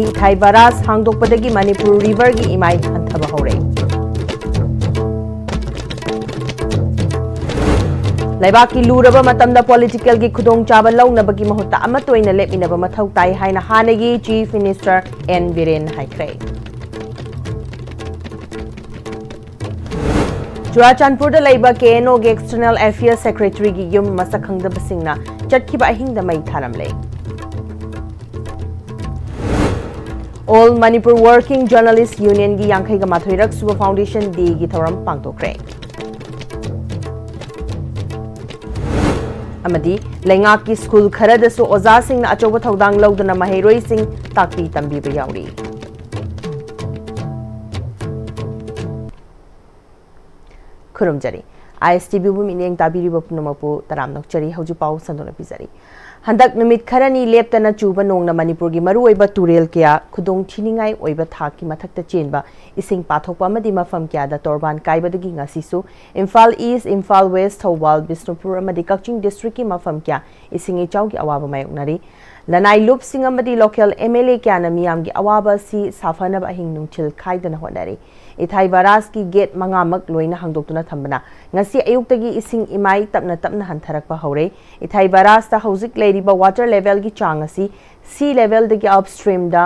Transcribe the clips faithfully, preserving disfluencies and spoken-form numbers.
ꯏꯊꯥꯏ virus ꯍꯥꯡꯗꯣꯛꯄꯗꯒꯤ Manipur ꯔꯤꯚꯔꯒꯤ ꯏꯃꯥꯏ ꯍꯟꯊꯕ ꯍꯧꯔꯦ꯫ ꯂꯩꯕꯥꯛꯀꯤ ꯂꯨꯔꯕ ꯃꯇꯝꯗ ꯄꯣꯂꯤꯇꯤꯀꯦꯜꯒꯤ ꯈꯨꯗꯣꯡꯆꯥꯕ ꯂꯧꯅꯕꯒꯤ ꯃꯍꯨꯠꯇ ꯑꯃꯠꯇ ꯑꯣꯏꯅ ꯂꯦꯞꯃꯤꯟꯅꯕ ꯃꯊꯧ ꯇꯥꯏ ꯍꯥꯏꯅ ꯍꯥꯟꯅꯒꯤ ꯆꯤꯐ ꯃꯤꯅꯤꯁꯇꯔ ꯑꯦꯟ ꯕꯤꯔꯦꯟ ꯍꯥꯏꯈ꯭ꯔꯦ꯫ ꯆꯨꯔꯥꯆꯥꯟꯄꯨꯔꯗ ꯂꯩꯕ ꯀꯦ ꯑꯦꯟ ꯑꯣꯒꯤ ꯑꯦꯛꯁꯇꯔꯅꯦꯜ ꯑꯦꯐꯤꯌꯔꯁ ꯁꯦꯀ꯭ꯔꯦꯇꯔꯤꯒꯤ ꯌꯨꯝ ꯃꯁꯛ ꯈꯪꯗꯕꯁꯤꯡꯅ ꯆꯠꯈꯤꯕ ꯑꯍꯤꯡꯗ ꯃꯩ ꯊꯥꯔꯝꯂꯦ꯫ All Manipur Working Journalist Unionꯒꯤ ꯌꯥꯡꯈꯩꯒ ꯃꯥꯊꯣꯏꯔꯛ ꯁꯨꯕ Foundation Dayꯒꯤ ꯊꯧꯔꯝ ꯄꯥꯡꯊꯣꯛꯈ꯭ꯔꯦ꯫ ꯑꯃꯗꯤ ꯂꯩꯉꯥꯛꯀꯤ ꯁ꯭ꯀꯨꯜ ꯈꯔꯗꯁꯨ ꯑꯣꯖꯥꯁꯤꯡꯅ ꯑꯆꯧꯕ ꯊꯧꯗꯥꯡ ꯂꯧꯗꯨꯅ ꯃꯍꯩꯔꯣꯏꯁꯤꯡ ꯇꯥꯛꯄꯤ ꯇꯝꯕꯤꯕ ꯌꯥꯎꯔꯤ꯫ ꯈꯨꯔꯨꯝꯖꯔꯤ꯫ ꯑꯥꯏ ꯑꯦꯁ ꯇꯤ ꯚꯤꯕꯨ ꯃꯤꯠꯌꯦꯡ ꯇꯥꯕꯤꯔꯤꯕ ꯄꯨꯝꯅꯃꯛꯄꯨ ꯇꯔꯥꯝꯅ ꯑꯣꯛꯆꯔꯤ꯫ ꯍꯧꯖꯤꯛ ꯄꯥꯎ ꯁꯟꯗꯣꯛꯅ ꯄꯤꯖꯔꯤ꯫ ꯍꯟꯗꯛ ꯅꯨꯃꯤꯠ ꯈꯔꯅꯤ ꯂꯦꯞꯇꯅ ꯆꯨꯕ ꯅꯣꯡꯅ ꯃꯅꯤꯄꯨꯔꯒꯤ ꯃꯔꯨꯑꯣꯏꯕ ꯇꯨꯔꯦꯜ ꯀꯌꯥ ꯈꯨꯗꯣꯡ ꯊꯤꯅꯤꯡꯉꯥꯏ ꯑꯣꯏꯕ ꯊꯥꯛꯀꯤ ꯃꯊꯛꯇ ꯆꯦꯟꯕ ꯏꯁꯤꯡ ꯄꯥꯊꯣꯛꯄ ꯑꯃꯗꯤ ꯃꯐꯝ ꯀꯌꯥꯗ ꯇꯣꯔꯕꯥꯟ ꯀꯥꯏꯕꯗꯒꯤ ꯉꯁꯤꯁꯨ ꯏꯝꯐꯥꯜ ꯏꯁ, ꯏꯝꯐꯥꯜ ꯋꯦꯁ, ꯊꯧꯕꯥꯜ, ꯕꯤꯁꯅꯨꯄꯨꯔ ꯑꯃꯗꯤ ꯀꯛꯆꯤꯡ ꯗꯤꯁꯇ꯭ꯔꯤꯛꯀꯤ ꯃꯐꯝ ꯀꯌꯥ ꯏꯁꯤꯡ ꯏꯆꯥꯎꯒꯤ ꯑꯋꯥꯕ ꯃꯥꯌꯣꯛꯅꯔꯤ꯫ ꯂꯅꯥꯏ ꯂꯨꯞꯁꯤꯡ ꯑꯃꯗꯤ ꯂꯣꯀꯦꯜ ꯑꯦꯝ ꯑꯦꯜ ꯑꯦ ꯀꯌꯥꯅ ꯃꯤꯌꯥꯝꯒꯤ ꯑꯋꯥꯕ ꯑꯁꯤ ꯁꯥꯐꯅꯕ ꯑꯍꯤꯡ ꯅꯨꯡꯊꯤꯜ ꯈꯥꯏꯗꯅ ꯍꯣꯠꯅꯔꯤ꯫ ꯏꯊꯥꯏ ꯚꯥꯏꯔꯁꯀꯤ ꯒꯦꯠ ꯃꯉꯥꯃꯛ ꯂꯣꯏꯅ ꯍꯥꯡꯗꯣꯛꯇꯨꯅ ꯊꯝꯕꯅ ꯉꯁꯤ ꯑꯌꯨꯛꯇꯒꯤ ꯏꯁꯤꯡ ꯏꯃꯥꯏ ꯇꯞꯅ ꯇꯞꯅ ꯍꯟꯊꯔꯛꯄ ꯍꯧꯔꯦ꯫ ꯏꯊꯥꯏ ꯚꯥꯏꯔꯁꯇ ꯍꯧꯖꯤꯛ ꯂꯩꯔꯤꯕ ꯋꯥꯇꯔ ꯂꯦꯚꯦꯜꯒꯤ ꯆꯥꯡ ꯑꯁꯤ ꯁꯤ ꯂꯦꯚꯦꯜꯗꯒꯤ ꯑꯞꯁ꯭ꯇ꯭ꯔꯤꯝꯗ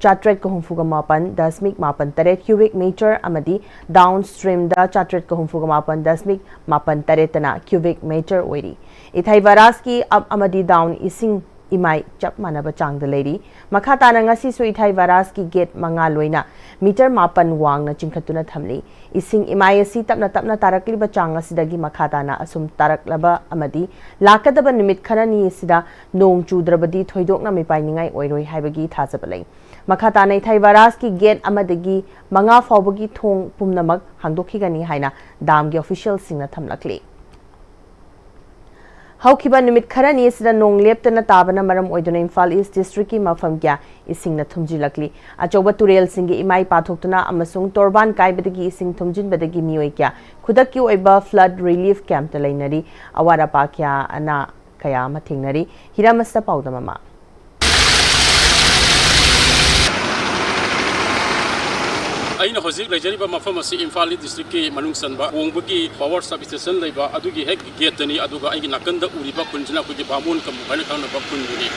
ꯆꯥꯇ꯭ꯔꯦꯠꯀ ꯍꯨꯝꯐꯨꯒ ꯃꯥꯄꯟ ꯗꯁꯃꯤꯛ ꯃꯥꯄꯟ ꯇꯔꯦꯠ ꯀ꯭ꯌꯨꯕꯤꯛ ꯃꯤꯇꯔ ꯑꯃꯗꯤ ꯗꯥꯎꯟ ꯁ꯭ꯇ꯭ꯔꯤꯝꯗ ꯆꯥꯇ꯭ꯔꯦꯠꯀ ꯍꯨꯝꯐꯨꯒ ꯃꯥꯄꯟ ꯗꯁꯃꯤꯛ ꯃꯥꯄꯟ ꯇꯔꯦꯠꯇꯅ ꯀ꯭ꯌꯨꯕꯤꯛ ꯃꯤꯇꯔ ꯑꯣꯏꯔꯤ꯫ ꯏꯊꯥꯏ ꯚꯥꯏꯔꯁꯀꯤ ꯑꯞ ꯑꯃꯗꯤ ꯗꯥꯎꯟ ꯏꯁꯤꯡ ꯏꯃꯥꯏ ꯆꯞ ꯃꯥꯟꯅꯕ ꯆꯥꯡꯗ ꯂꯩꯔꯤ꯫ ꯃꯈꯥ ꯇꯥꯅ ꯉꯁꯤꯁꯨ ꯏꯊꯥꯏ ꯚꯥꯏꯔꯁꯀꯤ ꯒꯦꯠ ꯃꯉꯥ ꯂꯣꯏꯅ ꯃꯤꯇꯔ ꯃꯥꯄꯟ ꯋꯥꯡꯅ ꯆꯤꯡꯈꯠꯇꯨꯅ ꯊꯝꯂꯤ꯫ ꯏꯁꯤꯡ ꯏꯃꯥꯏ ꯑꯁꯤ ꯇꯞꯅ ꯇꯞꯅ ꯇꯥꯔꯛꯂꯤꯕ ꯆꯥꯡ ꯑꯁꯤꯗꯒꯤ ꯃꯈꯥ ꯇꯥꯅ ꯑꯁꯨꯝ ꯇꯥꯔꯛꯂꯕ ꯑꯃꯗꯤ ꯂꯥꯛꯀꯗꯕ ꯅꯨꯃꯤꯠ ꯈꯔꯅꯤ ꯑꯁꯤꯗ ꯅꯣꯡ ꯆꯨꯗ꯭ꯔꯕꯗꯤ ꯊꯣꯏꯗꯣꯛꯅ ꯃꯤꯄꯥꯏꯅꯤꯡꯉꯥꯏ ꯑꯣꯏꯔꯣꯏ ꯍꯥꯏꯕꯒꯤ ꯊꯥꯖꯕ ꯂꯩ꯫ ꯃꯈꯥ ꯇꯥꯅ ꯏꯊꯥꯏ ꯚꯥꯏꯔꯁꯀꯤ ꯒꯦꯠ ꯑꯃꯗꯒꯤ ꯃꯉꯥ ꯐꯥꯎꯕꯒꯤ ꯊꯣꯡ ꯄꯨꯝꯅꯃꯛ ꯍꯥꯡꯗꯣꯛꯈꯤꯒꯅꯤ ꯍꯥꯏꯅ ꯗꯥꯝꯒꯤ ꯑꯣꯐꯤꯁꯤꯌꯦꯜꯁꯤꯡꯅ ꯊꯝꯂꯛꯂꯤ꯫ ꯍꯧꯈꯤꯕ ꯅꯨꯃꯤꯠ ꯈꯔꯅꯤ ꯑꯁꯤꯗ ꯅꯣꯡ ꯂꯦꯞꯇꯅ ꯇꯥꯕꯅ ꯃꯔꯝ ꯑꯣꯏꯗꯨꯅ ꯏꯝꯐꯥꯜ ꯏꯁ ꯗꯤꯁꯇ꯭ꯔꯤꯛꯀꯤ ꯃꯐꯝ ꯀꯌꯥ ꯏꯁꯤꯡꯅ ꯊꯨꯝꯖꯤꯜꯂꯛꯂꯤ꯫ ꯑꯆꯧꯕ ꯇꯨꯔꯦꯜꯁꯤꯡꯒꯤ ꯏꯃꯥꯏ ꯄꯥꯊꯣꯛꯇꯨꯅ ꯑꯃꯁꯨꯡ ꯇꯣꯔꯕꯥꯟ ꯀꯥꯏꯕꯗꯒꯤ ꯏꯁꯤꯡ ꯊꯨꯝꯖꯤꯟꯕꯗꯒꯤ ꯃꯤꯑꯣꯏ ꯀꯌꯥ ꯈꯨꯗꯛꯀꯤ ꯑꯣꯏꯕ ꯐ꯭ꯂꯗ ꯔꯤꯂꯤꯐ ꯀꯦꯝꯞꯇ ꯂꯩꯅꯔꯤ꯫ ꯑꯋꯥꯠ ꯑꯄꯥ ꯀꯌꯥ ꯑꯅꯥ ꯀꯌꯥ ꯑꯃ ꯊꯦꯡꯅꯔꯤ꯫ ꯍꯤꯔꯥꯃꯁꯇ ꯄꯥꯎꯗꯝ ꯑꯃ꯫ ꯑꯩꯅ ꯍꯧꯖꯤꯛ ꯂꯩꯖꯔꯤꯕ ꯃꯐꯝ ꯑꯁꯤ ꯏꯝꯐꯥꯜ ꯏꯁ ꯗꯤꯁꯇ꯭ꯔꯤꯛꯀꯤ ꯃꯅꯨꯡ ꯆꯟꯕ ꯀꯣꯡꯕꯒꯤ ꯄꯥꯋꯔ ꯁꯕ ꯁ꯭ꯇꯦꯁꯟ ꯂꯩꯕ ꯑꯗꯨꯒꯤ ꯍꯦꯛ ꯒꯦꯠꯇꯅꯤ, ꯑꯗꯨꯒ ꯑꯩꯒꯤ ꯅꯥꯀꯟꯗ ꯎꯔꯤꯕ ꯈꯨꯟꯁꯤꯅ ꯑꯩꯈꯣꯏꯒꯤ ꯕꯥꯃꯣꯟ ꯀꯝꯕꯨ ꯍꯥꯏꯅ ꯈꯪꯅꯕ ꯈꯨꯟꯗꯨꯅꯤ꯫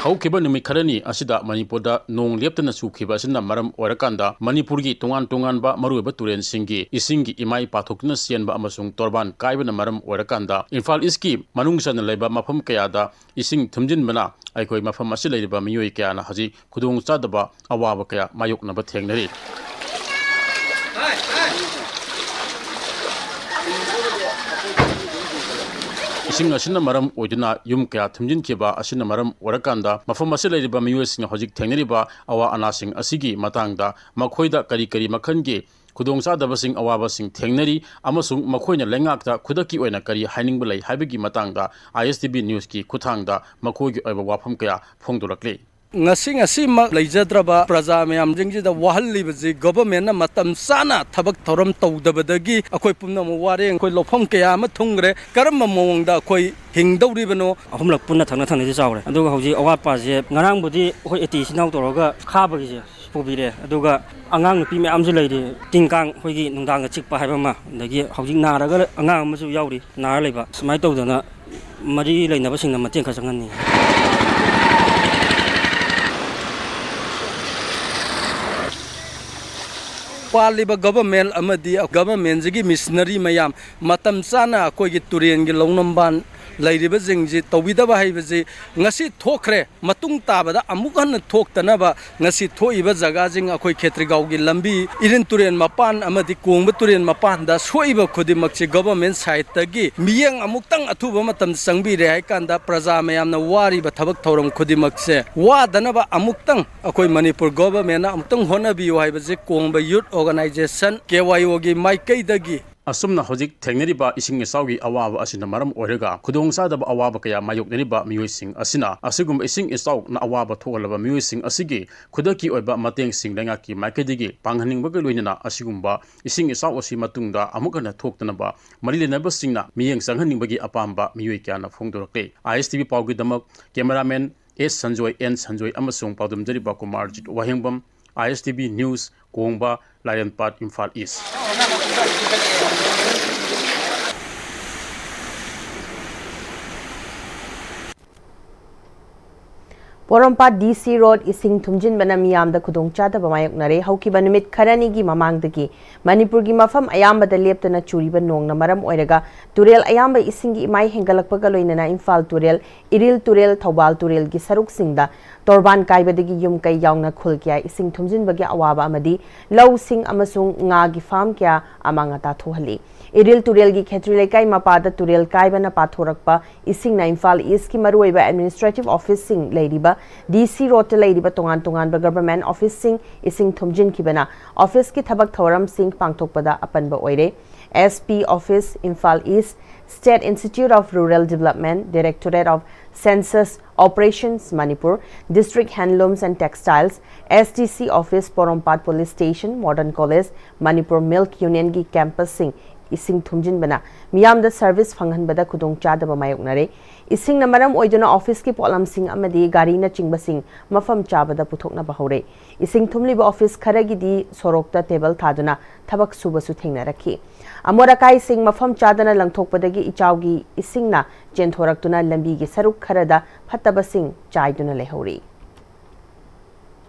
ꯍꯧꯈꯤꯕ ꯅꯨꯃꯤꯠ ꯈꯔꯅꯤ ꯑꯁꯤꯗ ꯃꯅꯤꯄꯨꯔꯗ ꯅꯣꯡ ꯂꯦꯞꯇꯅ ꯆꯨꯈꯤꯕ ꯑꯁꯤꯅ ꯃꯔꯝ ꯑꯣꯏꯔꯀꯥꯟꯗ ꯃꯅꯤꯄꯨꯔꯒꯤ ꯇꯣꯉꯥꯟ ꯇꯣꯉꯥꯟꯕ ꯃꯔꯨꯑꯣꯏꯕ ꯇꯨꯔꯦꯜꯁꯤꯡꯒꯤ ꯏꯁꯤꯡꯒꯤ ꯏꯃꯥꯏ ꯄꯥꯊꯣꯛꯇꯨꯅ ꯆꯦꯟꯕ ꯑꯃꯁꯨꯡ ꯇꯣꯔꯕꯥꯟ ꯀꯥꯏꯕꯅ ꯃꯔꯝ ꯑꯣꯏꯔꯀꯥꯟꯗ ꯏꯝꯐꯥꯜ ꯏꯁꯀꯤ ꯃꯅꯨꯡ ꯆꯟꯅ ꯂꯩꯕ ꯃꯐꯝ ꯀꯌꯥꯗ ꯏꯁꯤꯡ ꯊꯨꯝꯖꯤꯟꯕꯅ ꯑꯩꯈꯣꯏ ꯃꯐꯝ ꯑꯁꯤ ꯂꯩꯔꯤꯕ ꯃꯤꯑꯣꯏ ꯀꯌꯥꯅ ꯍꯧꯖꯤꯛ ꯈꯨꯗꯣꯡꯆꯥꯗꯕ ꯑꯋꯥꯕ ꯀꯌꯥ ꯃꯥꯌꯣꯛꯅꯕ ꯊꯦꯡꯅꯔꯤ꯫ ꯏꯁꯤꯡ ꯑꯁꯤꯅ ꯃꯔꯝ ꯑꯣꯏꯗꯨꯅ ꯌꯨꯝ ꯀꯌꯥ ꯊꯨꯝꯖꯤꯟꯈꯤꯕ ꯑꯁꯤꯅ ꯃꯔꯝ ꯑꯣꯏꯔꯀꯥꯟꯗ ꯃꯐꯝ ꯑꯁꯤꯗ ꯂꯩꯔꯤꯕ ꯃꯤꯑꯣꯏꯁꯤꯡꯅ ꯍꯧꯖꯤꯛ ꯊꯦꯡꯅꯔꯤꯕ ꯑꯋꯥ ꯑꯅꯥꯁꯤꯡ ꯑꯁꯤꯒꯤ ꯃꯇꯥꯡꯗ ꯃꯈꯣꯏꯗ ꯀꯔꯤ ꯀꯔꯤ ꯃꯈꯜꯒꯤ ꯈꯨꯗꯣꯡꯆꯥꯗꯕꯁꯤꯡ, ꯑꯋꯥꯕꯁꯤꯡ ꯊꯦꯡꯅꯔꯤ ꯑꯃꯁꯨꯡ ꯃꯈꯣꯏꯅ ꯂꯩꯉꯥꯛꯇ ꯈꯨꯗꯛꯀꯤ ꯑꯣꯏꯅ ꯀꯔꯤ ꯍꯥꯏꯅꯤꯡꯕ ꯂꯩ ꯍꯥꯏꯕꯒꯤ ꯃꯇꯥꯡꯗ ꯑꯥꯏ ꯑꯦꯁ ꯇꯤ ꯚꯤ ꯅ꯭ꯌꯨꯁꯀꯤ ꯈꯨꯠꯊꯥꯡꯗ ꯃꯈꯣꯏꯒꯤ ꯑꯣꯏꯕ ꯋꯥꯐꯝ ꯀꯌꯥ ꯐꯣꯡꯗꯣꯔꯛꯂꯤ꯫ ꯉꯁꯤ ꯉꯁꯤꯃꯛ ꯂꯩꯖꯗ꯭ꯔꯕ ꯄ꯭ꯔꯖꯥ ꯃꯌꯥꯝꯁꯤꯡꯁꯤꯗ ꯋꯥꯍꯜꯂꯤꯕꯁꯤ ꯒꯣꯚꯔꯟꯃꯦꯟꯠꯅ ꯃꯇꯝ ꯆꯥꯅ ꯊꯕꯛ ꯊꯧꯔꯝ ꯇꯧꯗꯕꯗꯒꯤ ꯑꯩꯈꯣꯏ ꯄꯨꯝꯅꯃꯛ ꯋꯥꯔꯦ꯫ ꯑꯩꯈꯣꯏ ꯂꯧꯐꯝ ꯀꯌꯥ ꯑꯃ ꯊꯨꯡꯈ꯭ꯔꯦ꯫ ꯀꯔꯝꯕ ꯃꯑꯣꯡꯗ ꯑꯩꯈꯣꯏ ꯍꯤꯡꯗꯧꯔꯤꯕꯅꯣ? ꯑꯍꯨꯝꯂꯛ ꯄꯨꯟꯅ ꯊꯪꯅ ꯊꯪꯅꯗꯤ ꯆꯥꯎꯔꯦ, ꯑꯗꯨꯒ ꯍꯧꯖꯤꯛ ꯑꯋꯥꯠꯄꯁꯦ ꯉꯔꯥꯡꯕꯨꯗꯤ ꯑꯩꯈꯣꯏ ꯑꯦ ꯇꯤ ꯏꯆꯤꯟ ꯏꯅꯥꯎ ꯇꯧꯔꯒ ꯈꯥꯕꯒꯤꯁꯦ ꯄꯨꯕꯤꯔꯦ꯫ ꯑꯗꯨꯒ ꯑꯉꯥꯡ ꯅꯨꯄꯤ ꯃꯌꯥꯝꯁꯨ ꯂꯩꯔꯤ, ꯇꯤꯟ ꯀꯥꯡ ꯑꯩꯈꯣꯏꯒꯤ ꯅꯨꯡꯗꯥꯡꯗ ꯆꯤꯛꯄ ꯍꯥꯏꯕ ꯑꯃ, ꯑꯗꯒꯤ ꯍꯧꯖꯤꯛ ꯅꯥꯔꯒ ꯑꯉꯥꯡ ꯑꯃꯁꯨ ꯌꯥꯎꯔꯤ, ꯅꯥꯔ ꯂꯩꯕ꯫ ꯁꯨꯃꯥꯏꯅ ꯇꯧꯗꯅ ꯃꯔꯤ ꯂꯩꯅꯕꯁꯤꯡꯅ ꯃꯇꯦꯡ ꯈꯔ ꯆꯪꯍꯟꯅꯤꯡꯉꯤ꯫ ꯄꯥꯜꯂꯤꯕ ꯒꯣꯚꯔꯟꯃꯦꯟꯠ ꯑꯃꯗꯤ ꯒꯣꯚꯔꯟꯃꯦꯟꯠꯁꯤꯒꯤ ꯃꯤꯁꯅꯔꯤ ꯃꯌꯥꯝ ꯃꯇꯝ ꯆꯥꯅ ꯑꯩꯈꯣꯏꯒꯤ ꯇꯨꯔꯦꯟꯒꯤ ꯂꯧꯅꯝꯕꯥꯟ ꯂꯩꯔꯤꯕꯁꯤꯡꯁꯤ ꯇꯧꯕꯤꯗꯕ ꯍꯥꯏꯕꯁꯤ ꯉꯁꯤ ꯊꯣꯛꯈ꯭ꯔꯦ, ꯃꯇꯨꯡ ꯇꯥꯕꯗ ꯑꯃꯨꯛ ꯍꯟꯅ ꯊꯣꯛꯇꯅꯕ ꯉꯁꯤ ꯊꯣꯛꯏꯕ ꯖꯒꯥꯁꯤꯡ, ꯑꯩꯈꯣꯏ ꯈꯦꯇ꯭ꯔꯤꯒꯥꯎꯒꯤ ꯂꯝꯕꯤ, ꯏꯔꯤꯟ ꯇꯨꯔꯦꯜ ꯃꯄꯥꯟ ꯑꯃꯗꯤ ꯀꯣꯡꯕ ꯇꯨꯔꯦꯜ ꯃꯄꯥꯟꯗ ꯁꯣꯛꯏꯕ ꯈꯨꯗꯤꯡꯃꯛꯁꯤ ꯒꯣꯚꯔꯟꯃꯦꯟꯠ ꯁꯥꯏꯠꯇꯒꯤ ꯃꯤꯠꯌꯦꯡ ꯑꯃꯨꯛꯇꯪ ꯑꯊꯨꯕ ꯃꯇꯝꯗ ꯆꯪꯕꯤꯔꯦ ꯍꯥꯏ ꯀꯥꯟꯗ ꯄ꯭ꯔꯖꯥ ꯃꯌꯥꯝꯅ ꯋꯥꯔꯤꯕ ꯊꯕꯛ ꯊꯧꯔꯝ ꯈꯨꯗꯤꯡꯃꯛꯁꯦ ꯋꯥꯗꯅꯕ ꯑꯃꯨꯛꯇꯪ ꯑꯩꯈꯣꯏ ꯃꯅꯤꯄꯨꯔ ꯒꯣꯚꯔꯟꯃꯦꯟꯠꯅ ꯑꯃꯨꯛꯇꯪ ꯍꯣꯠꯅꯕꯤꯌꯨ ꯍꯥꯏꯕꯁꯤ ꯀꯣꯡꯕ ꯌꯨꯠ ꯑꯣꯔꯒꯅꯥꯏꯖꯦꯁꯟ, ꯀꯦ ꯋꯥꯏ ꯑꯣꯒꯤ ꯃꯥꯏꯀꯩꯗꯒꯤ ꯑꯁꯨꯝꯅ ꯍꯧꯖꯤꯛ ꯊꯦꯡꯅꯔꯤꯕ ꯏꯁꯤꯡ ꯏꯆꯥꯎꯒꯤ ꯑꯋꯥꯕ ꯑꯁꯤꯅ ꯃꯔꯝ ꯑꯣꯏꯔꯒ ꯈꯨꯗꯣꯡꯆꯥꯗꯕ ꯑꯋꯥꯕ ꯀꯌꯥ ꯃꯥꯌꯣꯛꯅꯔꯤꯕ ꯃꯤꯑꯣꯏꯁꯤꯡ ꯑꯁꯤꯅ ꯑꯁꯤꯒꯨꯝꯕ ꯏꯁꯤꯡ ꯏꯆꯥꯎꯅ ꯑꯋꯥꯕ ꯊꯣꯛꯍꯜꯂꯕ ꯃꯤꯑꯣꯏꯁꯤꯡ ꯑꯁꯤꯒꯤ ꯈꯨꯗꯛꯀꯤ ꯑꯣꯏꯕ ꯃꯇꯦꯡꯁꯤꯡ ꯂꯩꯉꯥꯛꯀꯤ ꯃꯥꯏꯀꯩꯗꯒꯤ ꯄꯥꯡꯍꯟꯅꯤꯡꯕꯒ ꯂꯣꯏꯅꯅ ꯑꯁꯤꯒꯨꯝꯕ ꯏꯁꯤꯡ ꯏꯆꯥꯎ ꯑꯁꯤ ꯃꯇꯨꯡꯗ ꯑꯃꯨꯛ ꯍꯟꯅ ꯊꯣꯛꯇꯅꯕ ꯃꯔꯤ ꯂꯩꯅꯕꯁꯤꯡꯅ ꯃꯤꯠꯌꯦꯡ ꯆꯪꯍꯟꯅꯤꯡꯕꯒꯤ ꯑꯄꯥꯝꯕ ꯃꯤꯑꯣꯏ ꯀꯌꯥꯅ ꯐꯣꯡꯗꯣꯔꯛꯂꯤ꯫ ꯑꯥꯏ ꯑꯦꯁ ꯇꯤ ꯚꯤ ꯄꯥꯎꯒꯤꯗꯃꯛ cameraman S Sanjoy, N Sanjoy ꯑꯃꯁꯨꯡ ꯄꯥꯎꯗꯝꯖꯔꯤꯕ Kumarjit Wahengbam, I S T V news, Kongba, Lairempat, Imphal East. Porompat D C road ꯏꯁꯤꯡ ꯊꯨꯝꯖꯤꯟꯕꯅ ꯃꯤꯌꯥꯝꯗ ꯈꯨꯗꯣꯡꯆꯥꯗꯕ ꯃꯥꯌꯣꯛꯅꯔꯦ꯫ ꯍꯧꯈꯤꯕ ꯅꯨꯃꯤꯠ ꯈꯔꯅꯤꯒꯤ ꯃꯃꯥꯡꯗꯒꯤ ꯃꯅꯤꯄꯨꯔꯒꯤ ꯃꯐꯝ ꯑꯌꯥꯝꯕꯗ ꯂꯦꯞꯇꯅ ꯆꯨꯔꯤꯕ ꯅꯣꯡꯅ ꯃꯔꯝ ꯑꯣꯏꯔꯒ ꯇꯨꯔꯦꯜ ꯑꯌꯥꯝꯕ ꯏꯁꯤꯡꯒꯤ ꯏꯃꯥꯏ ꯍꯦꯟꯒꯠꯂꯛꯄꯒ ꯂꯣꯏꯅꯅ ꯏꯝꯐꯥꯜ ꯇꯨꯔꯦꯜ, ꯏꯔꯤꯜ ꯇꯨꯔꯦꯜ, ꯊꯧꯕꯥꯜ ꯇꯨꯔꯦꯜꯒꯤ ꯁꯔꯨꯛꯁꯤꯡꯗ ꯇꯣꯔꯕꯥꯟ ꯀꯥꯏꯕꯗꯒꯤ ꯌꯨꯝ ꯀꯩ ꯌꯥꯎꯅ ꯈꯨꯜ ꯀꯌꯥ ꯏꯁꯤꯡ ꯊꯨꯝꯖꯤꯟꯕꯒꯤ ꯑꯋꯥꯕ ꯑꯃꯗꯤ ꯂꯧꯁꯤꯡ ꯑꯃꯁꯨꯡ ꯉꯥꯒꯤ ꯐꯥꯔꯝ ꯀꯌꯥ ꯑꯃꯥꯡ ꯑꯇꯥ ꯊꯣꯛꯍꯜꯂꯤ꯫ ꯏꯔꯤꯜ ꯇꯨꯔꯦꯜꯒꯤ ꯈꯦꯇ꯭ꯔꯤ ꯂꯩꯀꯥꯏ ꯃꯄꯥꯗ ꯇꯨꯔꯦꯜ ꯀꯥꯏꯕꯅ ꯄꯥꯊꯣꯔꯛꯄ ꯏꯁꯤꯡꯅ ꯏꯝꯐꯥꯜ ꯏꯁꯀꯤ ꯃꯔꯨꯑꯣꯏꯕ ꯑꯦꯗꯃꯤꯅꯤꯁꯇ꯭ꯔꯦꯇꯤꯚ ꯑꯣꯐꯤꯁꯁꯤꯡ ꯂꯩꯔꯤꯕ ꯗꯤ ꯁꯤ ꯔꯣꯗꯇ ꯂꯩꯔꯤꯕ ꯇꯣꯉꯥꯟ ꯇꯣꯉꯥꯟꯕ ꯒꯚꯔꯟꯃꯦꯟꯠ ꯑꯣꯐꯤꯁꯁꯤꯡ ꯏꯁꯤꯡ ꯊꯨꯝꯖꯤꯟꯈꯤꯕꯅ ꯑꯣꯐꯤꯁꯀꯤ ꯊꯕꯛ ꯊꯧꯔꯝꯁꯤꯡ ꯄꯥꯡꯊꯣꯛꯄꯗ ꯑꯄꯟꯕ ꯑꯣꯏꯔꯦ꯫ S P office, Imphal east, State Institute of Rural Development, Directorate of Census Operations, Manipur, District Handlooms and Textiles, S D C Office, Porompat Police Station, Modern College, Manipur Milk Unionꯒꯤ ꯀꯦꯝꯄꯁꯁꯤꯡ ꯏꯁꯤꯡ ꯊꯨꯝꯖꯤꯟꯕꯅ ꯃꯤꯌꯥꯝꯗ ꯁꯔꯚꯤꯁ ꯐꯪꯍꯟꯕꯗ ꯈꯨꯗꯣꯡꯆꯥꯗꯕ ꯃꯥꯌꯣꯛꯅꯔꯦ꯫ ꯏꯁꯤꯡꯅ ꯃꯔꯝ ꯑꯣꯏꯗꯨꯅ ꯑꯣꯐꯤꯁꯀꯤ ꯄꯣꯠꯂꯝꯁꯤꯡ ꯑꯃꯗꯤ ꯒꯥꯔꯤꯅꯆꯤꯡꯕꯁꯤꯡ ꯃꯐꯝ ꯆꯥꯕꯗ ꯄꯨꯊꯣꯛꯅꯕ ꯍꯧꯔꯦ꯫ ꯏꯁꯤꯡ ꯊꯨꯝꯂꯤꯕ ꯑꯣꯐꯤꯁ ꯈꯔꯒꯤꯗꯤ ꯁꯣꯔꯣꯛꯇ ꯇꯦꯕꯜ ꯊꯥꯗꯨꯅ ꯊꯕꯛ ꯁꯨꯕꯁꯨ ꯊꯦꯡꯅꯔꯛꯈꯤ꯫ ꯑꯃꯣꯠ ꯑꯀꯥꯏꯁꯤꯡ ꯃꯐꯝ ꯆꯥꯗꯅ ꯂꯪꯊꯣꯛꯄꯗꯒꯤ ꯏꯆꯥꯎꯒꯤ ꯏꯁꯤꯡꯅ ꯆꯦꯟꯊꯣꯔꯛꯇꯨꯅ ꯂꯝꯕꯤꯒꯤ ꯁꯔꯨꯛ ꯈꯔꯗ ꯐꯠꯇꯕꯁꯤꯡ ꯆꯥꯏꯗꯨꯅ ꯂꯩꯍꯧꯔꯤ꯫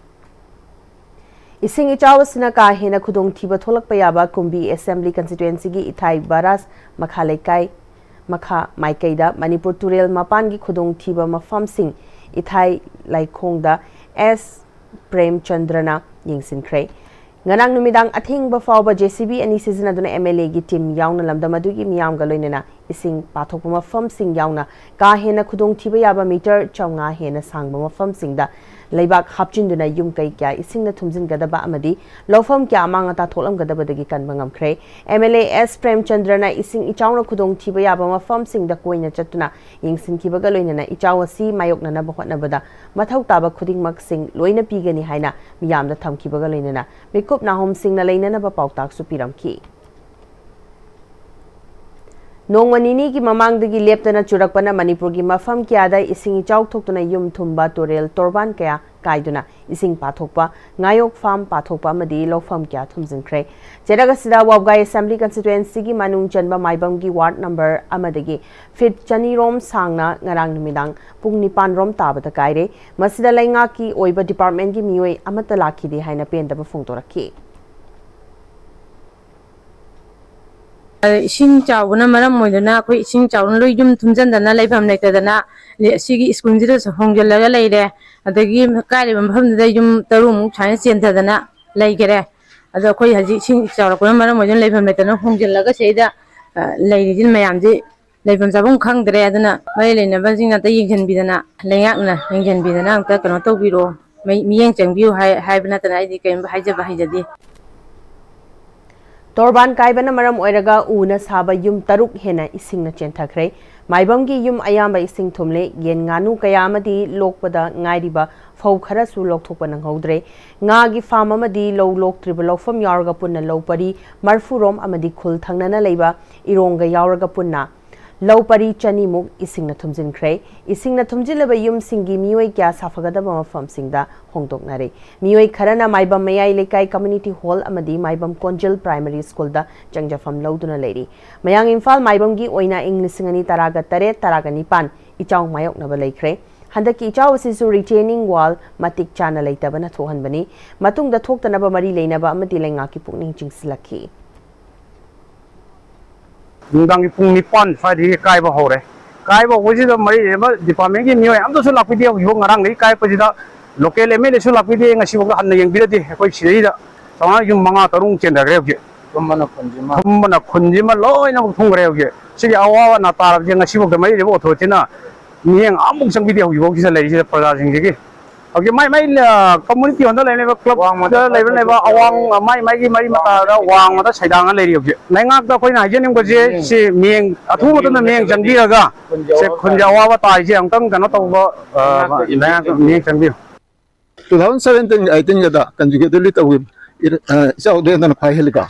ꯏꯁꯤꯡ ꯏꯆꯥꯎ ꯑꯁꯤꯅ ꯀꯥ ꯍꯦꯟꯅ ꯈꯨꯗꯣꯡꯊꯤꯕ ꯊꯣꯛꯂꯛꯄ ꯌꯥꯕ ꯀꯨꯝꯕꯤ ꯑꯦꯁꯦꯝꯕ꯭ꯂꯤ ꯀꯟꯁꯇꯤꯇ꯭ꯋꯦꯟꯁꯤꯒꯤ ꯏꯊꯥꯏ ꯕꯔꯥꯖ ꯃꯈꯥ ꯂꯩꯀꯥꯏ, ꯃꯈꯥ ꯃꯥꯏꯀꯩꯗ ꯃꯅꯤꯄꯨꯔ ꯇꯨꯔꯦꯜ ꯃꯄꯥꯟꯒꯤ ꯈꯨꯗꯣꯡꯊꯤꯕ ꯃꯐꯝꯁꯤꯡ ꯏꯊꯥꯏ ꯂꯥꯏꯈꯣꯡꯗ ꯑꯦꯁ ꯄ꯭ꯔꯦꯝꯆꯟꯗ꯭ꯔꯅ ꯌꯦꯡꯁꯤꯟꯈ꯭ꯔꯦ꯫ ꯉꯔꯥꯡ ꯅꯨꯃꯤꯗꯥꯡ ꯑꯊꯦꯡꯕ ꯐꯥꯎꯕ ꯖꯦ ꯁꯤ ꯕꯤ ꯑꯅꯤ ꯁꯤꯖꯤꯟꯅꯗꯨꯅ ꯑꯦꯝ ꯑꯦꯜ ꯑꯦꯒꯤ ꯇꯤꯝ ꯌꯥꯎꯅ ꯂꯝꯗꯝ ꯑꯗꯨꯒꯤ ꯃꯤꯌꯥꯝꯒ ꯂꯣꯏꯅꯅ ꯏꯁꯤꯡ ꯄꯥꯊꯣꯛꯄ ꯃꯐꯝꯁꯤꯡ ꯌꯥꯎꯅ ꯀꯥ ꯍꯦꯟꯅ ꯈꯨꯗꯣꯡꯊꯤꯕ ꯌꯥꯕ ꯃꯤꯇꯔ ꯆꯥꯝꯃꯉꯥ ꯍꯦꯟꯅ ꯁꯥꯡꯕ ꯃꯐꯝꯁꯤꯡꯗ ꯂꯩꯕꯥꯛ ꯍꯥꯞꯆꯤꯟꯗꯨꯅ ꯌꯨꯝ ꯀꯩ ꯀꯌꯥ ꯏꯁꯤꯡꯅ ꯊꯨꯝꯖꯤꯟꯒꯗꯕ ꯑꯃꯗꯤ ꯂꯧꯐꯝ ꯀꯌꯥ ꯑꯃꯥꯡ ꯑꯇꯥ ꯊꯣꯛꯂꯝꯒꯗꯕꯗꯒꯤ ꯀꯟꯕ ꯉꯝꯈ꯭ꯔꯦ꯫ ꯑꯦꯝ ꯑꯦꯜ ꯑꯦ ꯑꯦꯁ ꯄ꯭ꯔꯦꯝꯆꯟꯗ꯭ꯔꯅ ꯏꯁꯤꯡ ꯏꯆꯥꯎꯅ ꯈꯨꯗꯣꯡꯊꯤꯕ ꯌꯥꯕ ꯃꯐꯝꯁꯤꯡꯗ ꯀꯣꯏꯅ ꯆꯠꯇꯨꯅ ꯌꯦꯡꯁꯤꯟꯈꯤꯕꯒ ꯂꯣꯏꯅꯅ ꯏꯆꯥꯎ ꯑꯁꯤ ꯃꯥꯌꯣꯛꯅꯅꯕ ꯍꯣꯠꯅꯕꯗ ꯃꯊꯧ ꯇꯥꯕ ꯈꯨꯗꯤꯡꯃꯛꯁꯤꯡ ꯂꯣꯏꯅ ꯄꯤꯒꯅꯤ ꯍꯥꯏꯅ ꯃꯤꯌꯥꯝꯗ ꯊꯝꯈꯤꯕꯒ ꯂꯣꯏꯅꯅ ꯃꯤꯀꯨꯞ ꯅꯥꯍꯣꯝꯁꯤꯡꯅ ꯂꯩꯅꯅꯕ ꯄꯥꯎꯇꯥꯛꯁꯨ ꯄꯤꯔꯝꯈꯤ꯫ ꯅꯣꯡꯃ ꯅꯤꯅꯤꯒꯤ ꯃꯃꯥꯡꯗꯒꯤ ꯂꯦꯞꯇꯅ ꯆꯨꯔꯛꯄꯅ ꯃꯅꯤꯄꯨꯔꯒꯤ ꯃꯐꯝ ꯀꯌꯥꯗ ꯏꯁꯤꯡ ꯏꯆꯥꯎ ꯊꯣꯛꯇꯨꯅ ꯌꯨꯝ ꯊꯨꯝꯕ, ꯇꯨꯔꯦꯜ ꯇꯣꯔꯕꯥꯟ ꯀꯌꯥ ꯀꯥꯏꯗꯨꯅ ꯏꯁꯤꯡ ꯄꯥꯊꯣꯛꯄ, ꯉꯥꯌꯣꯛ ꯐꯥꯝ ꯄꯥꯊꯣꯛꯄ ꯑꯃꯗꯤ ꯂꯧꯐꯝ ꯀꯌꯥ ꯊꯨꯝꯖꯤꯟꯈ꯭ꯔꯦ꯫ ꯆꯦꯔꯛ ꯑꯁꯤꯗ ꯋꯥꯕꯒꯥꯏ ꯑꯦꯁꯦꯝꯕ꯭ꯂꯤ ꯀꯟꯁꯇꯤꯇ꯭ꯋꯦꯟꯁꯤꯒꯤ ꯃꯅꯨꯡ ꯆꯟꯕ ꯃꯥꯏꯕꯝꯒꯤ ꯋꯥꯔꯗ ꯅꯝꯕꯔ ꯑꯃꯗꯒꯤ ꯐꯤꯠ ꯆꯅꯤꯔꯣꯝ ꯁꯥꯡꯅ ꯉꯔꯥꯡ ꯅꯨꯃꯤꯗꯥꯡ ꯄꯨꯡ ꯅꯤꯄꯥꯟ ꯔꯣꯝ ꯇꯥꯕꯗ ꯀꯥꯏꯔꯦ꯫ ꯃꯁꯤꯗ ꯂꯩꯉꯥꯛꯀꯤ ꯑꯣꯏꯕ ꯗꯤꯄꯥꯔꯠꯃꯦꯟꯒꯤ ꯃꯤꯑꯣꯏ ꯑꯃꯠꯇ ꯂꯥꯛꯈꯤꯗꯦ ꯍꯥꯏꯅ ꯄꯦꯟꯗꯕ ꯐꯣꯡꯗꯣꯔꯛꯈꯤ꯫ ꯏꯁꯤꯡ ꯆꯥꯎꯕꯅ ꯃꯔꯝ ꯑꯣꯏꯗꯨꯅ ꯑꯩꯈꯣꯏ ꯏꯁꯤꯡ ꯆꯥꯎꯅ ꯂꯣꯏ ꯌꯨꯝ ꯊꯨꯝꯖꯤꯟꯗꯅ ꯂꯩꯐꯝ ꯂꯩꯇꯗꯅ ꯁꯤꯒꯤ ꯁ꯭ꯀꯨꯜꯁꯤꯗꯁꯨ ꯍꯣꯡꯖꯤꯜꯂꯒ ꯂꯩꯔꯦ꯫ ꯑꯗꯒꯤ ꯀꯥꯏꯔꯤꯕ ꯃꯐꯝꯗꯨꯗ ꯌꯨꯝ ꯇꯔꯨꯛꯃꯨꯛ ꯁꯨꯃꯥꯏꯅ ꯆꯦꯟꯊꯗꯅ ꯂꯩꯈꯔꯦ꯫ ꯑꯗꯣ ꯑꯩꯈꯣꯏ ꯍꯧꯖꯤꯛ ꯏꯁꯤꯡ ꯆꯥꯎꯔꯛꯄꯅ ꯃꯔꯝ ꯑꯣꯏꯗꯨꯅ ꯂꯩꯐꯝ ꯂꯩꯇꯅ ꯍꯣꯡꯖꯤꯜꯂꯒ ꯁꯤꯗ, ꯑ, ꯂꯩꯔꯤꯁꯤꯅ ꯃꯌꯥꯝꯁꯤ ꯂꯩꯐꯝ ꯆꯥꯐꯝ ꯈꯪꯗ꯭ꯔꯦ꯫ ꯑꯗꯨꯅ ꯃꯔꯤ ꯂꯩꯅꯕꯁꯤꯡꯅ ꯑꯝꯇ ꯌꯦꯡꯁꯤꯟꯕꯤꯗꯅ, ꯂꯩꯉꯥꯛꯅ ꯌꯦꯡꯁꯤꯟꯕꯤꯗꯅ ꯑꯝꯇ ꯀꯩꯅꯣ ꯇꯧꯕꯤꯔꯣ, ꯃꯤ-, ꯃꯤꯠꯌꯦꯡ ꯆꯪꯕꯤꯌꯨ ꯍꯥꯏ-, ꯍꯥꯏꯕ ꯅꯠꯇꯅ ꯑꯩꯗꯤ ꯀꯔꯤꯝ ꯍꯥꯏꯖꯕ ꯍꯩꯖꯗꯦ꯫ ꯇꯣꯔꯕꯥꯟ ꯀꯥꯏꯕꯅ ꯃꯔꯝ ꯑꯣꯏꯔꯒ ꯎꯅ ꯁꯥꯕ ꯌꯨꯝ ꯇꯔꯨꯛ ꯍꯦꯟꯅ ꯏꯁꯤꯡꯅ ꯆꯦꯟꯊꯈ꯭ꯔꯦ꯫ ꯃꯥꯏꯕꯝꯒꯤ ꯌꯨꯝ ꯑꯌꯥꯝꯕ ꯏꯁꯤꯡ ꯊꯨꯝꯂꯦ꯫ ꯌꯦꯟ ꯉꯥꯅꯨ ꯀꯌꯥ ꯑꯃꯗꯤ ꯂꯣꯛꯄꯗ ꯉꯥꯏꯔꯤꯕ ꯐꯧ ꯈꯔꯁꯨ ꯂꯧꯊꯣꯛꯄ ꯅꯪꯍꯧꯗ꯭ꯔꯦ꯫ ꯉꯥꯒꯤ ꯐꯥꯝ ꯑꯃꯗꯤ ꯂꯧ ꯂꯣꯛꯇ꯭ꯔꯤꯕ ꯂꯧꯐꯝ ꯌꯥꯎꯔꯒ ꯄꯨꯟꯅ ꯂꯧ ꯄꯔꯤ ꯃꯔꯐꯨꯔꯣꯝ ꯑꯃꯗꯤ ꯈꯨꯜ ꯊꯪꯅꯅ ꯂꯩꯕ ꯏꯔꯣꯡꯒ ꯌꯥꯎꯔꯒ ꯄꯨꯟꯅ ꯂꯧ ꯄꯔꯤ ꯆꯅꯤꯃꯨꯛ ꯏꯁꯤꯡꯅ ꯊꯨꯝꯖꯤꯟꯈ꯭ꯔꯦ꯫ ꯏꯁꯤꯡꯅ ꯊꯨꯝꯖꯤꯜꯂꯕ ꯌꯨꯝꯁꯤꯡꯒꯤ ꯃꯤꯑꯣꯏ ꯀꯌꯥ ꯁꯥꯐꯒꯗꯕ ꯃꯐꯝꯁꯤꯡꯗ ꯍꯣꯡꯗꯣꯛꯅꯔꯦ꯫ ꯃꯤꯑꯣꯏ ꯈꯔꯅ ꯃꯥꯏꯕꯝ ꯃꯌꯥꯏ ꯂꯩꯀꯥꯏ ꯀꯝꯃ꯭ꯌꯨꯅꯤꯇꯤ ꯍꯣꯜ ꯑꯃꯗꯤ ꯃꯥꯏꯕꯝ ꯀꯣꯟꯖꯤꯜ ꯄ꯭ꯔꯥꯏꯃꯔꯤ ꯁ꯭ꯀꯨꯜꯗ ꯆꯪꯖꯐꯝ ꯂꯧꯗꯨꯅ ꯂꯩꯔꯤ꯫ ꯃꯌꯥꯡ ꯏꯝꯐꯥꯜ ꯃꯥꯏꯕꯝꯒꯤ ꯑꯣꯏꯅ ꯏꯪ ꯂꯤꯁꯤꯡ ꯑꯅꯤ ꯇꯔꯥꯒ ꯇꯔꯦꯠ ꯇꯔꯥꯒ ꯅꯤꯄꯥꯟ ꯏꯆꯥꯎ ꯃꯥꯌꯣꯛꯅꯕ ꯂꯩꯈ꯭ꯔꯦ꯫ ꯍꯟꯗꯛꯀꯤ ꯏꯆꯥꯎ ꯑꯁꯤꯁꯨ retaining wall ꯃꯇꯤꯛ ꯆꯥꯅ ꯂꯩꯇꯕꯅ ꯊꯣꯛꯍꯟꯕꯅꯤ꯫ ꯃꯇꯨꯡꯗ ꯊꯣꯛꯇꯅꯕ ꯃꯔꯤ ꯂꯩꯅꯕ ꯑꯃꯗꯤ ꯂꯩꯉꯥꯛꯀꯤ ꯄꯨꯛꯅꯤꯡ ꯆꯤꯡꯁꯤꯜꯂꯛꯈꯤ꯫ ꯅꯨꯡꯗꯥꯡꯒꯤ ꯄꯨꯡ ꯅꯤꯄꯥꯟ ꯁ꯭ꯋꯥꯏꯗꯒꯤ ꯀꯥꯏꯕ ꯍꯧꯔꯦ꯫ ꯀꯥꯏꯕ ꯍꯧꯕꯁꯤꯗ ꯃꯔꯤ ꯂꯩꯅꯕ ꯗꯤꯄꯥꯔꯠꯃꯦꯟꯒꯤ ꯃꯤꯑꯣꯏ ꯑꯝꯇꯁꯨ ꯂꯥꯛꯄꯤꯗꯦ꯫ ꯍꯧꯖꯤꯛꯐꯥꯎ ꯉꯔꯥꯡꯗꯒꯤ ꯀꯥꯏꯔꯛꯄꯁꯤꯗ local M L A ꯁꯨ ꯂꯥꯛꯄꯤꯗꯦ꯫ ꯉꯁꯤꯐꯥꯎꯗ ꯍꯟꯅ ꯌꯦꯡꯕꯤꯔꯗꯤ ꯑꯩꯈꯣꯏ ꯁꯤꯗꯩꯗ ꯆꯥꯝꯃꯉꯥ ꯌꯨꯝ ꯃꯉꯥ ꯇꯔꯨꯛ ꯆꯦꯟꯊꯈ꯭ꯔꯦ ꯍꯧꯖꯤꯛ꯫ ꯊꯨꯝꯕꯅ ꯈꯨꯟꯁꯤꯃ꯫ ꯊꯨꯝꯕꯅ ꯈꯨꯟꯁꯤꯃ ꯂꯣꯏꯅꯃꯛ ꯊꯨꯝꯈ꯭ꯔꯦ ꯍꯧꯖꯤꯛ꯫ ꯁꯤꯒꯤ ꯑꯋꯥ ꯑꯅꯥ ꯇꯥꯔꯕꯁꯦ ꯉꯁꯤꯐꯥꯎꯗ ꯃꯔꯤ ꯂꯩꯅꯕ ꯑꯣꯊꯣꯔꯤꯇꯤꯅ ꯃꯤꯠꯌꯦꯡ ꯑꯃꯐꯥꯎ ꯆꯪꯕꯤꯗꯦ ꯍꯧꯖꯤꯛꯐꯥꯎ ꯁꯤꯗ ꯂꯩꯔꯤꯁꯤꯗ ꯄ꯭ꯔꯖꯥꯁꯤꯡꯁꯤꯒꯤ꯫ ꯍꯧꯖꯤꯛ ꯃꯥꯏ ꯃꯥꯏ ꯀꯝꯃꯨꯅꯤꯇꯤ ꯍꯣꯜꯗ ꯂꯩꯔꯤꯕ, ꯀ꯭ꯂꯕꯇ ꯂꯩꯕ ꯂꯩꯕ ꯑꯋꯥꯡ, ꯃꯥꯏ ꯃꯥꯏꯒꯤ ꯃꯔꯤ ꯃꯇꯥꯗ ꯋꯥꯡꯃꯗ ꯁꯩꯗꯥꯡꯉ ꯂꯩꯔꯤ꯫ ꯍꯧꯖꯤꯛ ꯂꯩꯉꯥꯛꯇ ꯑꯩꯈꯣꯏꯅ ꯍꯥꯏꯖꯅꯤꯡꯕꯁꯦ, ꯁꯤ ꯃꯤꯠꯌꯦꯡ ꯑꯊꯨꯕ ꯃꯇꯝꯗ ꯃꯤꯠꯌꯦꯡ ꯆꯪꯕꯤꯔꯒ, ꯁꯦ ꯈꯨꯟꯒꯤ ꯑꯋꯥꯕ ꯇꯥꯔꯤꯁꯦ ꯑꯃꯨꯛꯇꯪ ꯀꯩꯅꯣ ꯇꯧꯕ, ꯑ, ꯂꯩꯉꯥꯛꯇ ꯃꯤꯠꯌꯦꯡ ꯆꯪꯕꯤꯌꯨ꯫ Two thousand seventeen eighteen good consecutively ꯇꯧꯈꯤꯕ ꯏꯔ-, ꯑ, ꯏꯆꯥꯎꯗ ꯍꯦꯟꯗꯅ ꯈ꯭ꯋꯥꯏ ꯍꯦꯜꯂꯤꯀꯣ꯫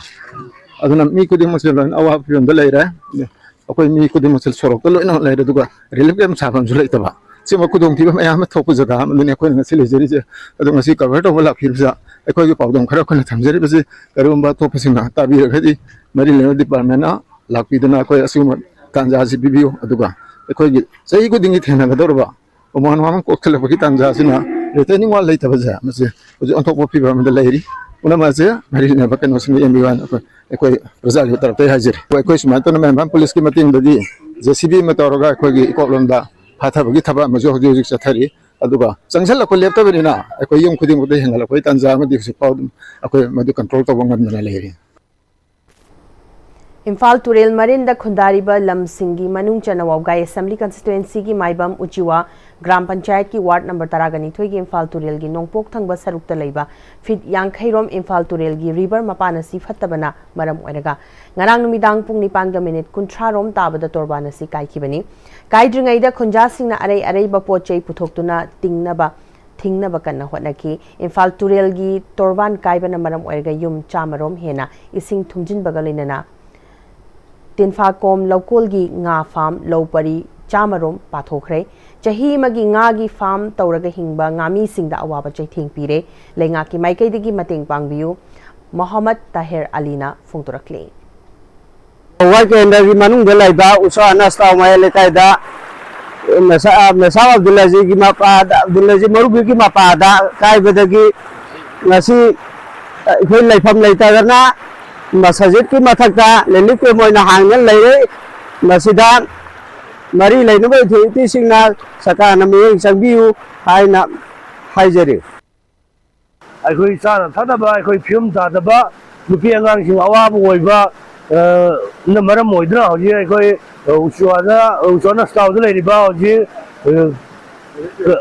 ꯑꯗꯨꯅ ꯃꯤ ꯈꯨꯗꯤꯡꯃꯛꯁꯦ ꯂꯣꯏꯅ ꯑꯋꯥꯕ ꯐꯤꯕꯝꯗ ꯂꯩꯔꯦ꯫ ꯑꯩꯈꯣꯏ ꯃꯤ ꯈꯨꯗꯤꯡꯃꯛꯁꯦ ꯁꯣꯔꯣꯛꯇ ꯂꯣꯏꯅ ꯂꯩꯔꯦ, ꯑꯗꯨꯒ relief camp ꯁꯥꯐꯝꯁꯨ ꯂꯩꯇꯕ꯫ ꯁꯤꯒꯨꯝꯕ ꯈꯨꯗꯣꯡꯊꯤꯕ ꯃꯌꯥꯝ ꯑꯃ ꯊꯣꯛꯄ ꯖꯒꯥ ꯑꯃꯗꯅꯤ ꯑꯩꯈꯣꯏꯅ ꯉꯁꯤ ꯂꯩꯖꯔꯤꯁꯦ꯫ ꯑꯗꯣ ꯉꯁꯤ cover ꯇꯧꯕ ꯂꯥꯛꯄꯤꯕꯁꯤꯗ ꯑꯩꯈꯣꯏꯒꯤ ꯄꯥꯎꯗꯝ ꯈꯔ ꯑꯩꯈꯣꯏꯅ ꯊꯝꯖꯔꯤꯕꯁꯤ, ꯀꯔꯤꯒꯨꯝꯕ ꯑꯇꯣꯞꯄꯁꯤꯡꯅ ꯇꯥꯕꯤꯔꯒꯗꯤ ꯃꯔꯤ ꯂꯩꯅꯕ department ꯂꯥꯛꯄꯤꯗꯨꯅ ꯑꯩꯈꯣꯏ ꯑꯁꯤꯒꯨꯝꯕ ꯇꯥꯟꯖꯥꯁꯤ ꯄꯤꯕꯤꯌꯨ꯫ ꯑꯗꯨꯒ ꯑꯩꯈꯣꯏꯒꯤ ꯆꯍꯤ ꯈꯨꯗꯤꯡꯒꯤ ꯊꯦꯡꯅꯒꯗꯧꯔꯕ ꯎꯃꯪ ꯋꯥꯃꯪ ꯀꯣꯛꯁꯤꯜꯂꯛꯄꯒꯤ ꯇꯥꯟꯖꯥꯁꯤꯅ retaining wall ꯂꯩꯇꯕꯁꯦ, ꯃꯁꯤ ꯍꯧꯖꯤꯛ ꯑꯣꯟꯊꯣꯛꯄ ꯐꯤꯕꯝ ꯑꯃꯗ ꯂꯩꯔꯤ꯫ ꯄꯨꯝꯅꯃꯛ ꯑꯁꯤ ꯃꯔꯤ ꯂꯩꯅꯕ ꯀꯩꯅꯣꯁꯤꯡꯗ, M B Y ꯑꯩꯈꯣꯏ, ꯑꯩꯈꯣꯏ ꯄ꯭ꯔꯖꯥꯒꯤ ꯇꯔꯞꯇꯒꯤ ꯍꯥꯏꯖꯔꯤ꯫ ꯑꯩꯈꯣꯏ ꯁꯨꯃꯥꯏꯅ ꯇꯧꯅ ꯃꯌꯥꯝ ꯄꯨꯂꯤꯁꯀꯤ ꯃꯇꯦꯡꯗꯒꯤ J C B ꯑꯃ ꯇꯧꯔꯒ ꯑꯩꯈꯣꯏꯒꯤ ꯏꯀꯣꯛꯂꯣꯝꯗ ꯐꯥꯊꯕꯒꯤ ꯊꯕꯛ ꯑꯃꯁꯨ ꯍꯧꯖꯤꯛ ꯍꯧꯖꯤꯛ ꯆꯠꯊꯔꯤ꯫ ꯑꯗꯨꯒ ꯆꯪꯁꯤꯜꯂꯛꯄ ꯂꯦꯞꯇꯕꯅꯤꯅ ꯑꯩꯈꯣꯏ ꯌꯨꯝ ꯈꯨꯗꯤꯡꯃꯛꯇ ꯍꯦꯟꯒꯠꯂꯛꯄꯒꯤ ꯇꯥꯟꯖꯥ ꯑꯃꯗꯤ ꯍꯧꯖꯤꯛ ꯐꯥꯎ ꯑꯗꯨꯝ ꯑꯩꯈꯣꯏ ꯃꯗꯨ control ꯇꯧꯕ ꯉꯝꯗꯅ ꯂꯩꯔꯤ꯫ ꯏꯝꯐꯥꯜ ꯇꯨꯔꯦꯜ ꯃꯔꯤꯟꯗ ꯈꯨꯟꯗꯥꯔꯤꯕ ꯂꯝꯁꯤꯡꯒꯤ ꯃꯅꯨꯡ ꯆꯟꯅ ꯋꯥꯕꯒꯥꯏ Assembly Constituencyꯒꯤ ꯃꯥꯏꯕꯝ ꯎꯆꯤꯋꯥ ꯒ꯭ꯔꯥꯝ ꯄꯟꯆꯥꯌꯠꯀꯤ ward number ꯇꯔꯥꯒ ꯅꯤꯊꯣꯏꯒꯤ ꯏꯝꯐꯥꯜ ꯇꯨꯔꯦꯜꯒꯤ ꯅꯣꯡꯄꯣꯛ ꯊꯪꯕ ꯁꯔꯨꯛꯇ ꯂꯩꯕ feet ꯌꯥꯡꯈꯩ ꯔꯣꯝ ꯏꯝꯐꯥꯜ ꯇꯨꯔꯦꯜꯒꯤ river ꯃꯄꯥꯟ ꯑꯁꯤ ꯐꯠꯇꯕꯅ ꯃꯔꯝ ꯑꯣꯏꯔꯒ ꯉꯔꯥꯡ ꯅꯨꯃꯤꯗꯥꯡ ꯄꯨꯡ ꯅꯤꯄꯥꯟꯒ minute ꯀꯨꯟꯊ꯭ꯔꯥ ꯔꯣꯝ ꯇꯥꯕꯗ ꯇꯣꯔꯕꯥꯟ ꯑꯁꯤ ꯀꯥꯏꯈꯤꯕꯅꯤ꯫ ꯀꯥꯏꯗ꯭ꯔꯤꯉꯩꯗ ꯈꯨꯟꯖꯥꯁꯤꯡꯅ ꯑꯔꯩ ꯑꯔꯩꯕ ꯄꯣꯠ ꯆꯩ ꯄꯨꯊꯣꯛꯇꯨꯅ ꯇꯤꯡꯅꯕ ꯊꯤꯡꯅꯕ ꯀꯟꯅ ꯍꯣꯠꯅꯈꯤ꯫ ꯏꯝꯐꯥꯜ ꯇꯨꯔꯦꯜꯒꯤ ꯇꯣꯔꯕꯥꯟ ꯀꯥꯏꯕꯅ ꯃꯔꯝ ꯑꯣꯏꯔꯒ ꯌꯨꯝ ꯆꯥꯝꯃ ꯔꯣꯝ ꯍꯦꯟꯅ ꯏꯁꯤꯡ ꯊꯨꯝꯖꯤꯟꯕꯒ ꯂꯣꯏꯅꯅ ꯇꯤꯟꯐꯥꯀꯣꯝ ꯂꯧꯀꯣꯜꯒꯤ ꯉꯥ farm, ꯂꯧ ꯄꯔꯤ ꯆꯥꯝꯃ ꯔꯣꯝ ꯄꯥꯊꯣꯛꯈ꯭ꯔꯦ꯫ ꯆꯍꯤ ꯑꯃꯒꯤ ꯉꯥꯒꯤ farm ꯇꯧꯔꯒ ꯍꯤꯡꯕ ꯉꯥꯃꯤꯁꯤꯡꯗ ꯑꯋꯥꯕ ꯆꯩꯊꯦꯡ ꯄꯤꯔꯦ꯫ ꯂꯩꯉꯥꯛꯀꯤ ꯃꯥꯏꯀꯩꯗꯒꯤ ꯃꯇꯦꯡ ꯄꯥꯡꯕꯤꯌꯨ꯫ ꯃꯣꯍꯝꯃꯗ ꯇꯥꯍꯤꯔ ꯑꯂꯤꯅ ꯐꯣꯡꯗꯣꯔꯛꯂꯤ꯫ ꯋꯥꯏ ꯀꯦꯟꯗ꯭ꯔꯒꯤ ꯃꯅꯨꯡꯗ ꯂꯩꯕ ꯎꯁꯥ ꯑꯅꯁꯇꯥꯎ ꯃꯌꯥꯏ ꯂꯩꯀꯥꯏꯗ ꯃꯦꯁꯥ-, ꯃꯦꯁꯥ ꯑꯕꯗꯨꯜꯂꯥꯖꯤꯒꯤ ꯃꯄꯥꯗ, ꯑꯕꯗꯨꯜꯂꯥꯖꯤ ꯃꯧꯔꯨꯕꯤꯒꯤ ꯃꯄꯥꯗ ꯀꯥꯏꯕꯗꯒꯤ ꯉꯁꯤ ꯑꯩꯈꯣꯏ ꯂꯩꯐꯝ ꯂꯩꯇꯗꯅ ꯃꯁꯖꯤꯗꯀꯤ ꯃꯊꯛꯇ relief camp ꯑꯣꯏꯅ ꯍꯥꯡꯗꯨꯅ ꯂꯩꯔꯦ꯫ ꯃꯁꯤꯗ ꯃꯔꯤ ꯂꯩꯅꯕ authorityꯁꯤꯡꯅ ꯁꯔꯀꯥꯔꯅ ꯃꯤꯠꯌꯦꯡ ꯆꯪꯕꯤꯌꯨ ꯍꯥꯏꯅ ꯍꯥꯏꯖꯔꯤ꯫ ꯑꯩꯈꯣꯏ ꯆꯥꯅ ꯊꯛꯅꯕ, ꯑꯩꯈꯣꯏ ꯐꯤꯕꯝ ꯇꯥꯗꯕ ꯅꯨꯄꯤ ꯑꯉꯥꯡꯁꯤꯡ ꯑꯋꯥꯕ ꯑꯣꯏꯕ, ꯑ, ꯅ ꯃꯔꯝ ꯑꯣꯏꯗꯨꯅ ꯍꯧꯖꯤꯛ ꯑꯩꯈꯣꯏ, ꯑ, ꯎꯆꯨꯋꯥꯗ, ꯎꯆꯨꯋꯥ ꯅꯁꯇꯥꯎꯗ ꯂꯩꯔꯤꯕ ꯍꯧꯖꯤꯛ, ꯑ,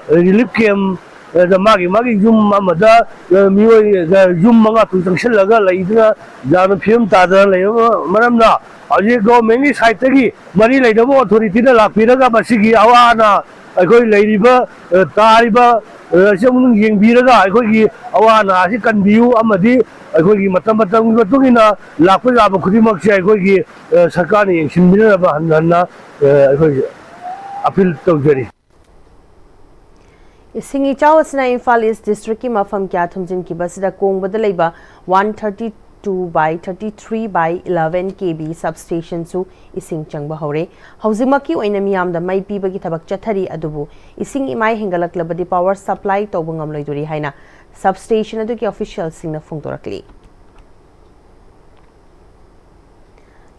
relief camp ꯑꯗ ꯃꯥꯒꯤ ꯃꯥꯒꯤ ꯌꯨꯝ ꯑꯃꯗ, ꯑ, ꯃꯤꯑꯣꯏ, ꯑ, ꯌꯨꯝ ꯃꯉꯥ ꯇꯔꯨꯛ ꯆꯪꯁꯤꯜꯂꯒ ꯂꯩꯗꯅ ꯌꯥꯝꯅ ꯐꯤꯕꯝ ꯇꯥꯗꯅ ꯂꯩꯔꯕ ꯃꯔꯝꯅ, ꯍꯧꯖꯤꯛ ꯒꯣꯔꯃꯦꯟꯒꯤ ꯁꯥꯏꯠꯇꯒꯤ ꯃꯔꯤ ꯂꯩꯅꯕ ꯑꯣꯊꯣꯔꯤꯇꯤꯅ ꯂꯥꯛꯄꯤꯔꯒ ꯃꯁꯤꯒꯤ ꯑꯋꯥ ꯑꯅꯥ, ꯑꯩꯈꯣꯏ ꯂꯩꯔꯤꯕ, ꯑ, ꯇꯥꯔꯤꯕ, ꯑ, ꯑꯁꯤ ꯑꯃꯨꯛ ꯌꯦꯡꯕꯤꯔꯒ ꯑꯩꯈꯣꯏꯒꯤ ꯑꯋꯥ ꯑꯅꯥ ꯑꯁꯤ ꯀꯟꯕꯤꯌꯨ, ꯑꯃꯗꯤ ꯑꯩꯈꯣꯏꯒꯤ ꯃꯇꯝ ꯃꯇꯝꯒꯤ ꯃꯇꯨꯡ ꯏꯟꯅ ꯂꯥꯛꯄ ꯌꯥꯕ ꯈꯨꯗꯤꯡꯃꯛꯁꯦ ꯑꯩꯈꯣꯏꯒꯤ, ꯑ, ꯁꯔꯀꯥꯔꯅ ꯌꯦꯡꯁꯤꯟꯕꯤꯅꯅꯕ ꯍꯟꯅ ꯍꯟꯅ, ꯑ, ꯑꯩꯈꯣꯏ ꯑꯄꯤꯜ ꯇꯧꯖꯔꯤ꯫ ꯏꯁꯤꯡ ꯏꯆꯥꯎ ꯑꯁꯤꯅ ꯏꯝꯐꯥꯜ ꯏꯁ ꯗꯤꯁꯇ꯭ꯔꯤꯛꯀꯤ ꯃꯐꯝ ꯀꯌꯥ ꯊꯨꯝꯖꯤꯟꯈꯤꯕ ꯑꯁꯤꯗ ꯀꯣꯡꯕꯗ ꯂꯩꯕ one thirty two by thirty three by eleven K V substation ꯁꯨ ꯏꯁꯤꯡ ꯆꯪꯕ ꯍꯧꯔꯦ꯫ ꯍꯧꯖꯤꯛꯃꯛꯀꯤ ꯑꯣꯏꯅ ꯃꯤꯌꯥꯝꯗ ꯃꯩ ꯄꯤꯕꯒꯤ ꯊꯕꯛ ꯆꯠꯊꯔꯤ, ꯑꯗꯨꯕꯨ ꯏꯁꯤꯡ ꯏꯃꯥꯏ ꯍꯦꯟꯒꯠꯂꯛꯂꯕꯗꯤ power supply ꯇꯧꯕ ꯉꯝꯂꯣꯏꯗꯣꯔꯤ ꯍꯥꯏꯅ substation ꯑꯗꯨꯒꯤ official ꯁꯤꯡꯅ ꯐꯣꯡꯗꯣꯔꯛꯂꯤ꯫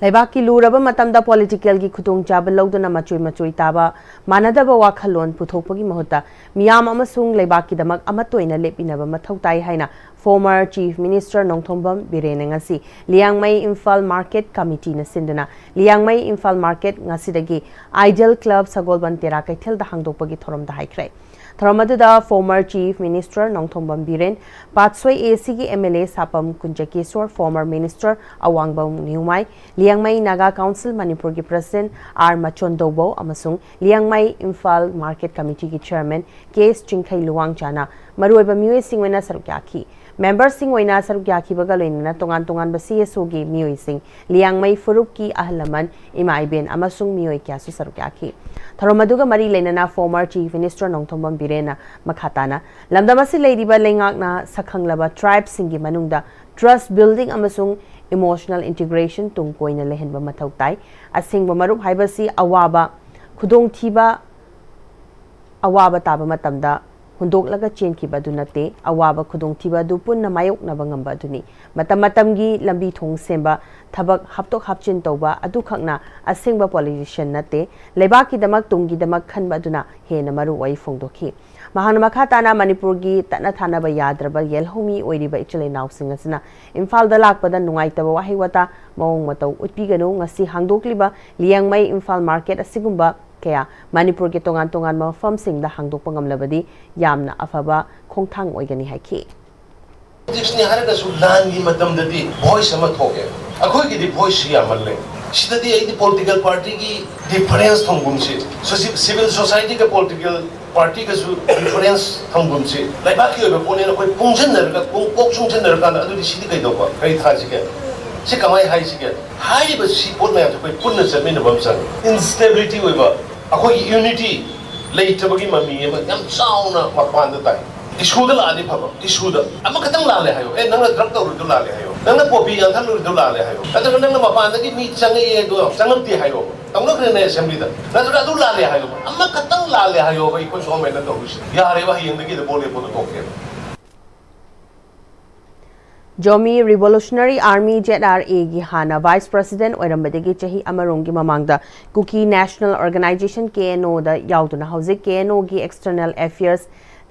ꯂꯩꯕꯥꯛꯀꯤ ꯂꯨꯔꯕ ꯃꯇꯝꯗ political ꯒꯤ ꯈꯨꯗꯣꯡꯆꯥꯕ ꯂꯧꯗꯨꯅ ꯃꯆꯣꯏ ꯃꯆꯣꯏ ꯇꯥꯕ ꯃꯥꯟꯅꯗꯕ ꯋꯥꯈꯜꯂꯣꯟ ꯄꯨꯊꯣꯛꯄꯒꯤ ꯃꯍꯨꯠꯇ ꯃꯤꯌꯥꯝ ꯑꯃꯁꯨꯡ ꯂꯩꯕꯥꯛꯀꯤꯗꯃꯛ ꯑꯃꯠꯇ ꯑꯣꯏꯅ ꯂꯦꯞꯃꯤꯟꯅꯕ ꯃꯊꯧ ꯇꯥꯏ ꯍꯥꯏꯅ former Chief Minister ꯅꯣꯡꯊꯣꯝꯕꯝ ꯕꯤꯔꯦꯟꯅ ꯉꯁꯤ ꯂꯤꯌꯥꯡꯃꯩ ꯏꯝꯐꯥꯜ market committee ꯅ ꯁꯤꯟꯗꯨꯅ ꯂꯤꯌꯥꯡꯃꯩ ꯏꯝꯐꯥꯜ market ꯉꯁꯤꯗꯒꯤ Ideal Club ꯁꯒꯣꯜꯕꯟ ꯇꯦꯔꯥ ꯀꯩꯊꯦꯜꯗ ꯍꯥꯡꯗꯣꯛꯄꯒꯤ ꯊꯧꯔꯝꯗ ꯍꯥꯏꯈ꯭ꯔꯦ꯫ ꯊꯧꯔꯝ ꯑꯗꯨꯗ former Chief Minister Nongthombam Biren, Patsoi A C ꯒꯤ M L A ꯁꯥꯄꯝ ꯀꯨꯟꯖꯀꯦꯁꯣꯔ, former Minister ꯑꯋꯥꯡꯕꯝ ꯅ꯭ꯌꯨꯃꯥꯏ, Liangmai Naga Council ꯃꯅꯤꯄꯨꯔꯒꯤ President R ꯃꯆꯣꯟꯗꯧꯕꯧ ꯑꯃꯁꯨꯡ ꯂꯤꯌꯥꯡꯃꯩ ꯏꯝꯐꯥꯜ Market Committee ꯒꯤ Chairman K S ꯆꯤꯡꯈꯩ ꯂꯨꯋꯥꯡꯆꯥꯅ ꯃꯔꯨꯑꯣꯏꯕ ꯃꯤꯑꯣꯏꯁꯤꯡ ꯑꯣꯏꯅ ꯁꯔꯨꯛ ꯌꯥꯈꯤ꯫ Member ꯁꯤꯡ ꯑꯣꯏꯅ ꯁꯔꯨꯛ ꯌꯥꯈꯤꯕꯒ ꯂꯣꯏꯅꯅ ꯇꯣꯉꯥꯟ ꯇꯣꯉꯥꯟꯕ C S O ꯒꯤ ꯃꯤꯑꯣꯏꯁꯤꯡ, ꯂꯤꯌꯥꯡꯃꯩ ꯐꯨꯔꯨꯞꯀꯤ ꯑꯍꯜ ꯂꯃꯟ, ꯏꯃꯥ ꯏꯕꯦꯟ ꯑꯃꯁꯨꯡ ꯃꯤꯑꯣꯏ ꯀꯌꯥꯁꯨ ꯁꯔꯨꯛ ꯌꯥꯈꯤ꯫ ꯊꯧꯔꯝ ꯑꯗꯨꯒ ꯃꯔꯤ ꯂꯩꯅꯅ former Chief Minister ꯅꯣꯡꯊꯣꯝꯕꯝ ꯕꯤꯔꯦꯟꯅ ꯃꯈꯥ ꯇꯥꯅ ꯂꯝꯗꯝ ꯑꯁꯤ ꯂꯩꯔꯤꯕ ꯂꯩꯉꯥꯛꯅ ꯁꯛꯈꯪꯂꯕ tribe ꯁꯤꯡꯒꯤ ꯃꯅꯨꯡꯗ trust building ꯑꯃꯁꯨꯡ emotional integration ꯇꯨꯡ ꯀꯣꯏꯅ ꯂꯩꯍꯟꯕ ꯃꯊꯧ ꯇꯥꯏ꯫ ꯑꯁꯦꯡꯕ ꯃꯔꯨꯞ ꯍꯥꯏꯕꯁꯤ ꯑꯋꯥꯕ, ꯈꯨꯗꯣꯡꯊꯤꯕ, ꯑꯋꯥꯕ ꯇꯥꯕ ꯃꯇꯝꯗ ꯍꯨꯟꯗꯣꯛꯂꯒ ꯆꯦꯟꯈꯤꯕ ꯑꯗꯨ ꯅꯠꯇꯦ, ꯑꯋꯥꯕ ꯈꯨꯗꯣꯡꯊꯤꯕ ꯑꯗꯨ ꯄꯨꯟꯅ ꯃꯥꯌꯣꯛꯅꯕ ꯉꯝꯕ ꯑꯗꯨꯅꯤ꯫ ꯃꯇꯝ ꯃꯇꯝꯒꯤ ꯂꯝꯕꯤ ꯊꯣꯡ ꯁꯦꯝꯕ, ꯊꯕꯛ ꯍꯥꯞꯇꯣꯛ ꯍꯥꯞꯆꯤꯟ ꯇꯧꯕ ꯑꯗꯨꯈꯛꯅ ꯑꯁꯦꯡꯕ politician ꯅꯠꯇꯦ꯫ ꯂꯩꯕꯥꯛꯀꯤꯗꯃꯛ, ꯇꯨꯡꯒꯤꯗꯃꯛ ꯈꯟꯕ ꯑꯗꯨꯅ ꯍꯦꯟꯅ ꯃꯔꯨ ꯑꯣꯏ ꯐꯣꯡꯗꯣꯛꯈꯤ꯫ ꯃꯍꯥꯛꯅ ꯃꯈꯥ ꯇꯥꯅ ꯃꯅꯤꯄꯨꯔꯒꯤ ꯇꯠꯅ ꯊꯥꯅꯕ ꯌꯥꯗ꯭ꯔꯕ ꯌꯦꯜꯍꯧꯃꯤ ꯑꯣꯏꯔꯤꯕ ꯏꯆꯤꯜ ꯏꯅꯥꯎꯁꯤꯡ ꯑꯁꯤꯅ ꯏꯝꯐꯥꯜꯗ ꯂꯥꯛꯄꯗ ꯅꯨꯡꯉꯥꯏꯇꯕ ꯋꯥꯍꯩ ꯋꯥꯇꯥ, ꯃꯑꯣꯡ ꯃꯇꯧ ꯎꯠꯄꯤꯒꯅꯨ꯫ ꯉꯁꯤ ꯍꯥꯡꯗꯣꯛꯂꯤꯕ ꯂꯤꯌꯥꯡꯃꯩ ꯏꯝꯐꯥꯜ market ꯑꯁꯤꯒꯨꯝꯕ ꯀꯌꯥ ꯃꯅꯤꯄꯨꯔꯒꯤ ꯇꯣꯉꯥꯟ ꯇꯣꯉꯥꯟꯕ ꯃꯐꯝꯁꯤꯡꯗ ꯍꯥꯡꯗꯣꯛꯄ ꯉꯝꯂꯕꯗꯤ ꯌꯥꯝꯅ ꯑꯐꯕ ꯈꯣꯡꯊꯥꯡ ꯑꯣꯏꯒꯅꯤ ꯍꯥꯏꯈꯤ꯫ ꯄꯣꯂꯤꯇꯤꯛꯁꯅꯤ ꯍꯥꯏꯔꯒꯁꯨ ꯂꯥꯟꯒꯤ ꯃꯇꯝꯗꯗꯤ ꯚꯣꯏꯁ ꯑꯃ ꯊꯣꯛꯑꯦ꯫ ꯑꯩꯈꯣꯏꯒꯤꯗꯤ ꯚꯣꯏꯁꯁꯤ ꯌꯥꯝꯃꯜꯂꯦ꯫ ꯁꯤꯗꯗꯤ ꯑꯩꯗꯤ ꯄꯣꯂꯤꯇꯤꯀꯦꯜ ꯄꯥꯔꯇꯤꯒꯤ ꯗꯤꯐꯔꯦꯟꯁ ꯊꯝꯒꯨꯝꯁꯤ, ꯁꯣꯁꯤ-, ꯁꯤꯚꯤꯜ ꯁꯣꯁꯥꯏꯇꯤꯒ ꯄꯣꯂꯤꯇꯤꯀꯦꯜ ꯄꯥꯔꯇꯤꯒꯁꯨ ꯗꯤꯐꯔꯦꯟꯁ ꯊꯝꯒꯨꯝꯁꯤ, ꯂꯩꯕꯥꯛꯀꯤ ꯑꯣꯏꯕ ꯄꯣꯠꯅꯦꯅ ꯑꯩꯈꯣꯏ ꯄꯨꯟꯁꯤꯟꯅꯔꯒ, ꯀꯣꯛ, ꯀꯣꯛ ꯆꯨꯡꯁꯤꯟꯅꯔꯀꯥꯟꯗ ꯑꯗꯨꯗꯤ ꯁꯤꯗꯤ ꯀꯩꯗꯧꯕ, ꯀꯔꯤ ꯊꯥꯁꯤꯒꯦ, ꯁꯤ ꯀꯃꯥꯏꯅ ꯍꯥꯏꯁꯤꯒꯦ ꯍꯥꯏꯔꯤꯕ ꯁꯤ ꯄꯣꯠ ꯃꯌꯥꯝꯁꯦ ꯑꯩꯈꯣꯏ ꯄꯨꯟꯅ ꯆꯠꯃꯤꯟꯅꯕ ꯑꯃ ꯆꯪꯉꯤ꯫ ꯏꯟꯁꯇꯦꯕꯤꯂꯤꯇꯤ ꯑꯣꯏꯕ ꯑꯩꯈꯣꯏꯒꯤ ꯌꯨꯅꯤꯇꯤ ꯂꯩꯇꯕꯒꯤ ꯃꯃꯤ ꯑꯃ ꯌꯥꯝ ꯆꯥꯎꯅ ꯃꯄꯥꯟꯗ ꯇꯥꯏ꯫ ꯏꯁꯨꯗ ꯂꯥꯛꯑꯗꯤ ꯐꯕ, ꯏꯁꯨꯗ ꯑꯃꯈꯛꯇꯪ ꯂꯥꯜꯂꯦ ꯍꯥꯏꯌꯣ, ꯑꯦ, ꯅꯪꯅ ꯗ꯭ꯔꯒ ꯇꯧꯔꯨꯔꯤꯗꯣ ꯂꯥꯜꯂꯦ ꯍꯥꯏꯌꯣ, ꯅꯪꯅ ꯄꯣꯄꯤ ꯌꯥꯟꯊꯠꯂꯨꯔꯤꯗꯣ ꯂꯥꯜꯂꯦ ꯍꯥꯏꯌꯣ, ꯅꯠꯇ꯭ꯔꯒ ꯅꯪꯅ ꯃꯄꯥꯟꯗꯒꯤ ꯃꯤ ꯆꯪꯉꯛꯑꯦ ꯑꯗꯣ ꯆꯪꯉꯛꯇꯦ ꯍꯥꯏꯌꯣ, ꯇꯧꯅꯈ꯭ꯔꯦꯅꯦ ꯑꯦꯁꯦꯝꯕ꯭ꯂꯤꯗ, ꯅꯠꯇ꯭ꯔꯒ ꯑꯗꯨ ꯂꯥꯜꯂꯦ ꯍꯥꯏꯌꯣ, ꯑꯃꯈꯛꯇꯪ ꯂꯥꯜꯂꯦ ꯍꯥꯏꯌꯣꯕ ꯑꯩꯈꯣꯏ ꯒꯣꯔꯃꯦꯟꯅ ꯇꯧꯔꯤꯁꯦ꯫ ꯌꯥꯔꯦꯕ, ꯍꯌꯦꯡꯗꯒꯤꯗꯤ boat ꯂꯦꯞꯄꯗꯣ ꯇꯣꯛꯀꯦꯕ꯫ Zomi Revolutionary Army, Z R A, ꯒꯤ ꯍꯥꯟꯅ ꯚꯥꯏꯁ ꯄ꯭ꯔꯁꯤꯗꯦꯟꯠ ꯑꯣꯏꯔꯝꯕꯗꯒꯤ ꯆꯍꯤ ꯑꯃꯔꯣꯝꯒꯤ ꯃꯃꯥꯡꯗ ꯀꯨꯀꯤ national organization, K N O, ꯗ ꯌꯥꯎꯗꯨꯅ ꯍꯧꯖꯤꯛ K N O ꯒꯤ external affairs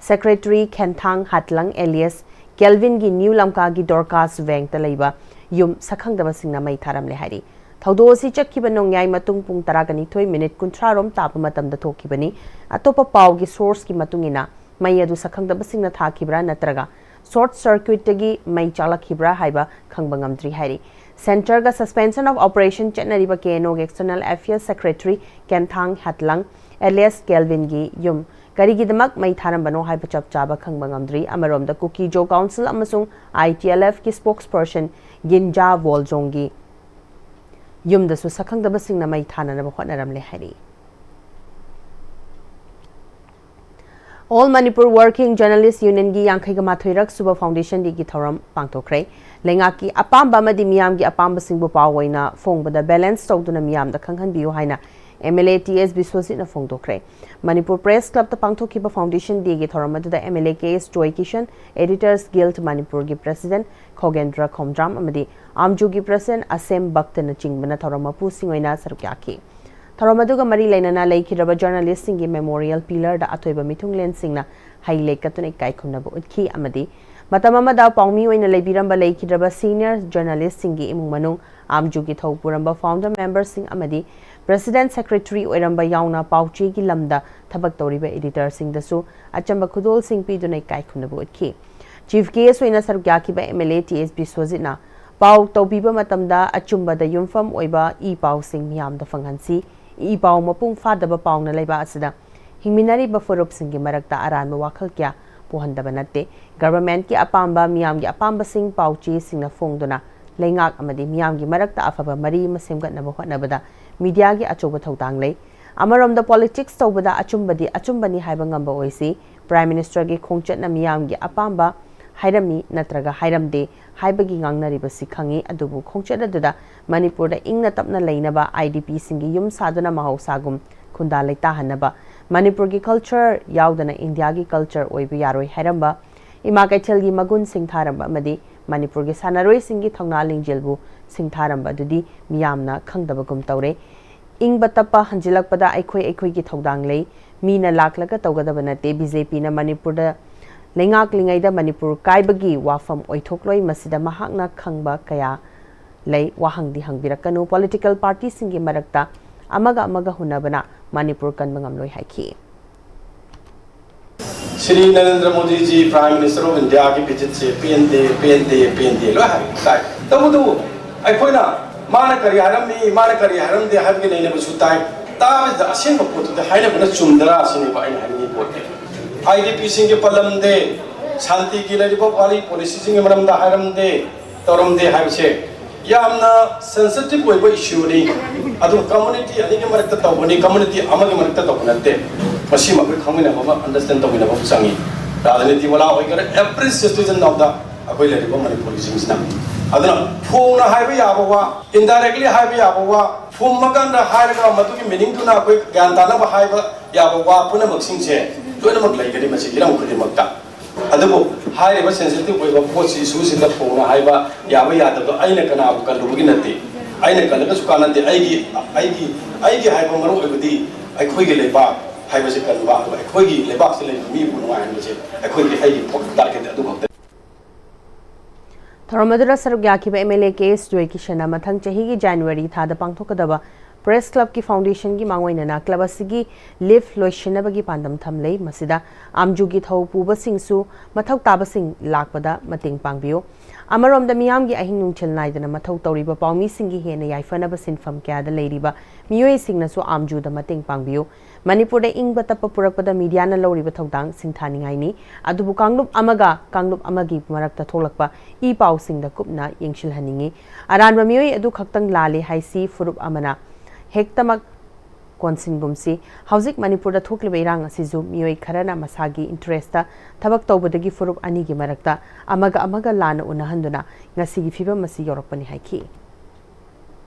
secretary Khenthang Hatlang alias ꯀꯦꯜꯚꯤꯟꯒꯤ ꯅ꯭ꯌꯨ ꯂꯝꯀꯥꯒꯤ ꯗꯣꯔꯀꯥꯁ ꯋꯦꯡꯇ ꯂꯩꯕ ꯌꯨꯝ ꯁꯛꯈꯪꯗꯕꯁꯤꯡꯅ ꯃꯩ ꯊꯥꯔꯝꯂꯦ ꯍꯥꯏꯔꯤ꯫ ꯊꯧꯗꯣꯛ ꯑꯁꯤ ꯆꯠꯈꯤꯕ ꯅꯣꯡꯌꯥꯏ ꯃꯇꯨꯡ ꯄꯨꯡ ꯇꯔꯥꯒ ꯅꯤꯊꯣꯏ ꯃꯤꯅꯤꯠ ꯀꯨꯟꯊ꯭ꯔꯥ ꯔꯣꯝ ꯇꯥꯕ ꯃꯇꯝꯗ ꯊꯣꯛꯈꯤꯕꯅꯤ꯫ ꯑꯇꯣꯞꯄ ꯄꯥꯎꯒꯤ ꯁꯣꯔꯁꯀꯤ ꯃꯇꯨꯡ ꯏꯟꯅ, ꯃꯩ ꯑꯗꯨ ꯁꯛꯈꯪꯗꯕꯁꯤꯡꯅ ꯊꯥꯈꯤꯕ꯭ꯔꯥ ꯅꯠꯇ꯭ꯔꯒ ꯁꯣꯔꯠ ꯁꯔꯀ꯭ꯌꯨꯠꯇꯒꯤ ꯃꯩ ꯆꯥꯛꯂꯛꯈꯤꯕ꯭ꯔꯥ ꯍꯥꯏꯕ ꯈꯪꯕ ꯉꯝꯗ꯭ꯔꯤ ꯍꯥꯏꯔꯤ꯫ ꯁꯦꯟꯇꯔꯒ ꯁꯁꯄꯦꯟꯁꯟ ꯑꯣꯐ ꯑꯣꯄꯔꯦꯁꯟ ꯆꯠꯅꯔꯤꯕ K N O ꯒꯤ ꯑꯦꯛꯁꯇꯔꯅꯦꯜ ꯑꯦꯐꯤꯌꯔꯁ ꯁꯦꯀ꯭ꯔꯦꯇꯔꯤ ꯀꯦꯟꯊꯥꯡ ꯍꯥꯠꯂꯪ ꯑꯦꯂꯤꯌꯁ ꯀꯦꯜꯚꯤꯟꯒꯤ ꯌꯨꯝ ꯀꯔꯤꯒꯤꯗꯃꯛ ꯃꯩ ꯊꯥꯔꯝꯕꯅꯣ ꯍꯥꯏꯕ ꯆꯞ ꯆꯥꯕ ꯈꯪꯕ ꯉꯝꯗ꯭ꯔꯤ꯫ ꯑꯃꯔꯣꯝꯗ ꯀꯨꯀꯤ ꯖꯣ ꯀꯥꯎꯟꯁꯤꯜ ꯑꯃꯁꯨꯡ I T L F ꯀꯤ ꯁ꯭ꯄꯣꯛꯁ ꯄꯔꯁꯟ ꯒꯤꯟꯖꯥ ꯋꯣꯜꯖꯣꯡꯒꯤ ꯌꯨꯝꯗꯁꯨ ꯁꯛꯈꯪꯗꯕꯁꯤꯡꯅ ꯃꯩ ꯊꯥꯅꯅꯕ ꯍꯣꯠꯅꯔꯝꯂꯦ ꯍꯥꯏꯔꯤ꯫ All Manipur Working Journalist Union ꯒꯤ ꯌꯥꯡꯈꯩꯒ ꯃꯥꯊꯣꯏꯔꯛ ꯁꯨꯕ Foundation Day ꯒꯤ ꯊꯧꯔꯝ ꯄꯥꯡꯊꯣꯛꯈ꯭ꯔꯦ꯫ ꯂꯩꯉꯥꯛꯀꯤ ꯑꯄꯥꯝꯕ ꯑꯃꯗꯤ ꯃꯤꯌꯥꯝꯒꯤ ꯑꯄꯥꯝꯕꯁꯤꯡꯕꯨ ꯄꯥꯎ ꯑꯣꯏꯅ ꯐꯣꯡꯕꯗ ꯕꯦꯂꯦꯟꯁ ꯇꯧꯗꯨꯅ ꯃꯤꯌꯥꯝꯗ ꯈꯪꯍꯟꯕꯤꯌꯨ ꯍꯥꯏꯅ M L A T S ꯕꯤꯁ꯭ꯋꯖꯤꯠꯅ ꯐꯣꯡꯗꯣꯛꯈ꯭ꯔꯦ꯫ ꯃꯅꯤꯄꯨꯔ ꯄ꯭ꯔꯦꯁ ꯀ꯭ꯂꯕꯇ ꯄꯥꯡꯊꯣꯛꯈꯤꯕ Foundation Day ꯒꯤ ꯊꯧꯔꯝ ꯑꯗꯨꯗ M L A K S Joy Kishan, Editors Guild ꯃꯅꯤꯄꯨꯔꯒꯤ ꯄ꯭ꯔꯦꯁꯤꯗꯦꯟꯠ ꯈꯣꯒꯦꯟꯗ꯭ꯔ ꯈꯣꯝꯗ꯭ꯔꯥꯝ ꯑꯃꯗꯤ ꯑꯥꯝꯖꯨꯒꯤ ꯄ꯭ꯔꯦꯁꯤꯗꯦꯟꯠ ꯑꯁꯦꯝ ꯚꯛꯇꯅꯆꯤꯡꯕꯅ ꯊꯧꯔꯝ ꯃꯄꯨꯁꯤꯡ ꯑꯣꯏꯅ ꯁꯔꯨꯛ ꯌꯥꯈꯤ꯫ ꯊꯧꯔꯝ ꯑꯗꯨꯒ ꯃꯔꯤ ꯂꯩꯅꯅ ꯂꯩꯈꯤꯗ꯭ꯔꯕ ꯖꯔꯅꯦꯂꯤꯁꯁꯤꯡꯒꯤ ꯃꯦꯃꯣꯔꯤꯌꯦꯜ ꯄꯤꯂꯔꯗ ꯑꯊꯣꯏꯕ ꯃꯤꯊꯨꯡꯂꯦꯟꯁꯤꯡꯅ ꯍꯩ ꯂꯩ ꯀꯠꯇꯨꯅ ꯏꯀꯥꯏ ꯈꯨꯝꯅꯕ ꯎꯠꯈꯤ ꯑꯃꯗꯤ ꯃꯇꯝ ꯑꯃꯗ ꯄꯥꯎꯃꯤ ꯑꯣꯏꯅ ꯂꯩꯕꯤꯔꯝꯕ ꯂꯩꯈꯤꯗ꯭ꯔꯕ ꯁꯤꯅꯤꯌꯔ ꯖꯔꯅꯦꯂꯤꯁꯁꯤꯡꯒꯤ ꯏꯃꯨꯡ ꯃꯅꯨꯡ, ꯑꯥꯝꯖꯨꯒꯤ ꯊꯧ ꯄꯨꯔꯝꯕ founder memberꯁꯤꯡ ꯑꯃꯗꯤ president secretary ꯑꯣꯏꯔꯝꯕ ꯌꯥꯎꯅ ꯄꯥꯎꯆꯦꯒꯤ ꯂꯝꯗ ꯊꯕꯛ ꯇꯧꯔꯤꯕ editorꯁꯤꯡꯗꯁꯨ ꯑꯆꯝꯕ ꯈꯨꯗꯣꯜꯁꯤꯡ ꯄꯤꯗꯨꯅ ꯏꯀꯥꯏ ꯈꯨꯝꯅꯕ ꯎꯠꯈꯤ꯫ Chief guest ꯑꯣꯏꯅ ꯁꯔꯨꯛ ꯌꯥꯈꯤꯕ MLA ꯇꯤ ꯑꯦꯁ ꯕꯤꯁ꯭ꯋꯖꯤꯠꯅ ꯄꯥꯎ ꯇꯧꯕꯤꯕ ꯃꯇꯝꯗ ꯑꯆꯨꯝꯕꯗ ꯌꯨꯝꯐꯝ ꯑꯣꯏꯕ ꯏ ꯄꯥꯎꯁꯤꯡ ꯃꯤꯌꯥꯝꯗ ꯐꯪꯍꯟꯁꯤ, ꯏ ꯄꯥꯎ ꯃꯄꯨꯡ ꯐꯥꯗꯕ ꯄꯥꯎꯅ ꯂꯩꯕ ꯑꯁꯤꯗ ꯍꯤꯡꯃꯤꯟꯅꯔꯤꯕ ꯐꯨꯔꯨꯞꯁꯤꯡꯒꯤ ꯃꯔꯛꯇ ꯑꯔꯥꯟꯕ ꯋꯥꯈꯜ ꯀꯌꯥ ꯄꯣꯛꯍꯟꯗꯕ ꯅꯠꯇꯦ꯫ Governmentꯀꯤ ꯑꯄꯥꯝꯕ, ꯃꯤꯌꯥꯝꯒꯤ ꯑꯄꯥꯝꯕꯁꯤꯡ ꯄꯥꯎꯆꯦꯁꯤꯡꯅ ꯐꯣꯡꯗꯨꯅ ꯂꯩꯉꯥꯛ ꯑꯃꯗꯤ ꯃꯤꯌꯥꯝꯒꯤ ꯃꯔꯛꯇ ꯑꯐꯕ ꯃꯔꯤ ꯑꯃ ꯁꯦꯝꯒꯠꯅꯕ ꯍꯣꯠꯅꯕꯗ mediaꯒꯤ ꯑꯆꯧꯕ ꯊꯧꯗꯥꯡ ꯂꯩ꯫ ꯑꯃꯔꯣꯝꯗ politics ꯇꯧꯕꯗ ꯑꯆꯨꯝꯕꯗꯤ ꯑꯆꯨꯝꯕꯅꯤ ꯍꯥꯏꯕ ꯉꯝꯕ ꯑꯣꯏꯁꯤ꯫ Prime Ministerꯒꯤ ꯈꯣꯡꯆꯠꯅ ꯃꯤꯌꯥꯝꯒꯤ ꯑꯄꯥꯝꯕ ꯍꯥꯏꯔꯝꯃꯤ ꯅꯠꯇ꯭ꯔꯒ ꯍꯥꯏꯔꯝꯗꯦ ꯍꯥꯏꯕꯒꯤ ꯉꯥꯡꯅꯔꯤꯕꯁꯤ ꯈꯪꯉꯤ, ꯑꯗꯨꯕꯨ ꯈꯣꯡꯆꯠ ꯑꯗꯨꯗ ꯃꯅꯤꯄꯨꯔꯗ ꯏꯪꯅ ꯇꯞꯅ ꯂꯩꯅꯕ IDPꯁꯤꯡꯒꯤ ꯌꯨꯝ ꯁꯥꯗꯨꯅ ꯃꯍꯧꯁꯥꯒꯨꯝ ꯈꯨꯟꯗꯥ ꯂꯩꯇꯥꯍꯟꯅꯕ, ꯃꯅꯤꯄꯨꯔꯒꯤ culture ꯌꯥꯎꯗꯅ ꯏꯟꯗꯤꯌꯥꯒꯤ culture ꯑꯣꯏꯕ ꯌꯥꯔꯣꯏ ꯍꯥꯏꯔꯝꯕ, ꯏꯃꯥ ꯀꯩꯊꯦꯜꯒꯤ ꯃꯒꯨꯟ ꯁꯤꯡꯊꯥꯔꯝꯕ ꯑꯃꯗꯤ ꯃꯅꯤꯄꯨꯔꯒꯤ ꯁꯥꯟꯅꯔꯣꯏꯁꯤꯡꯒꯤ ꯊꯧꯅꯥ ꯂꯤꯡꯖꯦꯜꯕꯨ ꯁꯤꯡꯊꯥꯔꯝꯕ ꯑꯗꯨꯗꯤ ꯃꯤꯌꯥꯝꯅ ꯈꯪꯗꯕꯒꯨꯝ ꯇꯧꯔꯦ꯫ ꯏꯪꯕ ꯇꯞꯄ ꯍꯟꯖꯤꯜꯂꯛꯄꯗ ꯑꯩꯈꯣꯏ ꯑꯩꯈꯣꯏꯒꯤ ꯊꯧꯗꯥꯡ ꯂꯩ꯫ ꯃꯤꯅ ꯂꯥꯛꯂꯒ ꯇꯧꯒꯗꯕ ꯅꯠꯇꯦ꯫ BJPꯅ ꯃꯅꯤꯄꯨꯔꯗ ꯂꯩꯉꯥꯛꯂꯤꯉꯩꯗ ꯃꯅꯤꯄꯨꯔ ꯀꯥꯏꯕꯒꯤ ꯋꯥꯐꯝ ꯑꯣꯏꯊꯣꯛꯂꯣꯏ꯫ ꯃꯁꯤꯗ ꯃꯍꯥꯛꯅ ꯈꯪꯕ ꯀꯌꯥ ꯂꯩ꯫ ꯋꯥꯍꯪꯗꯤ ꯍꯪꯕꯤꯔꯛꯀꯅꯨ꯫ Political partyꯁꯤꯡꯒꯤ ꯃꯔꯛꯇ ꯑꯃꯒ ꯑꯃꯒ ꯍꯨꯟꯅꯕꯅ ꯃꯅꯤꯄꯨꯔ ꯀꯟꯕ ꯉꯝꯂꯣꯏ ꯍꯥꯏꯈꯤ꯫ Shri Narendra ꯃꯣꯗꯤꯖꯤ Prime Minister of Indiaꯒꯤ visitꯁꯦ ꯄꯦꯟꯗꯦ, ꯄꯦꯟꯗꯦ, ꯄꯦꯟꯗꯦ ꯂꯣꯏ ꯍꯥꯏ ꯇꯥꯏ꯫ ꯇꯧꯕꯇꯕꯨ ꯑꯩꯈꯣꯏꯅ ꯃꯥꯅ ꯀꯔꯤ ꯍꯥꯏꯔꯝꯃꯤ, ꯃꯥꯅ ꯀꯔꯤ ꯍꯥꯏꯔꯝꯗꯦ ꯍꯥꯏꯕꯒꯤ ꯅꯩꯅꯕꯁꯨ ꯇꯥꯏ꯫ ꯇꯥꯕꯁꯤꯗ ꯑꯁꯦꯡꯕ ꯄꯣꯠꯇꯨꯗꯤ ꯍꯥꯏꯅꯕꯅ ꯆꯨꯝꯗ꯭ꯔꯥ ꯁꯤꯅꯦꯕ ꯑꯩꯅ ꯍꯥꯏꯅꯤꯡꯉꯤ ꯄꯣꯠꯇꯤ꯫ IDPꯁꯤꯡꯒꯤ ꯄꯜꯂꯝꯗꯦ, ꯁꯥꯟꯇꯤꯒꯤ ꯂꯩꯔꯤꯕ ꯋꯥꯔꯤ policyꯁꯤꯡꯒꯤ ꯃꯔꯝꯗ ꯍꯥꯏꯔꯝꯗꯦ, ꯇꯧꯔꯝꯗꯦ ꯍꯥꯏꯕꯁꯦ ꯌꯥꯝꯅ sensitive ꯑꯣꯏꯕ issueꯅꯤ꯫ ꯑꯗꯨ community ꯑꯅꯤꯒꯤ ꯃꯔꯛꯇ ꯇꯧꯕꯅꯤ, community ꯑꯃꯒꯤ ꯃꯔꯛꯇ ꯇꯧꯕ ꯅꯠꯇꯦ꯫ ꯃꯁꯤꯃ ꯑꯩꯈꯣꯏ ꯈꯪꯃꯤꯟꯅꯕ ꯑꯃ, understand ꯇꯧꯃꯤꯟꯅꯕ ꯑꯃ ꯆꯪꯉꯤ꯫ ꯔꯥꯖꯅꯤꯇꯤ ꯋꯥꯂꯥ ꯑꯣꯏꯒꯦꯔꯥ, every citizen of the ꯑꯩꯈꯣꯏ ꯂꯩꯔꯤꯕ ꯃꯅꯤꯄꯨꯔꯒꯤꯁꯤꯡꯁꯤꯅ꯫ ꯑꯗꯨꯅ ꯐꯣꯡꯅ ꯍꯥꯏꯕ ꯌꯥꯕ ꯋꯥ, indirectly ꯍꯥꯏꯕ ꯌꯥꯕ ꯋꯥ, ꯐꯨꯝꯃꯀꯥꯟꯗ ꯍꯥꯏꯔꯒ ꯃꯗꯨꯒꯤ meaningꯗꯨꯅ ꯑꯩꯈꯣꯏ ꯒ꯭ꯌꯥꯟ ꯇꯥꯅꯕ ꯍꯥꯏꯕ ꯌꯥꯕ ꯋꯥ ꯄꯨꯝꯅꯃꯛꯁꯤꯡꯁꯦ ꯂꯣꯏꯅꯃꯛ ꯂꯩꯒꯅꯤ ꯃꯁꯤ ꯍꯤꯔꯝ ꯈꯨꯗꯤꯡꯃꯛꯇ꯫ ꯑꯗꯨꯕꯨ ꯍꯥꯏꯔꯤꯕ sensitive ꯑꯣꯏꯕ ꯄꯣꯠꯁꯤ, issueꯁꯤꯗ ꯐꯣꯡꯅ ꯍꯥꯏꯕ ꯌꯥꯕ ꯌꯥꯗꯕꯗꯣ ꯑꯩꯅ ꯀꯅꯥꯕꯨ ꯀꯜꯂꯨꯕꯒꯤ ꯅꯠꯇꯦ꯫ ꯑꯩꯅ ꯀꯜꯂꯒꯁꯨ ꯀꯥꯟꯅꯗꯦ꯫ ꯑꯩꯒꯤ, ꯑꯩꯒꯤ, ꯑꯩꯒꯤ ꯍꯥꯏꯕ ꯃꯔꯨ ꯑꯣꯏꯕꯗꯤ ꯑꯩꯈꯣꯏꯒꯤ ꯂꯩꯕꯥꯛ ꯍꯥꯏꯕꯁꯤ ꯀꯟꯕ, ꯑꯗꯨꯒ ꯑꯩꯈꯣꯏꯒꯤ ꯂꯩꯕꯥꯛꯁꯤ ꯂꯩꯔꯤꯕ ꯃꯤꯕꯨ ꯅꯨꯡꯉꯥꯏꯍꯟꯕꯁꯦ ꯑꯩꯈꯣꯏꯒꯤ, ꯑꯩꯒꯤ target ꯑꯗꯨ ꯈꯛꯇꯅꯤ꯫ ꯊꯧꯔꯝ ꯑꯗꯨꯗ ꯁꯔꯨꯛ ꯌꯥꯈꯤꯕ ꯑꯦꯝ ꯑꯦꯜ ꯑꯦ ꯀꯦ ꯑꯦꯁ ꯖꯣꯏꯀꯤꯁꯟꯅ ꯃꯊꯪ ꯆꯍꯤꯒꯤ ꯖꯅꯋꯥꯔꯤ ꯊꯥꯗ ꯄꯥꯡꯊꯣꯛꯀꯗꯕ ꯄ꯭ꯔꯦꯁ ꯀ꯭ꯂꯕꯀꯤ ꯐꯥꯎꯟꯗꯦꯁꯟꯒꯤ ꯃꯥꯡꯑꯣꯏꯅꯅ ꯀ꯭ꯂꯕ ꯑꯁꯤꯒꯤ ꯂꯤꯐ ꯂꯣꯏꯁꯤꯟꯅꯕꯒꯤ ꯄꯥꯟꯗꯝ ꯊꯝꯂꯦ꯫ ꯃꯁꯤꯗ ꯑꯥꯝꯖꯨꯒꯤ ꯊꯧ ꯄꯨꯕꯁꯤꯡꯁꯨ ꯃꯊꯧ ꯇꯥꯕꯁꯤꯡ ꯂꯥꯛꯄꯗ ꯃꯇꯦꯡ ꯄꯥꯡꯕꯤꯌꯨ꯫ ꯑꯃꯔꯣꯝꯗ ꯃꯤꯌꯥꯝꯒꯤ ꯑꯍꯤꯡ ꯅꯨꯡꯊꯤꯜ ꯅꯥꯏꯗꯅ ꯃꯊꯧ ꯇꯧꯔꯤꯕ ꯄꯥꯎꯃꯤꯁꯤꯡꯒꯤ ꯍꯦꯟꯅ ꯌꯥꯏꯐꯅꯕ ꯁꯤꯟꯐꯝ ꯀꯌꯥꯗ ꯂꯩꯔꯤꯕ ꯃꯤꯑꯣꯏꯁꯤꯡꯅꯁꯨ ꯑꯥꯝꯖꯨꯗ ꯃꯇꯦꯡ ꯄꯥꯡꯕꯤꯌꯨ꯫ ꯃꯅꯤꯄꯨꯔꯗ ꯏꯪꯕ ꯇꯞꯄ ꯄꯨꯔꯛꯄꯗ ꯃꯤꯗꯤꯌꯥꯅ ꯂꯧꯔꯤꯕ ꯊꯧꯗꯥꯡ ꯁꯤꯡꯊꯥꯅꯤꯡꯉꯥꯏꯅꯤ꯫ ꯑꯗꯨꯕꯨ ꯀꯥꯡꯂꯨꯞ ꯑꯃꯒ ꯀꯥꯡꯂꯨꯞ ꯑꯃꯒꯤ ꯃꯔꯛꯇ ꯊꯣꯛꯂꯛꯄ ꯏ ꯄꯥꯎꯁꯤꯡꯗ ꯀꯨꯞꯅ ꯌꯦꯡꯁꯤꯜꯍꯟꯅꯤꯡꯉꯤ꯫ ꯑꯔꯥꯟꯕ ꯃꯤꯑꯣꯏ ꯑꯗꯨ ꯈꯛꯇꯪ ꯂꯥꯜꯂꯤ ꯍꯥꯏꯁꯤ ꯐꯨꯔꯨꯞ ꯑꯃꯅ ꯍꯦꯛꯇꯃꯛ ꯀꯣꯟꯁꯤꯟꯒꯨꯝꯁꯤ꯫ ꯍꯧꯖꯤꯛ ꯃꯅꯤꯄꯨꯔꯗ ꯊꯣꯛꯂꯤꯕ ꯏꯔꯥꯡ ꯑꯁꯤꯁꯨ ꯃꯤꯑꯣꯏ ꯈꯔꯅ ꯃꯁꯥꯒꯤ ꯏꯟꯇꯔꯦꯁꯇ ꯊꯕꯛ ꯇꯧꯕꯗꯒꯤ ꯐꯨꯔꯨꯞ ꯑꯅꯤꯒꯤ ꯃꯔꯛꯇ ꯑꯃꯒ ꯑꯃꯒ ꯂꯥꯟꯅ ꯎꯅꯍꯟꯗꯨꯅ ꯉꯁꯤꯒꯤ ꯐꯤꯕꯝ ꯑꯁꯤ ꯌꯧꯔꯛꯄꯅꯤ ꯍꯥꯏꯈꯤ꯫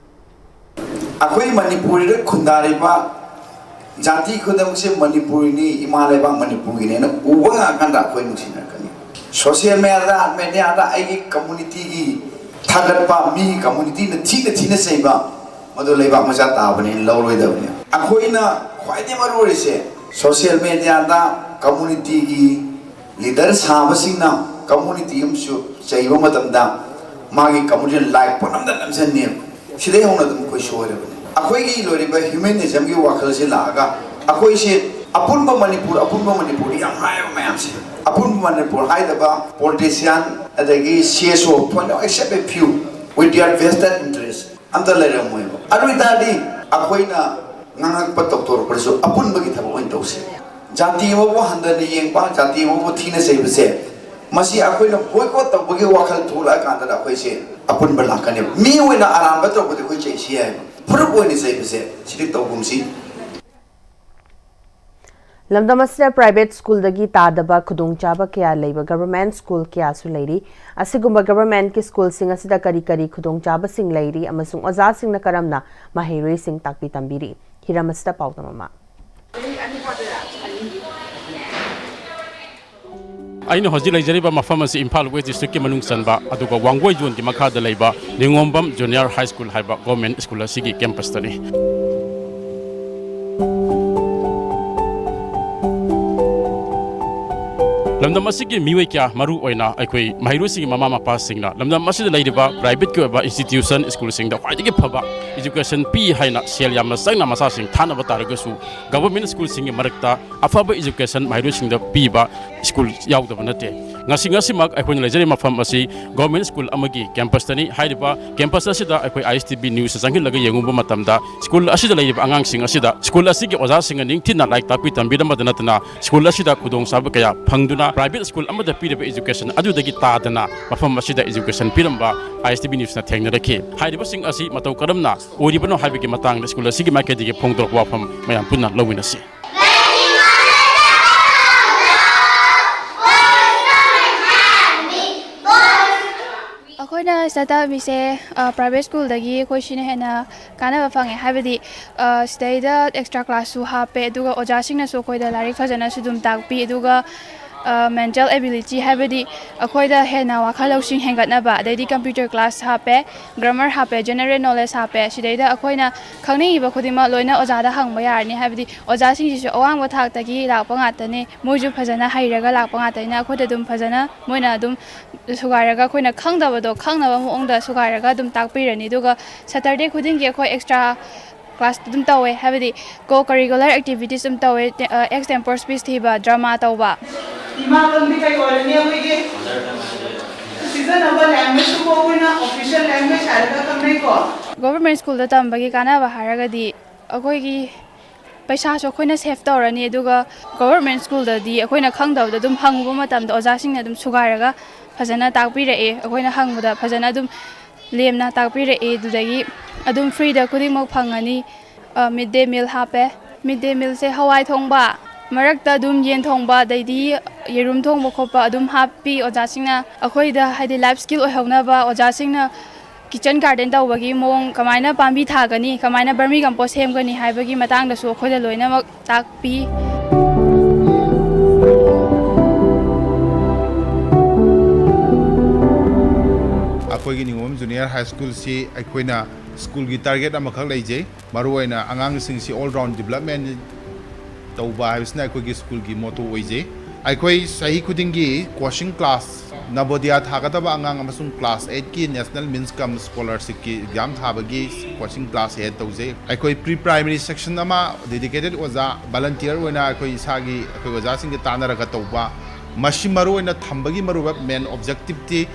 ꯑꯩꯈꯣꯏ ꯃꯅꯤꯄꯨꯔꯗ ꯈꯨꯟꯗꯥꯔꯤꯕ ꯖꯥꯇꯤ ꯈꯨꯗꯤꯡꯃꯛꯁꯦ ꯃꯅꯤꯄꯨꯔꯤꯅꯤ, ꯏꯃꯥ ꯂꯩꯕꯥꯛ ꯃꯅꯤꯄꯨꯔꯒꯤꯅꯦꯅ ꯎꯕ ꯉꯥꯛꯀꯥꯟꯗ ꯑꯩꯈꯣꯏ ꯅꯨꯡꯁꯤꯅꯔꯛꯀꯅꯤ꯫ ꯁꯣꯁꯤꯌꯦꯜ ꯃꯦꯗꯤꯌꯥꯗ, ꯃꯦꯗꯤꯌꯥꯗ ꯑꯩꯒꯤ ꯀꯝꯃꯨꯅꯤꯇꯤꯒꯤ ꯊꯥꯒꯠꯄ, ꯃꯤ ꯀꯝꯃꯨꯅꯤꯇꯤꯅ ꯊꯤꯅ ꯊꯤꯅ ꯆꯩꯕ, ꯃꯗꯨ ꯂꯩꯕꯥꯛ ꯃꯆꯥ ꯇꯥꯕꯅꯦꯅ ꯂꯧꯔꯣꯏꯗꯕꯅꯤ꯫ ꯑꯩꯈꯣꯏꯅ ꯈ꯭ꯋꯥꯏꯗꯒꯤ ꯃꯔꯨ ꯑꯣꯏꯔꯤꯁꯦ ꯁꯣꯁꯤꯌꯦꯜ ꯃꯦꯗꯤꯌꯥꯗ ꯀꯝꯃꯨꯅꯤꯇꯤꯒꯤ ꯂꯤꯗꯔ ꯁꯥꯕꯁꯤꯡꯅ ꯀꯝꯃꯨꯅꯤꯇꯤ ꯑꯃꯁꯨ ꯆꯩꯕ ꯃꯇꯝꯗ ꯃꯥꯒꯤ ꯀꯝꯃꯨꯅꯤꯇꯤ ꯂꯥꯏꯛ ꯄꯣꯠ ꯑꯝꯇ ꯅꯝꯁꯤꯟꯅꯦꯕ꯫ ꯁꯤꯗꯩ ꯍꯧꯅ ꯑꯗꯨꯝ ꯑꯩꯈꯣꯏ ꯁꯣꯏꯔꯕꯅꯤ꯫ ꯑꯩꯈꯣꯏꯒꯤ ꯂꯣꯏꯔꯤꯕ ꯍ꯭ꯌꯨꯃꯦꯅꯤꯖꯝꯒꯤ ꯋꯥꯈꯜꯁꯦ ꯂꯥꯛꯑꯒ ꯑꯩꯈꯣꯏꯁꯦ ꯑꯄꯨꯟꯕ ꯃꯅꯤꯄꯨꯔ, ꯑꯄꯨꯟꯕ ꯃꯅꯤꯄꯨꯔ ꯌꯥꯝ ꯍꯥꯏꯕ ꯃꯌꯥꯝꯁꯦ, ꯑꯄꯨꯟꯕ ꯃꯅꯤꯄꯨꯔ ꯍꯥꯏꯗꯕ ꯄꯣꯂꯤꯇꯤꯁꯤꯌꯥꯟ ꯑꯗꯒꯤ ꯁꯤ ꯑꯦꯁ ꯑꯣ ꯊꯣꯏꯅ except a few with their vested interest ꯑꯝꯇ ꯂꯩꯔꯝꯃꯣꯏꯕ꯫ ꯑꯗꯨ ꯑꯣꯏꯇꯥꯔꯗꯤ ꯑꯩꯈꯣꯏꯅ ꯉꯥꯡꯉꯛꯄ ꯇꯧꯊꯣꯔꯛꯄꯗꯁꯨ ꯑꯄꯨꯟꯕꯒꯤ ꯊꯕꯛ ꯑꯣꯏꯅ ꯇꯧꯁꯤ꯫ ꯖꯥꯇꯤ ꯑꯃꯕꯨ ꯍꯟꯊꯅ ꯌꯦꯡꯕ, ꯖꯥꯇꯤ ꯑꯃꯕꯨ ꯊꯤꯅ ꯆꯩꯕꯁꯦ, ꯃꯁꯤ ꯑꯩꯈꯣꯏꯅ ꯕꯣꯏꯀꯣꯠ ꯇꯧꯕꯒꯤ ꯋꯥꯈꯜ ꯊꯣꯛꯂꯛꯑꯀꯥꯟꯗꯗ ꯑꯩꯈꯣꯏꯁꯦ ꯑꯄꯨꯟꯕ ꯂꯥꯛꯀꯅꯦꯕ꯫ ꯃꯤ ꯑꯣꯏꯅ ꯑꯔꯥꯟꯕ ꯇꯧꯕꯗꯤ ꯑꯩꯈꯣꯏ ꯆꯩꯁꯤ ꯌꯥꯏꯕ, ꯐꯨꯔꯨꯞ ꯑꯣꯏꯅ ꯆꯩꯕꯁꯦ ꯁꯤꯗꯤ ꯇꯧꯒꯨꯝꯁꯤ꯫ ꯂꯝꯗꯝ ꯑꯁꯤꯗ ꯄ꯭ꯔꯥꯏꯚꯦꯠ ꯁ꯭ꯀꯨꯜꯗꯒꯤ ꯇꯥꯗꯕ ꯈꯨꯗꯣꯡꯆꯥꯕ ꯀꯌꯥ ꯂꯩꯕ ꯒꯚꯔꯟꯃꯦꯟꯠ ꯁ꯭ꯀꯨꯜ ꯀꯌꯥꯁꯨ ꯂꯩꯔꯤ꯫ ꯑꯁꯤꯒꯨꯝꯕ ꯒꯚꯔꯟꯃꯦꯟꯠꯀꯤ ꯁ꯭ꯀꯨꯜꯁꯤꯡ ꯑꯁꯤꯗ ꯀꯔꯤ ꯀꯔꯤ ꯈꯨꯗꯣꯡꯆꯥꯕꯁꯤꯡ ꯂꯩꯔꯤ ꯑꯃꯁꯨꯡ ꯑꯣꯖꯥꯁꯤꯡꯅ ꯀꯔꯝꯅ ꯃꯍꯩꯔꯣꯏꯁꯤꯡ ꯇꯥꯛꯄꯤ ꯇꯝꯕꯤꯔꯤ? ꯍꯤꯔꯝ ꯑꯁꯤꯗ ꯄꯥꯎꯗꯝ ꯑꯃ꯫ ꯑꯩꯅ ꯍꯧꯖꯤꯛ ꯂꯩꯖꯔꯤꯕ ꯃꯐꯝ ꯑꯁꯤ ꯏꯝꯐꯥꯜ ꯋꯦꯁ ꯗꯤꯁꯇ꯭ꯔꯤꯛꯀꯤ ꯃꯅꯨꯡ ꯆꯟꯕ, ꯑꯗꯨꯒ ꯋꯥꯡꯒꯣꯏ ꯖꯣꯟꯒꯤ ꯃꯈꯥꯗ ꯂꯩꯕ ꯅꯤꯉꯣꯝꯕꯝ ꯖꯨꯅꯤꯌꯔ ꯍꯥꯏ ꯁ꯭ꯀꯨꯜ ꯍꯥꯏꯕ ꯒꯣꯔꯃꯦꯟꯠ ꯁ꯭ꯀꯨꯜ ꯑꯁꯤꯒꯤ ꯀꯦꯝꯄꯁꯇꯅꯤ꯫ ꯂꯝꯗꯝ ꯑꯁꯤꯒꯤ ꯃꯤꯑꯣꯏ ꯀꯌꯥ, ꯃꯔꯨ ꯑꯣꯏꯅ ꯑꯩꯈꯣꯏ ꯃꯍꯩꯔꯣꯏꯁꯤꯡꯒꯤ ꯃꯃꯥ ꯃꯄꯥꯁꯤꯡꯅ ꯂꯝꯗꯝ ꯑꯁꯤꯗ ꯂꯩꯔꯤꯕ ꯄ꯭ꯔꯥꯏꯚꯦꯠꯀꯤ ꯑꯣꯏꯕ ꯏꯟꯁꯇꯤꯇ꯭ꯌꯨꯁꯟ, ꯁ꯭ꯀꯨꯜꯁꯤꯡꯗ ꯈ꯭ꯋꯥꯏꯗꯒꯤ ꯐꯕ ꯏꯖꯨꯀꯦꯁꯟ ꯄꯤ ꯍꯥꯏꯅ ꯁꯦꯜ ꯌꯥꯝꯅ ꯆꯪꯅ ꯃꯆꯥꯁꯤꯡ ꯊꯥꯅꯕ ꯇꯥꯔꯒꯁꯨ, ꯒꯚꯔꯟꯃꯦꯟꯠ ꯁ꯭ꯀꯨꯜꯁꯤꯡꯒꯤ ꯃꯔꯛꯇ ꯑꯐꯕ ꯏꯖꯨꯀꯦꯁꯟ ꯃꯍꯩꯔꯣꯏꯁꯤꯡꯗ ꯄꯤꯕ ꯁ꯭ꯀꯨꯜ ꯌꯥꯎꯗꯕ ꯅꯠꯇꯦ꯫ ꯉꯁꯤ, ꯉꯁꯤꯃꯛ ꯑꯩꯈꯣꯏꯅ ꯂꯩꯖꯔꯤꯕ ꯃꯐꯝ ꯑꯁꯤ ꯒꯚꯔꯟꯃꯦꯟꯠ ꯁ꯭ꯀꯨꯜ ꯑꯃꯒꯤ ꯀꯦꯝꯄꯁꯇꯅꯤ꯫ ꯍꯥꯏꯔꯤꯕ ꯀꯦꯝꯄꯁ ꯑꯁꯤꯗ ꯑꯩꯈꯣꯏ ISTV News ꯆꯪꯁꯤꯜꯂꯒ ꯌꯦꯡꯉꯨꯕ ꯃꯇꯝꯗ, ꯁ꯭ꯀꯨꯜ ꯑꯁꯤꯗ ꯂꯩꯔꯤꯕ ꯑꯉꯥꯡꯁꯤꯡ ꯑꯁꯤꯗ ꯁ꯭ꯀꯨꯜ ꯑꯁꯤꯒꯤ ꯑꯣꯖꯥꯁꯤꯡꯅ ꯅꯤꯡꯊꯤꯅ ꯂꯥꯏꯔꯤꯛ ꯇꯥꯛꯄꯤ ꯇꯝꯕꯤꯔꯝꯕꯗ ꯅꯠꯇꯅ, ꯁ꯭ꯀꯨꯜ ꯑꯁꯤꯗ ꯈꯨꯗꯣꯡꯆꯥꯕ ꯀꯌꯥ ꯐꯪꯗꯨꯅ, ꯄ꯭ꯔꯥꯏꯚꯦꯠ ꯁ꯭ꯀꯨꯜ ꯑꯃꯗ ꯄꯤꯔꯤꯕ ꯏꯖꯨꯀꯦꯁꯟ ꯑꯗꯨꯗꯒꯤ ꯇꯥꯗꯅ ꯃꯐꯝ ꯑꯁꯤꯗ ꯏꯖꯨꯀꯦꯁꯟ ꯄꯤꯔꯝꯕ ISTV Newsꯅ ꯊꯦꯡꯅꯔꯛꯈꯤ꯫ ꯍꯥꯏꯔꯤꯕꯁꯤꯡ ꯑꯁꯤ ꯃꯇꯧ ꯀꯔꯝꯅ ꯑꯣꯏꯔꯤꯕꯅꯣ ꯍꯥꯏꯕꯒꯤ ꯃꯇꯥꯡꯗ ꯁ꯭ꯀꯨꯜ ꯑꯁꯤꯒꯤ ꯃꯥꯏꯀꯩꯗꯒꯤ ꯐꯣꯡꯗꯣꯔꯛꯄ ꯋꯥꯐꯝ ꯃꯌꯥꯝ ꯄꯨꯟꯅ ꯂꯧꯃꯤꯟꯅꯁꯤ꯫ ꯑꯩꯈꯣꯏꯅ ꯁꯤꯗ ꯇꯝꯃꯤꯁꯦ, ꯑ, ꯄ꯭ꯔꯥꯏꯚꯦꯠ ꯁ꯭ꯀꯨꯜꯗꯒꯤ ꯑꯩꯈꯣꯏ ꯁꯤꯅ ꯍꯦꯟꯅ ꯀꯥꯟꯅꯕ ꯐꯪꯉꯦ꯫ ꯍꯥꯏꯕꯗꯤ, ꯑ, ꯁꯤꯗꯩꯗ ꯑꯦꯛꯁꯇ꯭ꯔꯥ ꯀ꯭ꯂꯥꯁꯁꯨ ꯍꯥꯞꯄꯦ, ꯑꯗꯨꯒ ꯑꯣꯖꯥꯁꯤꯡꯅꯁꯨ ꯑꯩꯈꯣꯏꯗ ꯂꯥꯏꯔꯤꯛ ꯐꯖꯅꯁꯨ ꯑꯗꯨꯝ ꯇꯥꯛꯄꯤ, ꯑꯗꯨꯒ, ꯑ, ꯃꯦꯟꯇꯦꯜ ꯑꯦꯕꯤꯂꯤꯇꯤ, ꯍꯥꯏꯕꯗꯤ ꯑꯩꯈꯣꯏꯗ ꯍꯦꯟꯅ ꯋꯥꯈꯜ ꯂꯧꯁꯤꯡ ꯍꯦꯟꯒꯠꯅꯕ, ꯑꯗꯩꯗꯤ ꯀꯝꯄ꯭ꯌꯨꯇꯔ ꯀ꯭ꯂꯥꯁ ꯍꯥꯞꯄꯦ, ꯒ꯭ꯔꯥꯃꯔ ꯍꯥꯞꯄꯦ, ꯖꯦꯅꯔꯦꯜ ꯅꯣꯂꯦꯖ ꯍꯥꯞꯄꯦ꯫ ꯁꯤꯗꯩꯗ ꯑꯩꯈꯣꯏꯅ ꯈꯪꯅꯤꯡꯉꯤꯕ ꯈꯨꯗꯤꯡꯃꯛ ꯂꯣꯏꯅ ꯑꯣꯖꯥꯗ ꯍꯪꯕ ꯌꯥꯔꯅꯤ꯫ ꯍꯥꯏꯕꯗꯤ ꯑꯣꯖꯥꯁꯤꯡꯁꯤꯁꯨ ꯑꯋꯥꯡꯕ ꯊꯥꯛꯇꯒꯤ ꯂꯥꯛꯄ ꯉꯥꯛꯇꯅꯦ, ꯃꯣꯏꯁꯨ ꯐꯖꯅ ꯍꯩꯔꯒ ꯂꯥꯛꯄ ꯉꯥꯛꯇꯅꯤꯅ ꯑꯩꯈꯣꯏꯗ ꯑꯗꯨꯝ ꯐꯖꯅ ꯃꯣꯏꯅ ꯑꯗꯨꯝ ꯁꯨꯒꯥꯏꯔꯒ ꯑꯩꯈꯣꯏꯅ ꯈꯪꯗꯕꯗꯣ ꯈꯪꯅꯕ ꯃꯑꯣꯡꯗ ꯁꯨꯒꯥꯏꯔꯒ ꯑꯗꯨꯝ ꯇꯥꯛꯄꯤꯔꯅꯤ꯫ ꯑꯗꯨꯒ ꯁꯦꯇꯔꯗꯦ ꯈꯨꯗꯤꯡꯒꯤ ꯑꯩꯈꯣꯏ ꯑꯦꯛꯁꯇ꯭ꯔꯥ ꯀ꯭ꯂꯥꯁ ꯑꯗꯨꯝ ꯇꯧꯋꯦ, ꯍꯥꯏꯕꯗꯤ ꯀꯣ ꯀꯔꯤꯀꯨꯂꯔ ꯑꯦꯛꯇꯤꯚꯤꯇꯤꯁ ꯑꯗꯨꯝ ꯇꯧꯋꯦ, ꯑꯦꯛꯁ ꯇꯦꯝꯄꯣꯔ ꯁ꯭ꯄꯤꯆ ꯊꯤꯕ, ꯗ꯭ꯔꯃꯥ ꯇꯧꯕ꯫ ꯏꯃꯥ ꯂꯣꯟꯗꯤ ꯀꯩ ꯑꯣꯏꯔꯅꯤ ꯑꯩꯈꯣꯏꯒꯤ? ꯁꯤꯖꯤꯟꯅꯕ ꯂꯦꯡꯒ꯭ꯋꯦꯖꯇꯨꯕꯨ ꯑꯩꯈꯣꯏꯅ ꯑꯣꯐꯤꯁꯤꯌꯦꯜ ꯂꯦꯡꯒ꯭ꯋꯦꯖ ꯍꯥꯏꯔꯒ ꯈꯪꯅꯩꯀꯣ꯫ ꯒꯣꯚꯔꯟꯃꯦꯟꯠ ꯁ꯭ꯀꯨꯜꯗ ꯇꯝꯕꯒꯤ ꯀꯥꯟꯅꯕ ꯍꯥꯏꯔꯒꯗꯤ ꯑꯩꯈꯣꯏꯒꯤ ꯄꯩꯁꯥꯁꯨ ꯑꯩꯈꯣꯏꯅ ꯁꯦꯐ ꯇꯧꯔꯅꯤ, ꯑꯗꯨꯒ ꯒꯣꯚꯔꯟꯃꯦꯟꯠ ꯁ꯭ꯀꯨꯜꯗꯗꯤ ꯑꯩꯈꯣꯏꯅ ꯈꯪꯗꯕꯗꯣ ꯑꯗꯨꯝ ꯍꯪꯉꯨꯕ ꯃꯇꯝꯗ ꯑꯣꯖꯥꯁꯤꯡꯅ ꯑꯗꯨꯝ ꯁꯨꯒꯥꯏꯔꯒ ꯐꯖꯅ ꯇꯥꯛꯄꯤꯔꯛꯑꯦ꯫ ꯑꯩꯈꯣꯏꯅ ꯍꯪꯕꯗ ꯐꯖꯅ ꯑꯗꯨꯝ ꯂꯦꯝꯅ ꯇꯥꯛꯄꯤꯔꯛꯑꯦ꯫ ꯑꯗꯨꯗꯒꯤ ꯑꯗꯨꯝ ꯐ꯭ꯔꯤꯗ ꯈꯨꯗꯤꯡꯃꯛ ꯐꯪꯉꯅꯤ꯫ ꯃꯤꯗ ꯗꯦ ꯃꯤꯜ ꯍꯥꯞꯄꯦ꯫ ꯃꯤꯗ ꯗꯦ ꯃꯤꯜꯁꯦ ꯍꯋꯥꯏ ꯊꯣꯡꯕ, ꯃꯔꯛꯇ ꯑꯗꯨꯝ ꯌꯦꯟ ꯊꯣꯡꯕ, ꯑꯗꯩꯗꯤ ꯌꯦꯔꯨꯝ ꯊꯣꯡꯕ ꯈꯣꯠꯄ ꯑꯗꯨꯝ ꯍꯥꯞꯄꯤ꯫ ꯑꯣꯖꯥꯁꯤꯡꯅ ꯑꯩꯈꯣꯏꯗ, ꯍꯥꯏꯗꯤ, ꯂꯥꯏꯐ ꯁ꯭ꯀꯤꯜ ꯑꯣꯏꯍꯧꯅꯕ ꯑꯣꯖꯥꯁꯤꯡꯅ ꯀꯤꯠꯆꯟ ꯒꯥꯔꯗꯦꯟ ꯇꯧꯕꯒꯤ ꯃꯑꯣꯡ, ꯀꯃꯥꯏꯅ ꯄꯥꯝꯕꯤ ꯊꯥꯒꯅꯤ, ꯀꯃꯥꯏꯅ ꯕꯔꯃꯤ ꯀꯝꯄꯣꯁ ꯁꯦꯝꯒꯅꯤ ꯍꯥꯏꯕꯒꯤ ꯃꯇꯥꯡꯗꯁꯨ ꯑꯩꯈꯣꯏꯗ ꯂꯣꯏꯅꯃꯛ ꯇꯥꯛꯄꯤ꯫ ꯑꯩꯈꯣꯏꯒꯤ ꯅꯤꯉꯣꯝꯕꯝ ꯖꯨꯅꯤꯌꯔ ꯍꯥꯏ ꯁ꯭ꯀꯨꯜꯁꯤ ꯑꯩꯈꯣꯏꯅ ꯁ꯭ꯀꯨꯜꯒꯤ ꯇꯥꯔꯒꯦꯠ ꯑꯃꯈꯛ ꯂꯩꯖꯩ꯫ ꯃꯔꯨꯑꯣꯏꯅ ꯑꯉꯥꯡꯁꯤꯡꯁꯤ all round development ꯇꯧꯕ ꯍꯥꯏꯕꯁꯤꯅ ꯑꯩꯈꯣꯏꯒꯤ ꯁ꯭ꯀꯨꯜꯒꯤ ꯃꯣꯇꯣ ꯑꯣꯏꯖꯩ꯫ ꯑꯩꯈꯣꯏ ꯆꯍꯤ ꯈꯨꯗꯤꯡꯒꯤ coaching class, ꯅꯕꯣꯗꯤꯌꯥ ꯊꯥꯒꯗꯕ ꯑꯉꯥꯡ ꯑꯃꯁꯨꯡ class eightꯀꯤ National Means Cum Scholarshipꯀꯤ exam ꯊꯥꯕꯒꯤ coaching class head ꯇꯧꯖꯩ꯫ ꯑꯩꯈꯣꯏ pre primary section ꯑꯃ dedicated ꯑꯣꯖꯥ volunteer ꯑꯣꯏꯅ ꯑꯩꯈꯣꯏ ꯏꯁꯥꯒꯤ, ꯑꯩꯈꯣꯏ ꯑꯣꯖꯥꯁꯤꯡꯒ ꯇꯥꯟꯅꯔꯒ ꯇꯧꯕ꯫ ꯃꯁꯤ ꯃꯔꯨ ꯑꯣꯏꯅ ꯊꯝꯕꯒꯤ ꯃꯔꯨꯑꯣꯏꯕ main objectiveꯇꯤ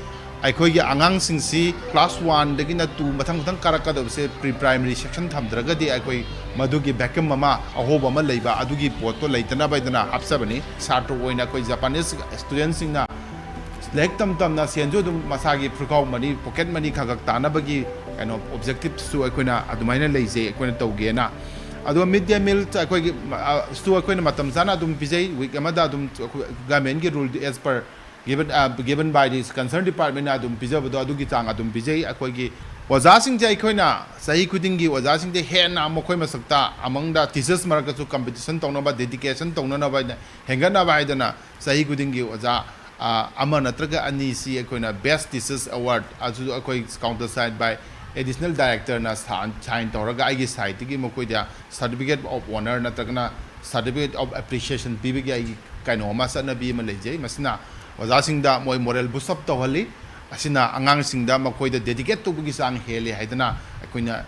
ꯑꯩꯈꯣꯏꯒꯤ ꯑꯉꯥꯡꯁꯤꯡꯁꯤ class oneꯗꯒꯤꯅ two ꯃꯊꯪ ꯃꯊꯪ ꯀꯥꯔꯛꯀꯗꯕꯁꯦ pre primary section ꯊꯝꯗ꯭ꯔꯒꯗꯤ ꯑꯩꯈꯣꯏ ꯃꯗꯨꯒꯤ vacuum ꯑꯃ, ꯑꯍꯣꯕ ꯑꯃ ꯂꯩꯕ, ꯑꯗꯨꯒꯤ ꯄꯣꯠꯇꯣ ꯂꯩꯇꯅꯕ ꯍꯥꯏꯗꯅ ꯍꯥꯞꯆꯕꯅꯤ꯫ ꯁꯥꯇ꯭ꯔ ꯑꯣꯏꯅ ꯑꯩꯈꯣꯏ Japanese studentꯁꯤꯡꯅ ꯂꯥꯏꯔꯤꯛ ꯇꯝ ꯇꯝꯅ ꯁꯦꯟꯁꯨ ꯑꯗꯨꯝ ꯃꯁꯥꯒꯤ ꯐꯨꯔꯈꯥꯎ money, pocket money ꯈꯔ ꯈꯛ ꯇꯥꯅꯕꯒꯤ ꯀꯩꯅꯣ objectiveꯁꯨ ꯑꯩꯈꯣꯏꯅ ꯑꯗꯨꯃꯥꯏꯅ ꯂꯩꯖꯩ, ꯑꯩꯈꯣꯏꯅ ꯇꯧꯒꯦꯅ꯫ ꯑꯗꯨꯒ mid day meal ꯑꯩꯈꯣꯏꯒꯤ, ꯑ, ꯁꯨ ꯑꯩꯈꯣꯏꯅ ꯃꯇꯝ ꯆꯥꯅ ꯑꯗꯨꯝ ꯄꯤꯖꯩ꯫ Week ꯑꯃꯗ ꯑꯗꯨꯝ ꯑꯩꯈꯣꯏ governmentꯀꯤ rule as per given, uh, given by the concerned departmentꯅ ꯑꯗꯨꯝ ꯄꯤꯖꯕꯗꯣ ꯑꯗꯨꯒꯤ ꯆꯥꯡ ꯑꯗꯨꯝ ꯄꯤꯖꯩ꯫ ꯑꯩꯈꯣꯏꯒꯤ ꯑꯣꯖꯥꯁꯤꯡꯁꯦ ꯑꯩꯈꯣꯏꯅ ꯆꯍꯤ ꯈꯨꯗꯤꯡꯒꯤ ꯑꯣꯖꯥꯁꯤꯡꯁꯦ ꯍꯦꯟꯅ ꯃꯈꯣꯏ ꯃꯁꯛꯇ among the teachers ꯃꯔꯛꯇꯁꯨ competition ꯇꯧꯅꯕ, dedication ꯇꯧꯅꯅꯕ ꯍꯥꯏꯅ, ꯍꯦꯟꯒꯠꯅꯕ ꯍꯥꯏꯗꯅ ꯆꯍꯤ ꯈꯨꯗꯤꯡꯒꯤ ꯑꯣꯖꯥ, ꯑ, ꯑꯃ ꯅꯠꯇ꯭ꯔꯒ ꯑꯅꯤꯁꯤ ꯑꯩꯈꯣꯏꯅ Best Teachers Award ꯑꯗꯨ ꯑꯩꯈꯣꯏ countersigned by additional directorꯅ sign ꯇꯧꯔꯒ ꯑꯩꯒꯤ sideꯇꯒꯤ ꯃꯈꯣꯏꯗ certificate of honour ꯅꯠꯇ꯭ꯔꯒꯅ certificate of appreciation ꯄꯤꯕꯒꯤ ꯑꯩꯒꯤ ꯀꯩꯅꯣ ꯑꯃ, ꯆꯠꯅꯕꯤ ꯑꯃ ꯂꯩꯖꯩ꯫ ꯃꯁꯤꯅ ꯑꯣꯖꯥꯁꯤꯡꯗ ꯃꯣꯏ moral boost up ꯇꯧꯍꯜꯂꯤ꯫ ꯑꯁꯤꯅ ꯑꯉꯥꯡꯁꯤꯡꯗ ꯃꯈꯣꯏꯗ dedicate ꯇꯧꯕꯒꯤ ꯆꯥꯡ ꯍꯦꯜꯂꯤ ꯍꯥꯏꯗꯅ ꯑꯩꯈꯣꯏꯅ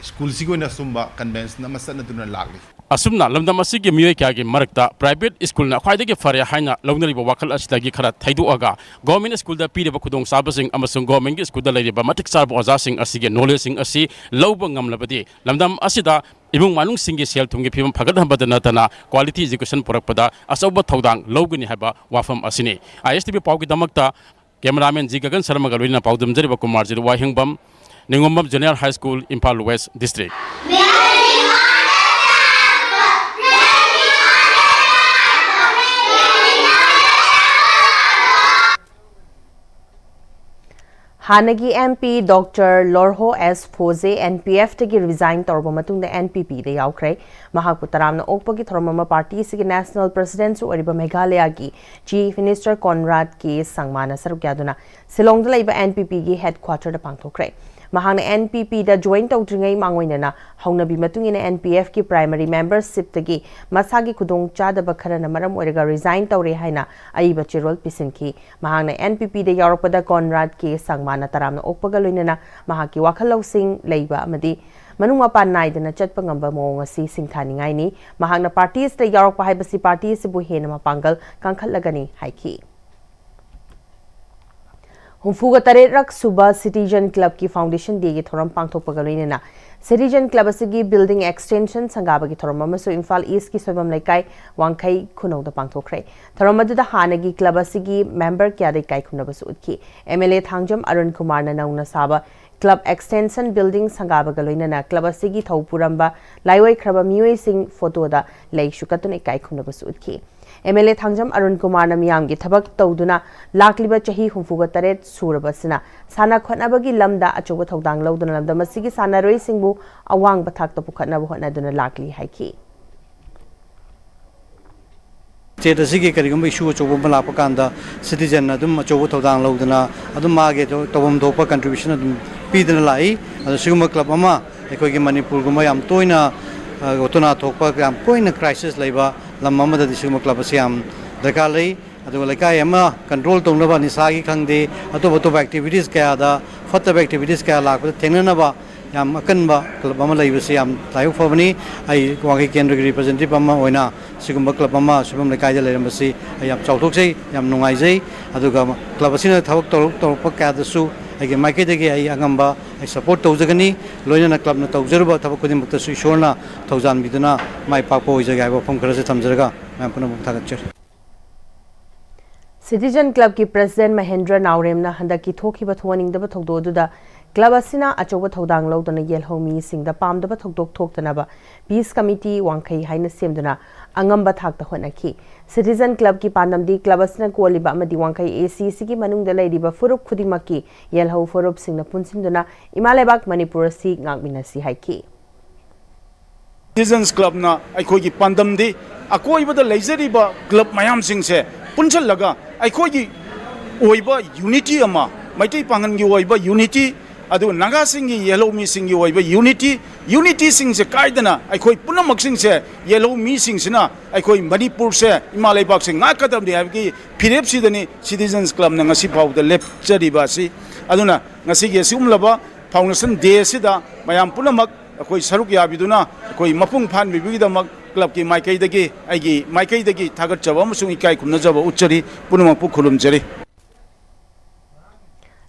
schoolꯁꯤꯒꯤ ꯑꯣꯏꯅ ꯁꯨꯝꯕ convention ꯑꯃ ꯆꯠꯅꯗꯨꯅ ꯂꯥꯛꯂꯤ꯫ ꯑꯁꯨꯝꯅ ꯂꯝꯗꯝ ꯑꯁꯤꯒꯤ ꯃꯤꯑꯣꯏ ꯀꯌꯥꯒꯤ ꯃꯔꯛꯇ private schoolꯅ ꯈ꯭ꯋꯥꯏꯗꯒꯤ ꯐꯔꯦ ꯍꯥꯏꯅ ꯂꯧꯅꯔꯤꯕ ꯋꯥꯈꯜ ꯑꯁꯤꯗꯒꯤ ꯈꯔ ꯊꯩꯗꯣꯛꯑꯒ government schoolꯗ ꯄꯤꯔꯤꯕ ꯈꯨꯗꯣꯡꯆꯥꯕꯁꯤꯡ ꯑꯃꯁꯨꯡ governmentꯀꯤ schoolꯗ ꯂꯩꯔꯤꯕ ꯃꯇꯤꯛ ꯆꯥꯔꯕ ꯑꯣꯖꯥꯁꯤꯡ ꯑꯁꯤꯒꯤ knowledgeꯁꯤꯡ ꯑꯁꯤ ꯂꯧꯕ ꯉꯝꯂꯕꯗꯤ ꯂꯝꯗꯝ ꯑꯁꯤꯗ ꯏꯃꯨꯡ ꯃꯅꯨꯡꯁꯤꯡꯒꯤ ꯁꯦꯜ ꯊꯨꯝꯒꯤ ꯐꯤꯕꯝ ꯐꯒꯠꯍꯟꯕꯗ ꯅꯠꯇꯅ quality education ꯄꯨꯔꯛꯄꯗ ꯑꯆꯧꯕ ꯊꯧꯗꯥꯡ ꯂꯧꯒꯅꯤ ꯍꯥꯏꯕ ꯋꯥꯐꯝ ꯑꯁꯤꯅꯤ꯫ ISTV ꯄꯥꯎꯒꯤꯗꯃꯛꯇ cameraman G ꯒꯒꯟ ꯁꯔꯃꯒ ꯂꯣꯏꯅꯅ ꯄꯥꯎꯗꯝꯖꯔꯤꯕ ꯀꯨꯃꯥꯔꯖꯤꯠ ꯋꯥꯍꯦꯡꯕꯝ, ꯅꯤꯉꯣꯝꯕꯝ Junior High School, Imphal West District꯫ ꯍꯥꯟꯅꯒꯤ MP Doctor Lorho S ꯐꯣꯖꯦ NPFꯇꯒꯤ resign ꯇꯧꯔꯕ ꯃꯇꯨꯡꯗ NPPꯗ ꯌꯥꯎꯈ꯭ꯔꯦ꯫ ꯃꯍꯥꯛꯄꯨ ꯇꯔꯥꯝꯅ ꯑꯣꯛꯄꯒꯤ ꯊꯧꯔꯝ ꯑꯃ party ꯑꯁꯤꯒꯤ national presidentꯁꯨ ꯑꯣꯏꯔꯤꯕ ꯃꯦꯘꯥꯂꯌꯥꯒꯤ Chief Minister Conrad K ꯁꯪꯃꯥꯅ ꯁꯔꯨꯛ ꯌꯥꯗꯨꯅ ꯁꯤꯂꯣꯡꯗ ꯂꯩꯕ NPPꯒꯤ headquarterꯗ ꯄꯥꯡꯊꯣꯛꯈ꯭ꯔꯦ꯫ ꯃꯍꯥꯛꯅ ꯑꯦꯟ ꯄꯤ ꯄꯤꯗ ꯖꯣꯏꯟ ꯇꯧꯗ꯭ꯔꯤꯉꯩ ꯃꯥꯡꯑꯣꯏꯅꯅ ꯍꯧꯅꯕꯤ ꯃꯇꯨꯡ ꯏꯟꯅ ꯑꯦꯟ ꯄꯤ ꯑꯦꯐꯀꯤ ꯄ꯭ꯔꯥꯏꯃꯔꯤ ꯃꯦꯝꯕꯔꯁꯤꯞꯇꯒꯤ ꯃꯁꯥꯒꯤ ꯈꯨꯗꯣꯡꯆꯥꯗꯕ ꯈꯔꯅ ꯃꯔꯝ ꯑꯣꯏꯔꯒ ꯔꯤꯖꯥꯏꯟ ꯇꯧꯔꯦ ꯍꯥꯏꯅ ꯑꯏꯕ ꯆꯦꯔꯣꯜ ꯄꯤꯁꯤꯟꯈꯤ꯫ ꯃꯍꯥꯛꯅ ꯑꯦꯟ ꯄꯤ ꯄꯤꯗ ꯌꯥꯎꯔꯛꯄꯗ ꯀꯣꯟꯔꯥꯗ ꯀꯦ ꯁꯪꯃꯥꯅ ꯇꯔꯥꯝꯅ ꯑꯣꯛꯄꯒ ꯂꯣꯏꯅꯅ ꯃꯍꯥꯛꯀꯤ ꯋꯥꯈꯜ ꯂꯧꯁꯤꯡ ꯂꯩꯕ ꯑꯃꯗꯤ ꯃꯅꯨꯡ ꯃꯄꯥꯟ ꯅꯥꯏꯗꯅ ꯆꯠꯄ ꯉꯝꯕ ꯃꯑꯣꯡ ꯑꯁꯤ ꯁꯤꯡꯊꯥꯅꯤꯡꯉꯥꯏꯅꯤ꯫ ꯃꯍꯥꯛꯅ ꯄꯥꯔꯇꯤ ꯑꯁꯤꯗ ꯌꯥꯎꯔꯛꯄ ꯍꯥꯏꯕꯁꯤ ꯄꯥꯔꯇꯤ ꯑꯁꯤꯕꯨ ꯍꯦꯟꯅ ꯃꯄꯥꯡꯒꯜ ꯀꯟꯈꯠꯂꯒꯅꯤ ꯍꯥꯏꯈꯤ꯫ ꯍꯨꯝꯐꯨꯒ ꯇꯔꯦꯠꯔꯛ ꯁꯨꯕ ꯁꯤꯇꯤꯖꯟ ꯀ꯭ꯂꯕꯀꯤ ꯐꯥꯎꯟꯗꯦꯁꯟ ꯗꯦꯒꯤ ꯊꯧꯔꯝ ꯄꯥꯡꯊꯣꯛꯄꯒ ꯂꯣꯏꯅꯅ ꯁꯤꯇꯤꯖꯟ ꯀ꯭ꯂꯕ ꯑꯁꯤꯒꯤ ꯕꯤꯜꯗꯤꯡ ꯑꯦꯛꯁꯇꯦꯟꯁꯟ ꯁꯪꯒꯥꯕꯒꯤ ꯊꯧꯔꯝ ꯑꯃꯁꯨ ꯏꯝꯐꯥꯜ ꯏꯁꯀꯤ ꯁꯣꯏꯕꯝ ꯂꯩꯀꯥꯏ ꯋꯥꯡꯈꯩ ꯈꯨꯅꯧꯗ ꯄꯥꯡꯊꯣꯛꯈ꯭ꯔꯦ꯫ ꯊꯧꯔꯝ ꯑꯗꯨꯗ ꯍꯥꯟꯅꯒꯤ ꯀ꯭ꯂꯕ ꯑꯁꯤꯒꯤ ꯃꯦꯝꯕꯔ ꯀꯌꯥꯗ ꯏꯀꯥꯏ ꯈꯨꯝꯅꯕꯁꯨ ꯎꯠꯈꯤ꯫ M L A Thangjam Arun ꯀꯨꯃꯥꯔꯅ ꯅꯧꯅ ꯁꯥꯕ ꯀ꯭ꯂꯕ ꯑꯦꯛꯁꯇꯦꯟꯁꯟ ꯕꯤꯜꯗꯤꯡ ꯁꯪꯒꯥꯕꯒ ꯂꯣꯏꯅꯅ ꯀ꯭ꯂꯕ ꯑꯁꯤꯒꯤ ꯊꯧ ꯄꯨꯔꯝꯕ ꯂꯥꯏꯑꯣꯏꯈ꯭ꯔꯕ ꯃꯤꯑꯣꯏꯁꯤꯡ ꯐꯣꯇꯣꯗ ꯂꯩꯁꯨ ꯀꯠꯇꯨꯅ ꯏꯀꯥꯏ ꯈꯨꯝꯅꯕꯁꯨ ꯎꯠꯈꯤ꯫ M L A Thangjam Arun ꯀꯨꯃꯥꯔꯅ ꯃꯤꯌꯥꯝꯒꯤ ꯊꯕꯛ ꯇꯧꯗꯨꯅ ꯂꯥꯛꯂꯤꯕ ꯆꯍꯤ ꯍꯨꯝꯐꯨꯒ ꯇꯔꯦꯠ ꯁꯨꯔꯕꯁꯤꯅ ꯁꯥꯟꯅ ꯈꯣꯠꯅꯕꯒꯤ ꯂꯝꯗ ꯑꯆꯧꯕ ꯊꯧꯗꯥꯡ ꯂꯧꯗꯨꯅ ꯂꯝꯗꯝ ꯑꯁꯤꯒꯤ ꯁꯥꯟꯅꯔꯣꯏꯁꯤꯡꯕꯨ ꯑꯋꯥꯡꯕ ꯊꯥꯛꯇ ꯄꯨꯈꯠꯅꯕ ꯍꯣꯠꯅꯗꯨꯅ ꯂꯥꯛꯂꯤ ꯍꯥꯏꯈꯤ꯫ ꯁ꯭ꯇꯦꯠ ꯑꯁꯤꯒꯤ ꯀꯔꯤꯒꯨꯝꯕ ꯏꯁꯨ ꯑꯆꯧꯕ ꯑꯃ ꯂꯥꯛꯄ ꯀꯥꯟꯗ ꯁꯤꯇꯤꯖꯟꯅ ꯑꯗꯨꯝ ꯑꯆꯧꯕ ꯊꯧꯗꯥꯡ ꯂꯧꯗꯅ ꯑꯗꯨꯝ ꯃꯥꯒꯤ ꯇꯧꯐꯝ ꯊꯣꯛꯄ ꯀꯟꯇ꯭ꯔꯤꯕ꯭ꯌꯨꯁꯟ ꯑꯗꯨꯝ ꯄꯤꯗꯨꯅ ꯂꯥꯛꯏ꯫ ꯑꯗꯣ ꯁꯤꯒꯨꯝꯕ ꯀ꯭ꯂꯕ ꯑꯃ ꯑꯩꯈꯣꯏꯒꯤ ꯃꯅꯤꯄꯨꯔꯒꯨꯝꯕ ꯌꯥꯝ ꯇꯣꯏꯅ ꯑꯣꯇꯣꯅꯥ ꯊꯣꯛꯄ ꯌꯥꯝ ꯇꯣꯏꯅ ꯀ꯭ꯔꯥꯏꯁꯤꯁ ꯂꯩꯕ ꯂꯝ ꯑꯃꯗꯗꯤ ꯁꯤꯒꯨꯝꯕ ꯀ꯭ꯂꯕ ꯑꯁꯤ ꯌꯥꯝ ꯗꯔꯀꯥꯔ ꯂꯩ꯫ ꯑꯗꯨꯒ ꯂꯩꯀꯥꯏ ꯑꯃ ꯀꯟꯇ꯭ꯔꯣꯜ ꯇꯧꯅꯕ ꯅꯤꯁꯥꯒꯤ ꯈꯪꯗꯦ, ꯑꯇꯣꯞ ꯑꯇꯣꯞꯄ ꯑꯦꯛꯇꯤꯚꯤꯇꯤꯁ ꯀꯌꯥꯗ, ꯐꯠꯇꯕ ꯑꯦꯛꯇꯤꯚꯤꯇꯤꯁ ꯀꯌꯥ ꯂꯥꯛꯄꯗ ꯊꯦꯡꯅꯅꯕ ꯌꯥꯝ ꯑꯀꯟꯕ ꯀ꯭ꯂꯕ ꯑꯃ ꯂꯩꯕꯁꯤ ꯌꯥꯝ ꯂꯥꯏꯕꯛ ꯐꯕꯅꯤ꯫ ꯑꯩ ꯋꯥꯡꯈꯩ ꯀꯦꯟꯗ꯭ꯔꯒꯤ ꯔꯤꯄ꯭ꯔꯖꯦꯟꯇꯦꯇꯤꯚ ꯑꯃ ꯑꯣꯏꯅ ꯁꯤꯒꯨꯝꯕ ꯀ꯭ꯂꯕ ꯑꯃ ꯁꯣꯏꯕꯝ ꯂꯩꯀꯥꯏꯗ ꯂꯩꯔꯝꯕꯁꯤ ꯑꯩ ꯌꯥꯝ ꯆꯥꯎꯊꯣꯛꯆꯩ, ꯌꯥꯝ ꯅꯨꯡꯉꯥꯏꯖꯩ꯫ ꯑꯗꯨꯒ ꯀ꯭ꯂꯕ ꯑꯁꯤꯅ ꯊꯕꯛ ꯇꯧꯔꯛ-, ꯇꯧꯔꯛꯄ ꯀꯌꯥꯗꯁꯨ ꯑꯩꯒꯤ ꯃꯥꯏꯀꯩꯗꯒꯤ ꯑꯩ ꯑꯉꯝꯕ ꯑꯩ ꯁꯄꯣꯔꯠ ꯇꯧꯖꯒꯅꯤ꯫ ꯂꯣꯏꯅꯅ ꯀ꯭ꯂꯕꯅ ꯇꯧꯖꯔꯨꯕ ꯊꯕꯛ ꯈꯨꯗꯤꯡꯃꯛꯇꯁꯨ ꯏꯁꯣꯔꯅ ꯊꯧꯖꯥꯟꯕꯤꯗꯨꯅ ꯃꯥꯏ ꯄꯥꯛꯄ ꯑꯣꯏꯖꯒꯦ ꯍꯥꯏꯕ ꯋꯥꯐꯝ ꯈꯔꯁꯨ ꯊꯝꯖꯔꯒ ꯃꯌꯥꯝ ꯄꯨꯝꯅꯃꯛ ꯊꯥꯒꯠꯆꯔꯤ꯫ ꯁꯤꯇꯤꯖꯟ ꯀ꯭ꯂꯕꯀꯤ ꯄ꯭ꯔꯦꯁꯤꯗꯦꯟꯠ ꯃꯍꯦꯟꯗ꯭ꯔ ꯅꯥꯎꯔꯦꯝꯅ ꯍꯟꯗꯛꯀꯤ ꯊꯣꯛꯈꯤꯕ ꯊꯣꯛꯍꯟꯅꯤꯡꯗꯕ ꯊꯧꯗꯣꯛ ꯑꯗꯨꯗ ꯀ꯭ꯂꯕ ꯑꯁꯤꯅ ꯑꯆꯧꯕ ꯊꯧꯗꯥꯡ ꯂꯧꯗꯨꯅ ꯌꯦꯜꯍꯧ ꯃꯤꯁꯤꯡꯗ ꯄꯥꯝꯗꯕ ꯊꯧꯗꯣꯛ ꯊꯣꯛꯇꯅꯕ ꯄꯤꯁ ꯀꯃꯤꯇꯤ ꯋꯥꯡꯈꯩ ꯍꯥꯏꯅ ꯁꯦꯝꯗꯨꯅ ꯑꯉꯝꯕ ꯊꯥꯛꯇ ꯍꯣꯠꯅꯈꯤ꯫ ꯁꯤꯇꯤꯖꯟ ꯀ꯭ꯂꯕꯀꯤ ꯄꯥꯟꯗꯝꯗꯤ ꯀ꯭ꯂꯕ ꯑꯁꯤꯅ ꯀꯣꯜꯂꯤꯕ ꯑꯃꯗꯤ ꯋꯥꯡꯈꯩ ꯑꯦ ꯁꯤ ꯁꯤꯒꯤ ꯃꯅꯨꯡꯗ ꯂꯩꯔꯤꯕ ꯐꯨꯔꯨꯞ ꯈꯨꯗꯤꯡꯃꯛꯀꯤ ꯌꯦꯜꯍꯧ ꯐꯨꯔꯨꯞꯁꯤꯡꯅ ꯄꯨꯟꯁꯤꯟꯗꯨꯅ ꯏꯃꯥ ꯂꯩꯕꯥꯛ ꯃꯅꯤꯄꯨꯔ ꯑꯁꯤ ꯉꯥꯛꯃꯤꯟꯅꯁꯤ ꯍꯥꯏꯈꯤ꯫ ꯁꯤꯇꯤꯖꯟꯁ ꯀ꯭ꯂꯕꯅ ꯑꯩꯈꯣꯏꯒꯤ ꯄꯥꯟꯗꯝꯗꯤ ꯑꯀꯣꯏꯕꯗ ꯂꯩꯖꯔꯤꯕ ꯀ꯭ꯂꯕ ꯃꯌꯥꯝꯁꯤꯡꯁꯦ ꯄꯨꯟꯁꯤꯜꯂꯒ ꯑꯩꯈꯣꯏꯒꯤ ꯑꯣꯏꯕ ꯌꯨꯅꯤꯇꯤ ꯑꯃ, ꯃꯩꯇꯩ ꯄꯥꯉꯜꯒꯤ ꯑꯣꯏꯕ ꯌꯨꯅꯤꯇꯤ ꯑꯗꯨꯒ ꯅꯥꯒꯥꯁꯤꯡꯒꯤ, ꯌꯦꯜꯍꯧꯃꯤꯁꯤꯡꯒꯤ ꯑꯣꯏꯕ ꯌꯨꯅꯤꯇꯤ, ꯌꯨꯅꯤꯇꯤꯁꯤꯡꯁꯦ ꯀꯥꯏꯗꯅ ꯑꯩꯈꯣꯏ ꯄꯨꯝꯅꯃꯛꯁꯤꯡꯁꯦ, ꯌꯦꯜꯍꯧꯃꯤꯁꯤꯡꯁꯤꯅ ꯑꯩꯈꯣꯏ ꯃꯅꯤꯄꯨꯔꯁꯦ, ꯏꯃꯥ ꯂꯩꯕꯥꯛꯁꯦ ꯉꯥꯛꯀꯗꯕꯅꯤ ꯍꯥꯏꯕꯒꯤ ꯐꯤꯔꯦꯞꯁꯤꯗꯅꯤ ꯁꯤꯇꯤꯖꯟꯁ ꯀ꯭ꯂꯕꯅ ꯉꯁꯤ ꯐꯥꯎꯕꯗ ꯂꯦꯞꯆꯔꯤꯕ ꯑꯁꯤ꯫ ꯑꯗꯨꯅ ꯉꯁꯤꯒꯤ ꯑꯁꯤꯒꯨꯝꯂꯕ ꯐꯥꯎꯟꯗꯦꯁꯟ ꯗꯦ ꯑꯁꯤꯗ ꯃꯌꯥꯝ ꯄꯨꯝꯅꯃꯛ ꯑꯩꯈꯣꯏ ꯁꯔꯨꯛ ꯌꯥꯕꯤꯗꯨꯅ ꯑꯩꯈꯣꯏ ꯃꯄꯨꯡ ꯐꯥꯍꯟꯕꯤꯕꯒꯤꯗꯃꯛ ꯀ꯭ꯂꯕꯀꯤ ꯃꯥꯏꯀꯩꯗꯒꯤ, ꯑꯩꯒꯤ ꯃꯥꯏꯀꯩꯗꯒꯤ ꯊꯥꯒꯠꯆꯕ ꯑꯃꯁꯨꯡ ꯏꯀꯥꯏ ꯈꯨꯝꯅꯖꯕ ꯎꯠꯆꯔꯤ꯫ ꯄꯨꯝꯅꯃꯛꯄꯨ ꯈꯨꯔꯨꯝꯖꯔꯤ꯫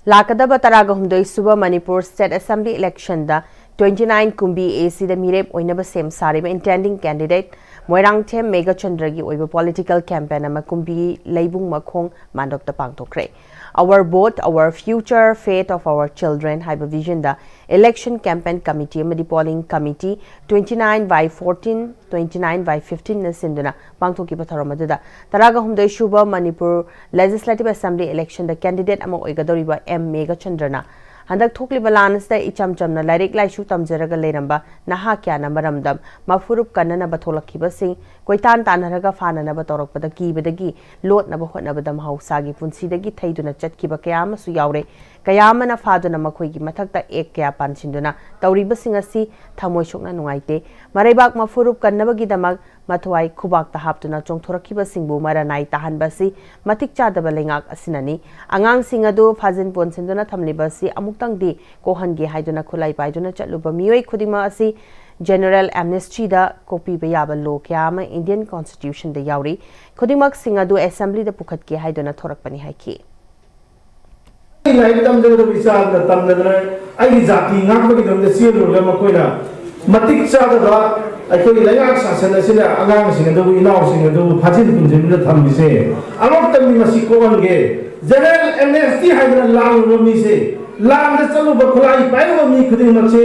ꯂꯥꯛꯀꯗꯕ ꯇꯔꯥꯒ ꯍꯨꯝꯗꯣꯏ ꯁꯨꯕ ꯃꯅꯤꯄꯨꯔ ꯁ꯭ꯇꯦꯠ ꯑꯦꯁꯦꯝꯕ꯭ꯂꯤ ꯏꯂꯦꯛꯁꯟꯗ twenty nine ꯀꯨꯝꯕꯤ ꯑꯦ ꯁꯤꯗ ꯃꯤꯔꯦꯞ ꯑꯣꯏꯅꯕ ꯁꯦꯝ ꯁꯥꯔꯤꯕ ꯏꯟꯇꯦꯟꯗꯤꯡ ꯀꯦꯟꯗꯤꯗꯦꯠ ꯃꯣꯏꯔꯥꯡꯊꯦꯝ ꯃꯦꯘꯆꯟꯗ꯭ꯔꯒꯤ ꯑꯣꯏꯕ ꯄꯣꯂꯤꯇꯤꯀꯦꯜ ꯀꯦꯝꯄꯦꯟ ꯑꯃ ꯀꯨꯝꯕꯤ ꯂꯩꯕꯨꯡ ꯃꯈꯣꯡ ꯃꯥꯟꯗꯣꯞꯇ ꯄꯥꯡꯊꯣꯛꯈ꯭ꯔꯦ꯫ Our vote, our future, fate of our children ꯍꯥꯏꯕ ꯚꯤꯖꯟꯗ ꯏꯂꯦꯛꯁꯟ ꯀꯦꯝꯄꯦꯟ ꯀꯃꯤꯇꯤ ꯑꯃꯗꯤ polling committee twenty nine by fourteen, twenty nine by fifteen ꯅ ꯁꯤꯟꯗꯨꯅ ꯄꯥꯡꯊꯣꯛꯈꯤꯕ ꯊꯧꯔꯝ ꯑꯗꯨꯗ ꯇꯔꯥꯒ ꯍꯨꯝꯗꯣꯏ ꯁꯨꯕ ꯃꯅꯤꯄꯨꯔ ꯂꯦꯖꯤꯁꯂꯦꯇꯤꯚ ꯑꯦꯁꯦꯝꯕ꯭ꯂꯤ ꯏꯂꯦꯛꯁꯟꯗ ꯀꯦꯟꯗꯤꯗꯦꯠ ꯑꯃ ꯑꯣꯏꯒꯗꯧꯔꯤꯕ ꯑꯦꯝ ꯃꯦꯘꯆꯟꯗ꯭ꯔꯅ ꯍꯟꯗꯛ ꯊꯣꯛꯂꯤꯕ ꯂꯥꯟ ꯑꯁꯤꯗ ꯏꯆꯝ ꯆꯝꯅ ꯂꯥꯏꯔꯤꯛ ꯂꯥꯏꯁꯨ ꯇꯝꯖꯔꯒ ꯂꯩꯔꯝꯕ ꯅꯍꯥ ꯀꯌꯥꯅ ꯃꯔꯝꯗꯝ ꯃꯐꯨꯔꯨꯞ ꯀꯟꯅꯅꯕ ꯊꯣꯛꯂꯛꯈꯤꯕꯁꯤꯡ ꯀꯣꯏꯇꯥꯟ ꯇꯥꯟꯅꯔꯒ ꯐꯥꯅꯅꯕ ꯇꯧꯔꯛꯄꯗ ꯀꯤꯕꯗꯒꯤ ꯂꯣꯠꯅꯕ ꯍꯣꯠꯅꯕꯗ ꯃꯍꯧꯁꯥꯒꯤ ꯄꯨꯟꯁꯤꯗꯒꯤ ꯊꯩꯗꯨꯅ ꯆꯠꯈꯤꯕ ꯀꯌꯥ ꯑꯃꯁꯨ ꯌꯥꯎꯔꯦ꯫ ꯀꯌꯥ ꯑꯃꯅ ꯐꯥꯗꯨꯅ ꯃꯈꯣꯏꯒꯤ ꯃꯊꯛꯇ ꯑꯦꯛ ꯀꯌꯥ ꯄꯥꯟꯁꯤꯟꯗꯨꯅ ꯇꯧꯔꯤꯕꯁꯤꯡ ꯑꯁꯤ ꯊꯃꯣꯏ ꯁꯣꯛꯅ ꯅꯨꯡꯉꯥꯏꯇꯦ꯫ ꯃꯔꯩꯕꯥꯛ ꯃꯐꯨꯔꯨꯞ ꯀꯟꯅꯕꯒꯤꯗꯃꯛ ꯃꯊ꯭ꯋꯥꯏ ꯈꯨꯕꯥꯛꯇ ꯍꯥꯞꯇꯨꯅ ꯆꯣꯡꯊꯣꯔꯛꯈꯤꯕꯁꯤꯡꯕꯨ ꯃꯔꯥꯅꯥꯏ ꯇꯥꯍꯟꯕ ꯑꯁꯤ ꯃꯇꯤꯛ ꯆꯥꯗꯕ ꯂꯩꯉꯥꯛ ꯑꯁꯤꯅꯅꯤ꯫ ꯑꯉꯥꯡꯁꯤꯡ ꯑꯗꯨ ꯐꯥꯖꯤꯟ ꯄꯣꯟꯁꯤꯟꯗꯨꯅ ꯊꯝꯂꯤꯕ ꯑꯁꯤ ꯑꯃꯨꯛꯇꯪꯗꯤ ꯀꯣꯛꯍꯟꯒꯦ ꯍꯥꯏꯗꯨꯅ ꯈꯨꯠꯂꯥꯏ ꯄꯥꯏꯗꯨꯅ ꯆꯠꯂꯨꯕ ꯃꯤꯑꯣꯏ ꯈꯨꯗꯤꯡꯃꯛ ꯑꯁꯤ ꯖꯦꯅꯔꯦꯜ ꯑꯦꯝꯅꯦꯁꯇꯤꯗ ꯀꯣꯛꯄꯤꯕ ꯌꯥꯕ ꯂꯣ ꯀꯌꯥ ꯑꯃ ꯏꯟꯗꯤꯌꯟ ꯀꯣꯟꯁꯇꯤꯇ꯭ꯌꯨꯁꯟꯗ ꯌꯥꯎꯔꯤ꯫ ꯈꯨꯗꯤꯡꯃꯛꯁꯤꯡ ꯑꯗꯨ ꯑꯦꯁꯦꯝꯕ꯭ꯂꯤꯗ ꯄꯨꯈꯠꯀꯦ ꯍꯥꯏꯗꯨꯅ ꯊꯣꯔꯛꯄꯅꯤ ꯍꯥꯏꯈꯤ꯫ ꯂꯥꯏꯔꯤꯛ ꯇꯝꯖꯒꯗꯕ ꯏꯆꯥꯗꯨꯅ ꯇꯝꯗꯗꯅ ꯑꯩꯒꯤ ꯖꯥꯇꯤ ꯉꯥꯛꯄꯒꯤꯗꯃꯛꯇ ꯆꯦꯜꯂꯨꯔꯒ ꯃꯈꯣꯏꯅ ꯃꯇꯤꯛ ꯆꯥꯗꯕ ꯑꯩꯈꯣꯏꯒꯤ ꯂꯩꯉꯥꯛ ꯁꯥꯁꯟ ꯑꯁꯤꯅ ꯑꯉꯥꯡꯁꯤꯡ ꯑꯗꯨꯕꯨ, ꯏꯅꯥꯎꯁꯤꯡ ꯑꯗꯨꯕꯨ ꯐꯥꯖꯤꯟ ꯄꯨꯟꯁꯤꯟꯗꯨꯅ ꯊꯝꯃꯤꯁꯦ ꯑꯃꯨꯛꯇꯪꯗꯤ ꯃꯁꯤ ꯀꯣꯛꯍꯟꯒꯦ꯫ ꯖꯦꯅꯔꯦꯜ ꯑꯦꯝꯅꯦꯁꯇꯤ ꯍꯥꯏꯗꯅ ꯂꯥꯛꯂꯨꯕ ꯃꯤꯁꯦ, ꯂꯥꯟꯗ ꯆꯠꯂꯨꯕ ꯈꯨꯠꯂꯥꯏ ꯄꯥꯏꯔꯨꯕ ꯃꯤ ꯈꯨꯗꯤꯡꯃꯛꯁꯦ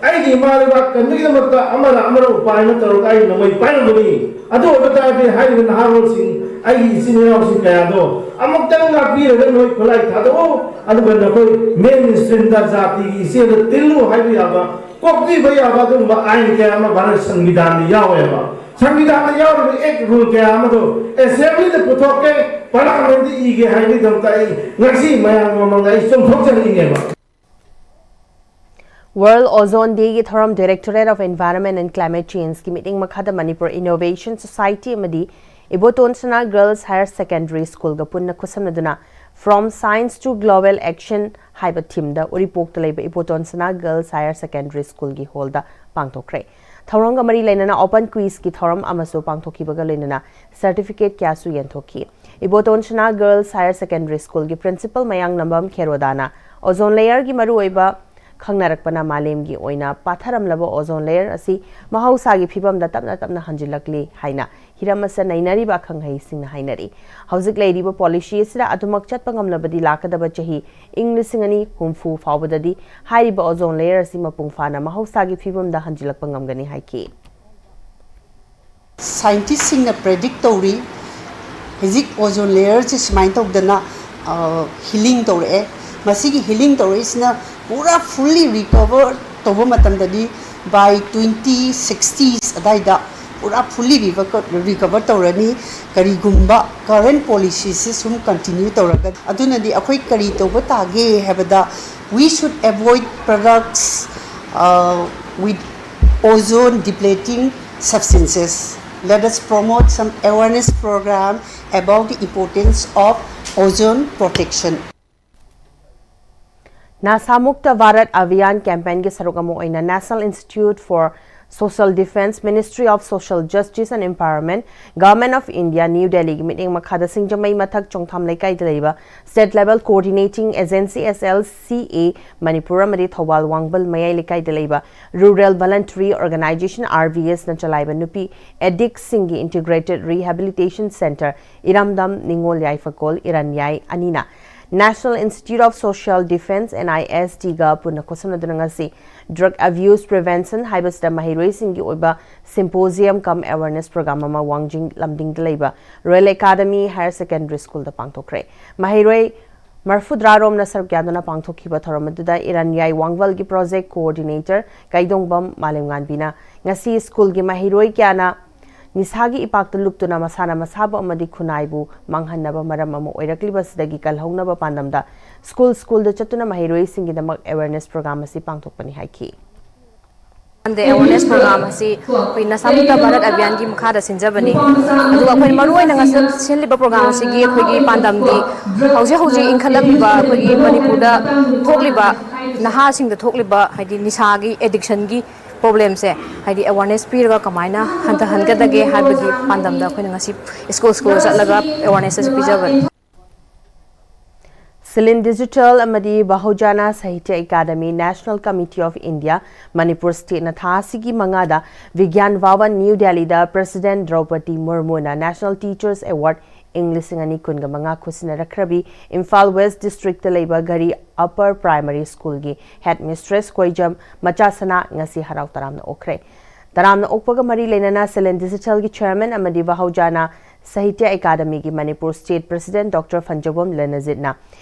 ꯑꯩꯒꯤ ꯏꯃꯥ ꯂꯩꯕꯥꯛ ꯀꯟꯕꯒꯤꯗꯃꯛꯇ ꯑꯃꯅ ꯑꯃꯅ ꯎꯄꯥꯏ ꯑꯃ ꯇꯧꯔꯒ ꯑꯩ ꯅꯣꯡꯃꯩ ꯄꯥꯏꯔꯝꯕꯅꯤ꯫ ꯑꯗꯨ ꯑꯣꯏꯕ ꯇꯥꯔꯗꯤ ꯍꯥꯏꯔꯤꯕ ꯅꯍꯥꯔꯣꯜꯁꯤꯡ, ꯑꯩꯒꯤ ꯏꯆꯤꯟ ꯏꯅꯥꯎꯁꯤꯡ ꯀꯌꯥꯗꯣ ꯑꯃꯨꯛꯇꯪ ꯉꯥꯛꯄꯤꯔꯒ ꯅꯣꯏ ꯈꯨꯠꯂꯥꯏ ꯊꯥꯗꯣꯛꯎ, ꯑꯗꯨꯒ ꯅꯈꯣꯏ ꯃꯦꯟ ꯁ꯭ꯇ꯭ꯔꯤꯝꯗ ꯖꯥꯇꯤꯒꯤ ꯏꯆꯦꯜꯗ ꯇꯤꯜꯂꯨ ꯍꯥꯏꯕ ꯌꯥꯕ, ꯀꯣꯛꯄꯤꯕ ꯌꯥꯕ ꯑꯗꯨꯒꯨꯝꯕ ꯑꯥꯏꯟ ꯀꯌꯥ ꯑꯃ ꯚꯥꯔꯠ ꯁꯪꯕꯤꯙꯥꯟꯗ ꯌꯥꯎꯋꯦꯕ꯫ ꯁꯪꯕꯤꯙꯥꯟꯗ ꯌꯥꯎꯔꯤꯕ ꯑꯦꯛ ꯔꯨꯜ ꯀꯌꯥ ꯑꯃꯗꯣ ꯑꯦꯁꯦꯝꯕ꯭ꯂꯤꯗ ꯄꯨꯊꯣꯛꯀꯦ, ꯄꯥꯔꯂꯤꯌꯥꯃꯦꯟꯗ ꯏꯒꯦ ꯍꯥꯏꯕꯒꯤꯗꯃꯛꯇ ꯑꯩ ꯉꯁꯤ ꯃꯌꯥꯝꯒꯤ ꯃꯃꯥꯡꯗ ꯑꯩ ꯆꯣꯡꯊꯣꯛꯆꯅꯤꯡꯉꯦꯕ꯫ World Ozone Day ꯒꯤ ꯊꯧꯔꯝ Directorate of Environment and Climate Change ꯒꯤ ꯃꯤꯠꯌꯦꯡ ꯃꯈꯥꯗ Manipur Innovation Society ꯑꯃꯗꯤ Ibotonsana Girls Higher Secondary School ꯒ ꯄꯨꯟꯅ ꯈꯨꯠꯁꯝꯅꯗꯨꯅ From Science to Global Action ꯍꯥꯏꯕ theme ꯗ ꯎꯔꯤꯄꯣꯛꯇ ꯂꯩꯕ Ibotonsana Girls Higher Secondary School ꯒꯤ hall ꯗ ꯄꯥꯡꯊꯣꯛꯈ꯭ꯔꯦ꯫ ꯊꯧꯔꯝꯒ ꯃꯔꯤ ꯂꯩꯅꯅ open quiz ꯀꯤ ꯊꯧꯔꯝ ꯑꯃꯁꯨ ꯄꯥꯡꯊꯣꯛꯈꯤꯕꯒ ꯂꯣꯏꯅꯅ certificate ꯀꯌꯥꯁꯨ ꯌꯦꯟꯊꯣꯛꯈꯤ꯫ Ibotonsana Girls Higher Secondary School ꯒꯤ principal ꯃꯌꯥꯡ ꯅꯝꯕꯝ ꯈꯦꯔꯣꯗꯥꯅ ozone layer ꯒꯤ ꯃꯔꯨꯑꯣꯏꯕ ꯈꯪꯅꯔꯛꯄꯅ ꯃꯥꯂꯦꯝꯒꯤ ꯑꯣꯏꯅ ꯄꯥꯊꯔꯝꯂꯕ ozone layer ꯑꯁꯤ ꯃꯍꯧꯁꯥꯒꯤ ꯐꯤꯕꯝꯗ ꯇꯞꯅ ꯇꯞꯅ ꯍꯟꯖꯤꯜꯂꯛꯂꯤ ꯍꯥꯏꯅ ꯍꯤꯔꯝ ꯑꯁꯤꯗ ꯅꯩꯅꯔꯤꯕ ꯑꯈꯪ ꯑꯍꯩꯁꯤꯡꯅ ꯍꯥꯏꯅꯔꯤ꯫ ꯍꯧꯖꯤꯛ ꯂꯩꯔꯤꯕ policy ꯑꯁꯤꯗ ꯑꯗꯨꯃꯛ ꯆꯠꯄ ꯉꯝꯂꯕꯗꯤ ꯂꯥꯛꯀꯗꯕ ꯆꯍꯤ ꯏꯪ ꯂꯤꯁꯤꯡ ꯑꯅꯤ ꯍꯨꯝꯐꯨ ꯐꯥꯎꯕꯗꯗꯤ ꯍꯥꯏꯔꯤꯕ ozone layer ꯑꯁꯤ ꯃꯄꯨꯡ ꯐꯥꯅ ꯃꯍꯧꯁꯥꯒꯤ ꯐꯤꯕꯝꯗ ꯍꯟꯖꯤꯜꯂꯛꯄ ꯉꯝꯒꯅꯤ ꯍꯥꯏꯈꯤ꯫ Scientistꯁꯤꯡꯅ predict ꯇꯧꯔꯤ, ꯍꯧꯖꯤꯛ ozone layerꯁꯦ ꯁꯨꯃꯥꯏꯅ ꯇꯧꯗꯅ healing ꯇꯧꯔꯛꯑꯦ꯫ ꯃꯁꯤꯒꯤ healing ꯇꯧꯔꯛꯏꯁꯤꯅ ꯄꯨꯔꯥ fully recover ꯇꯧꯕ ꯃꯇꯝꯗꯗꯤ by twenty sixties ꯑꯗꯥꯏꯗ ꯄꯨꯔꯥ fully recover ꯇꯧꯔꯅꯤ꯫ ꯀꯔꯤꯒꯨꯝꯕ current policyꯁꯦ ꯁꯨꯝ continue ꯇꯧꯔꯒꯗꯤ꯫ ꯑꯗꯨꯅꯗꯤ ꯑꯩꯈꯣꯏ ꯀꯔꯤ ꯇꯧꯕ ꯇꯥꯒꯦ ꯍꯥꯏꯕꯗ, we should avoid products with ozone depleting substances. Let us promote some awareness program about the importance of ozone protection. Nasha Mukt Bharat Abhiyan campaign ꯒꯤ ꯁꯔꯨꯛ ꯑꯃ ꯑꯣꯏꯅ National Institute for Social Defence, Ministry of Social Justice and Empowerment, Government of India, New Delhi ꯒꯤ ꯃꯤꯠꯌꯦꯡ ꯃꯈꯥꯗ ꯁꯤꯡꯖꯃꯩ ꯃꯊꯛ ꯆꯣꯡꯊꯥꯝ ꯂꯩꯀꯥꯏꯗ ꯂꯩꯕ State Level Coordinating Agency, S L C A, Manipur ꯑꯃꯗꯤ ꯊꯧꯕꯥꯜ ꯋꯥꯡꯕꯜ ꯃꯌꯥꯏ ꯂꯩꯀꯥꯏꯗ ꯂꯩꯕ Rural Voluntary Organisation, R V S, ꯅ ꯆꯂꯥꯏꯕ ꯅꯨꯄꯤ addictꯁꯤꯡꯒꯤ Integrated Rehabilitation Centre, ꯏꯔꯝꯗꯝ ꯅꯤꯉꯣꯜ ꯌꯥꯏꯐꯀꯣꯜ, ꯏꯔꯟꯌꯥꯏ ꯑꯅꯤꯅ National Institute of Social Defence, N I S D, ꯒ ꯄꯨꯟꯅ ꯈꯨꯠꯁꯝꯅꯗꯨꯅ ꯉꯁꯤ Drug Abuse Prevention ꯍꯥꯏꯕꯁꯤꯗ ꯃꯍꯩꯔꯣꯏꯁꯤꯡꯒꯤ ꯑꯣꯏꯕ symposium cum awareness program ꯑꯃ ꯋꯥꯡꯖꯤꯡ ꯂꯝꯗꯤꯡꯗ ꯂꯩꯕ Royal Academy Higher Secondary School ꯗ ꯄꯥꯡꯊꯣꯛꯈ꯭ꯔꯦ꯫ ꯃꯍꯩꯔꯣꯏ ꯃꯔꯐꯨꯇꯔꯥ ꯔꯣꯝꯅ ꯁꯔꯨꯛ ꯌꯥꯗꯨꯅ ꯄꯥꯡꯊꯣꯛꯈꯤꯕ ꯊꯧꯔꯝ ꯑꯗꯨꯗ ꯏꯔꯟꯌꯥꯏ ꯋꯥꯡꯕꯜꯒꯤ project coordinator ꯀꯩꯗꯣꯡꯕꯝ ꯃꯥꯂꯦꯝꯉꯥꯟꯕꯤꯅ ꯉꯁꯤ schoolꯒꯤ ꯃꯍꯩꯔꯣꯏ ꯀꯌꯥꯅ ꯅꯤꯁꯥꯒꯤ ꯏꯄꯥꯛꯇ ꯂꯨꯞꯇꯨꯅ ꯃꯁꯥꯅ ꯃꯁꯥꯕꯨ ꯑꯃꯗꯤ ꯈꯨꯟꯅꯥꯏꯕꯨ ꯃꯥꯡꯍꯟꯅꯕ ꯃꯔꯝ ꯑꯃ ꯑꯣꯏꯔꯛꯂꯤꯕ ꯑꯁꯤꯗꯒꯤ ꯀꯜꯍꯧꯅꯕ ꯄꯥꯟꯗꯝꯗ ꯁ꯭ꯀꯨꯜ ꯁ꯭ꯀꯨꯜꯗ ꯆꯠꯇꯨꯅ ꯃꯍꯩꯔꯣꯏꯁꯤꯡꯒꯤꯗꯃꯛ ꯑꯦꯋꯦꯔꯅꯦꯁ ꯄ꯭ꯔꯣꯒ꯭ꯔꯥꯝ ꯑꯁꯤ ꯄꯥꯡꯊꯣꯛꯄꯅꯤ ꯍꯥꯏꯈꯤ꯫ ꯑꯦꯋꯦꯔꯅꯦꯁ ꯄ꯭ꯔꯣꯒ꯭ꯔꯥꯝ ꯑꯁꯤ ꯑꯩꯈꯣꯏ ꯅꯁꯥ ꯃꯨꯛꯇ ꯚꯥꯔꯠ ꯑꯚꯤꯌꯥꯟꯒꯤ ꯃꯈꯥꯗ ꯁꯤꯟꯖꯕꯅꯤ꯫ ꯑꯗꯨꯒ ꯑꯩꯈꯣꯏ ꯃꯔꯨꯑꯣꯏꯅ ꯉꯁꯤ ꯁꯤꯜꯂꯤꯕ ꯄ꯭ꯔꯣꯒ꯭ꯔꯥꯝ ꯑꯁꯤꯒꯤ ꯑꯩꯈꯣꯏꯒꯤ ꯄꯥꯟꯗꯝꯗꯤ ꯍꯧꯖꯤꯛ ꯍꯧꯖꯤꯛ ꯏꯟꯈꯠꯂꯛꯂꯤꯕ ꯑꯩꯈꯣꯏꯒꯤ ꯃꯅꯤꯄꯨꯔꯗ ꯊꯣꯛꯂꯤꯕ ꯅꯍꯥꯁꯤꯡꯗ ꯊꯣꯛꯂꯤꯕ ꯍꯥꯏꯗꯤ ꯅꯤꯁꯥꯒꯤ ꯑꯦꯗꯤꯛꯁꯟꯒꯤ ꯄ꯭ꯔꯣꯕ꯭ꯂꯦꯝꯁꯦ ꯍꯥꯏꯗꯤ ꯑꯦꯋꯥꯔꯅꯦꯁ ꯄꯤꯔꯒ ꯀꯃꯥꯏꯅ ꯍꯟꯊꯍꯟꯒꯗꯒꯦ ꯍꯥꯏꯕꯒꯤ ꯄꯥꯟꯗꯝꯗ ꯑꯩꯈꯣꯏꯅ ꯉꯁꯤ ꯁ꯭ꯀꯨꯜ ꯁ꯭ꯀꯨꯜ ꯆꯠꯂꯒ ꯑꯦꯋꯥꯔꯅꯦꯁ ꯑꯁꯤ ꯄꯤꯖꯕꯅꯤ꯫ ꯁꯤꯂꯤꯟ ꯗꯤꯖꯤꯇꯦꯜ ꯑꯃꯗꯤ ꯕꯍꯨꯖꯥꯅꯥ Sahitya academy, national committee of India, Manipur ꯁ꯭ꯇꯦꯠꯅ ꯊꯥ ꯑꯁꯤꯒꯤ ꯃꯉꯥꯗ ꯕꯤꯒ꯭ꯌꯥꯟ ꯚꯋꯟ, ꯅ꯭ꯌꯨ ꯗꯦꯜꯂꯤꯗ ꯄ꯭ꯔꯦꯁꯤꯗꯦꯟꯠ ꯗ꯭ꯔꯧꯄꯗꯤ ꯃꯨꯔꯃꯨꯅ ꯅꯦꯁꯅꯦꯜ ꯇꯤꯆꯔꯁ ꯑꯦꯋꯥꯔꯗ ꯏꯪ ꯂꯤꯁꯤꯡ ꯑꯅꯤ ꯀꯨꯟꯒ ꯃꯉꯥ ꯈꯨꯠꯁꯤꯟꯅꯔꯛꯈ꯭ꯔꯕꯤ ꯏꯝꯐꯥꯜ ꯋꯦꯁ ꯗꯤꯁꯇ꯭ꯔꯤꯛꯇ ꯂꯩꯕ ꯘꯔꯤ ꯑꯞꯄꯔ ꯄ꯭ꯔꯥꯏꯃꯔꯤ ꯁ꯭ꯀꯨꯜꯒꯤ ꯍꯦꯗ ꯃꯤꯁꯇ꯭ꯔꯦꯁ ꯀꯣꯏꯖꯝ ꯃꯆꯥꯁꯅꯥ ꯉꯁꯤ ꯍꯔꯥꯎ ꯇꯔꯥꯝꯅ ꯑꯣꯛꯈ꯭ꯔꯦ꯫ ꯇꯔꯥꯝꯅ ꯑꯣꯛꯄꯒ ꯃꯔꯤ ꯂꯩꯅꯅ ꯁꯤꯂꯤꯟ ꯗꯤꯖꯤꯇꯦꯜꯒꯤ ꯆꯦꯌꯔꯃꯦꯟ ꯑꯃꯗꯤ ꯕꯍꯨꯖꯥꯅꯥ ꯁꯥꯍꯤꯇ꯭ꯌ ꯑꯦꯀꯥꯗꯃꯤꯒꯤ ꯃꯅꯤꯄꯨꯔ ꯁ꯭ꯇꯦꯠ ꯄ꯭ꯔꯦꯁꯤꯗꯦꯟꯠ ꯗꯣꯛꯇꯔ ꯐꯟꯖꯧꯕꯝ ꯂꯦꯅꯖꯤꯠꯅ